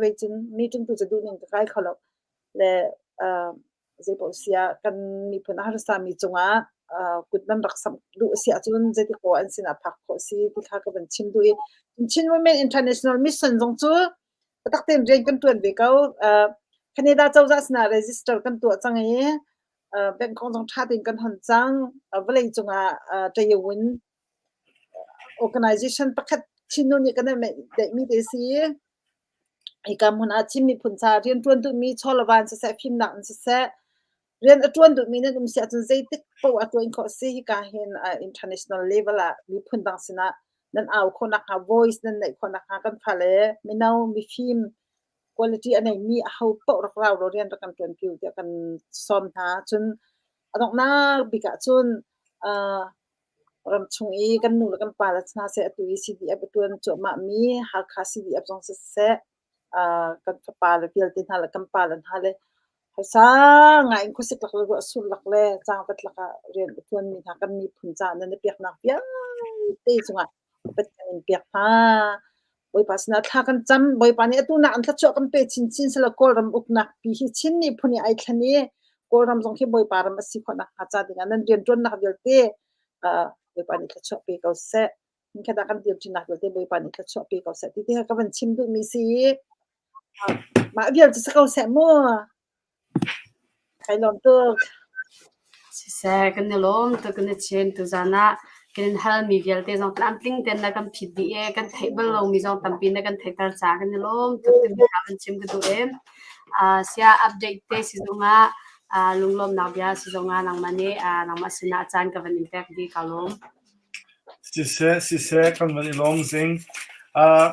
[SPEAKER 5] vei cun meeting tu cu duh ning ka kai kho lo le zeipaoh si ah kan miphun a harsami cungah kut nan rak samh duh a si ahcun zeiti ko an sinah phak khawh si ti kha ka van chim duh i Chin Women International Mission zong cu biatak tein rian kan ṭuan ve ko. Canada cozah sinah register kan tuah cang i bank kong zong ṭha tein kan hon cang. Vawlei cungah ṭayawun organization pakhat Chin nu nih kan deihmi te si. Hika hmun ah Chin miphun ca rianṭuan duhmi chawlevan siseh, fimnak in siseh, rian a ṭuan duhmi nan um si ahcun zeitik paoh ah ṭuan khawh a si. Hika hin international level ah miphun dang sinah. Nan au khawh nakhnga, voice nan neih khawh nakhnga kan fale mino, mifim, quality a neimi aho paoh rak rau law rian rak kan ṭuanpi u tiah kan sawm hna. Cun a donghnak bik ah cun uh, ramchung i kan nu le kan pa le hna seh atu i CDF a ṭuan cuahmahmi Hakha CDF zong siseh uh, kan fapa le vialte hna le kan pa le hna le harsa ngai in khuasik lak le ruah sur lak le cangvat lak ah rian a ṭuanmi hna kan miphun caah nan i piaknak vialte cungah Pathian in piak hna. Bawipa sinah thla kan cam. Bawipa nih atu nak in thluachuah kan pe chinchin selaw Kawlram uknak pi hi Chin miphun i ai thlen i Kawlram zong khi Bawipa ram a si khawh nakhnga ca dingah nan rianṭuannak vialte uh, Bawipa nih thluachuah pe ko seh. Hinkhat ah kan dirṭinak vialte Bawipa nih thluachuah pe ko seh ti ti kha ka van chim duhmi si i mah vial cu si ko seh mu. Kai lawm tuk.
[SPEAKER 4] Siseh, kan i lawm tuk kan i chin. Tuzaan ah kan in halmi vialte zong tlamtling tein na kan phit dih i kan theih bal lomi zong tampi na kan theihter caah kan i lawm tuk timi kha van chim ka duh i sia update te si zongah lunglawmnak bia si zongah nangmah nih nangmah sinah caan ka van in pek dih ka lawm.
[SPEAKER 1] Siseh, siseh, kan van i lawm zing.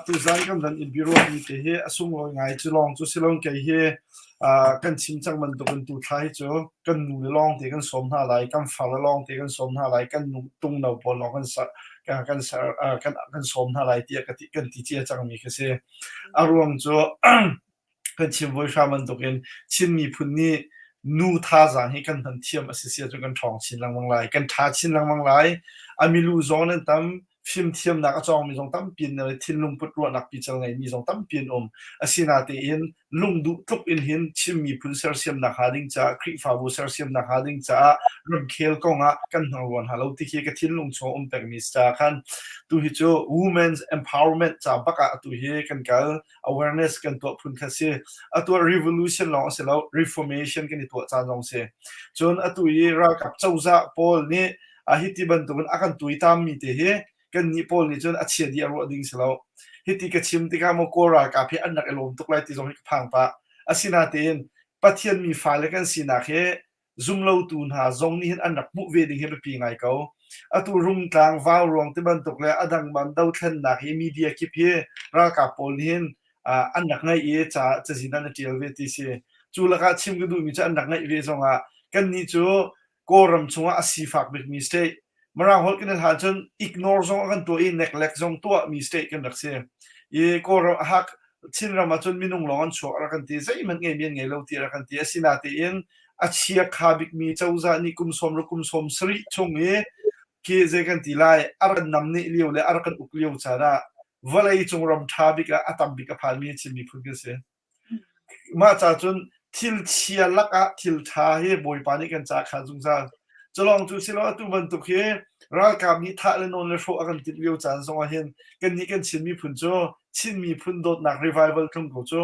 [SPEAKER 1] Tuzan kan van i biaruahmi te hi a sunglawi ngai. Cu lawng cu si lo kei hi kan chim cang bantukin tu thla hi cu kan nu le lawng te kan sawm hna lai, kan far le lawng te kan sawm hna lai, kan nu tung no pawl lawng kan ser, kan ser, kan, kan sawm hna lai tiah ka ti, kan ti cia cangmi khi si. A ruang cu Kan chim voi hram bantukin Chin miphun nih nu thazaang hi kan hman thiam a si si ahcun kan ṭhawng chin lengmang lai. Kan ṭha chin lengmang lai. A milu zong nan tam, fimthiamnak a cawngmi zong tampi an um i thinlung put ruahnak pical ngeimi zong tampi an um. Asinatein lungduh tluk in hin Chin miphun sersiamnak hnga ding caah, Khrihfabu sersiamnak hnga ding caah ramkhel kong ah kan hmang rua hna lo ti khi ka thinlung chung a um pengmi si caah khan tu hi cu women's empowerment ca bak ah atu hi kan kal. Awareness kan tuah phun kha si. Atu revolution lawng a si lo, reformation kan i tuah caan zong si. Cun atu i ralkap cozah pawl nih a hiti bantukin a kan tuitam mi te hi kan nih pawl nih cun a chia dih a ruah ding si lo. Hiti ka chim tikah maw Kawl ralkap hi an rak i lawm tuk lai ti zong hi ka phang pah. Asinatein Pathian mi fale kan sinak hi zumlotu hna zong nih hin an rak hmuh ve ding hi biapi ngai ko. Atu Rungtlang, Vauruang tibantuk le a dang ban dothlennak hi media kip hi ralkap pawl nih hin an rak ngaih i ca cazin an i ṭial ve ti si. Cu lakah chim ka duhmi cu an rak ngaih ve zongah kannih cu Kawlram chungah a sifak bikmi state, Mirang holh kan i hlan cun ignore zong a kan tuah i neglect zong tuahmi state kan rak si. I Kawlram hak Chinram ah cun minung lawng an chuak a rak kan ti, zeihmanh ngeimi an ngei lo ti a rak kan ti. Asinatein a chiakha bikmi cozah nih kum 60 kum 70 chung i khi zei kan ti lai a rak namneh lio le a rak kan uk lio caan ah vawlei cung ram ṭha bik ah a tam bik a phanmi Chin miphun kan si. Mah ca cun thil chia lakah thil ṭha hi Bawipa nih kan ca kha zungzal. Culawng cu silo atu bantuk hi ralkap nih thah le nawn le hrawh a kan timh lio caan zongah hin kannih kan Chin miphun cu Chin miphun dawtnak revival tlung ko cu.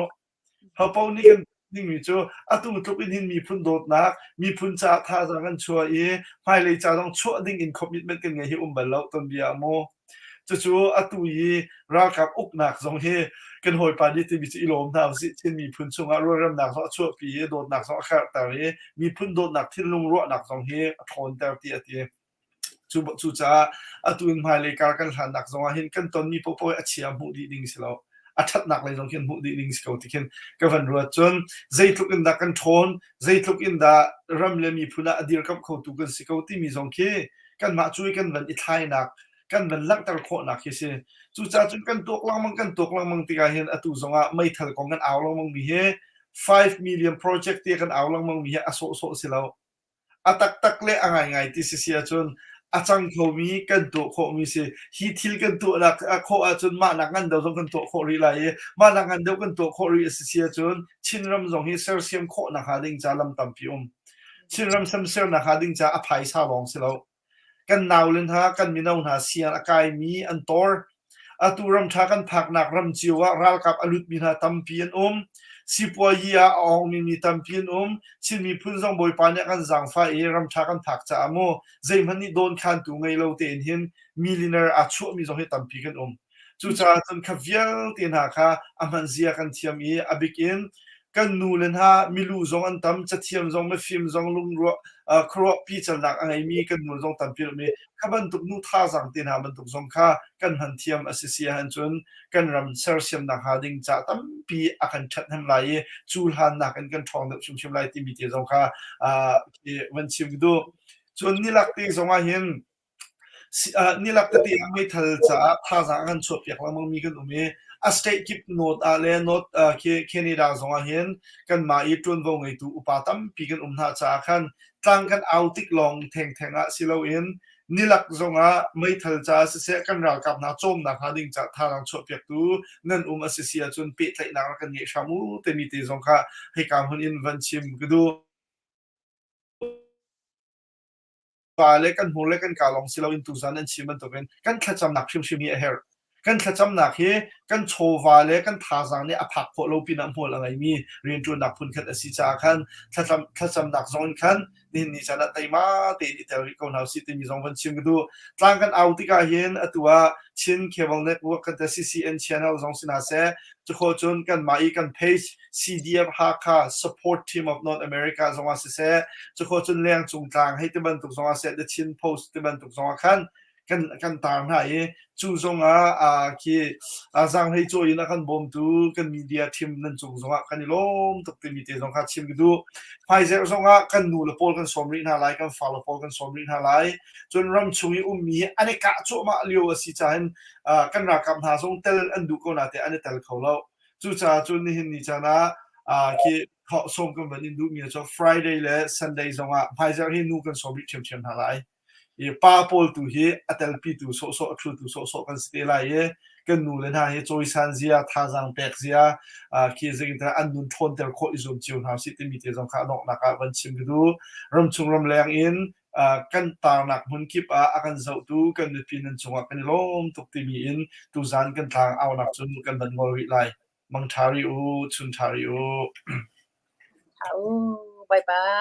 [SPEAKER 1] Hopaoh nih kan dingmi cu atu tluk in hin miphun dawtnak, miphun caah thazaang kan chuah i hmailei ca zong chuah ding in commitment kan ngei hi um bal lo ton bia mu. Cucu atu i ralkap uknak zong hi kan hawipa nih timi cu i lawm hna usih. Chin miphun chungah rualremnak zong a chuahpi i dawtnak zong a karhter i miphun dawtnak thinlung ruahnak zong hi a ṭhawnter ti a ti. Cucaah atu in hmailei kar kan hlannak zong ah hin kan tonmi paohpaoh hi a chia hmuh dih ding si lo. A ṭhatnak lei zong khin hmuh dih ding si ko ti khin ka van ruat. Cun zeitluk in dah kan ṭhawn, zeitluk in dah ram le miphun ah a dirkamh khotu kan si ko timi zong khi kanmah cu i kan van i thlainak kan van langhter khawhnak hi si. Cucaah cun kan tuak lengmang kan tuak lengmang tikah hin atu zongah meithal kong kan au lengmang mi hi 5 million project ti kan au lengmang mi hi a sawhsawh si lo. A taktak le a ngaingai ti si si ahcun a cang khomi kan tuah khawhmi si. Hi thil kan tuahnak khawh ahcun mah nak ngan deuh zong kan tuah khawh rih lai i mah nak ngan deuh kan tuah khawh rih a si si ahcun Chinram zong hi sersiam khawhnak hnga ding ca lam tampi um. Chinram sersiamnak hnga ding ca a phaisa lawng si lo. Kan naule hna, kan mino hna siang a kaimi an tor. Atu ramṭha kan phaknak ram cio ah ralkap a lutmi hna tampi an um. Sipuayi ah a awngmi mi tampi an um. Chin miphun zong Bawipa nih a kan zaangfah i ramṭha kan phak caah mu zeihmanh nih dawnkhantu ngei lo tein hin millionaire aa chuahmi zong hi tampi kan um. Cucaah cun kha vialte hna kha a hman zia kan thiam i a bik in. Kan nu le hna milu zong an tam, cathiam zong mifim zong lungruah khuaruah picalnak a ngeimi kan nu zong tampi an um i kha bantuk nu thazaang te hna bantuk zong kha kan hman thiam a si si ahcun kan ram sersiamnak hnga ding ca tampi a kan ṭhathnem lai i cu hlannak in kan ṭhawng deuh hrimhrim lai timi te zong kha van chim ka duh. Cun nilak te zong ah hin Nilak tete ah meithal caah thazaang a kan chuahpiak lengmangmi kan um i a state kip North ah le North Canada zong ah hin kanmah i ṭuanvo ngeitu upa tampi kan um hna caah khan tlang kan au tik lawng thengtheng ah si loin nilak zongah meithal caah siseh kan ralkap hna cawmnak hnga ding caah thazaang chuahpiaktu nan um a si si ahcun pehtlaihnak rak kan ngeih hram u timi te zong kha hika hmun in van chim ka duh. Pa le kan hmur le kan kaa lawng si loin tuzan an chim bantukin kan thlacamnak hrimhrim hi a herh. Kan thlacamnak hi kan chawva le kan thazaang nih a phak khawh lo pinah hmual a ngeimi rianṭuannak phunkhat a si caah khan thlacam, thlacamnak zong in khan nihin ni caan ah teima tein i tel rih ko hna usih timi zong van chim ka duh. Tlang kan au tikah hin atu ah Chin Cable Network kan te CCN channel zong si hna seh, cukhawh cun kanmah i kan page CDF Hakha Support Team of North America zongah siseh, cukhawh cun lengcung tlang hei ti bantuk zongah seh, The Chin Post ti bantuk zongah khan kan kan tar hna i cu zongah uh, khi uh, zaanghlei cawi in a kan bawmtu kan media team nan cung zongah kan i lawm tuk timi te zong kha chim ka duh. Hmaizerh zongah kan nu le pawl kan sawm rih hna lai, kan fale pawl kan sawm rih hna lai. Cun ram chung i ummi an i kah cuahmah lio a si cahin uh, kan ralkap hna zong tel an duh ko na te an i tel kho lo. Cucaah cun nihin ni caan ah uh, khi sawm kan van in duhmi cu Friday le Sunday zongah hmaizarh hi nu kan sawm rih ṭhiamṭhiam hna lai. I pa pawl tu hi a telpitu sawhsawh a ṭhutu sawhsawh kan si te lai i kan nu le hna hi cawisan zia, thazaang pek zia, uh, khi zeitintiah an nun ṭhawnter khawh i zuam cio hna usih timi te zong kha a donghnak ah van chim ka duh. Ramchung ramleng in kan tarnak hmun kip ah a kan zohtu kan mipi nan cungah kan i lawm tuk timi in tuzan kan tlang aunak cun kan van ngol rih lai. Mangṭha rih u, chun ṭha rih u.
[SPEAKER 5] Bye bye.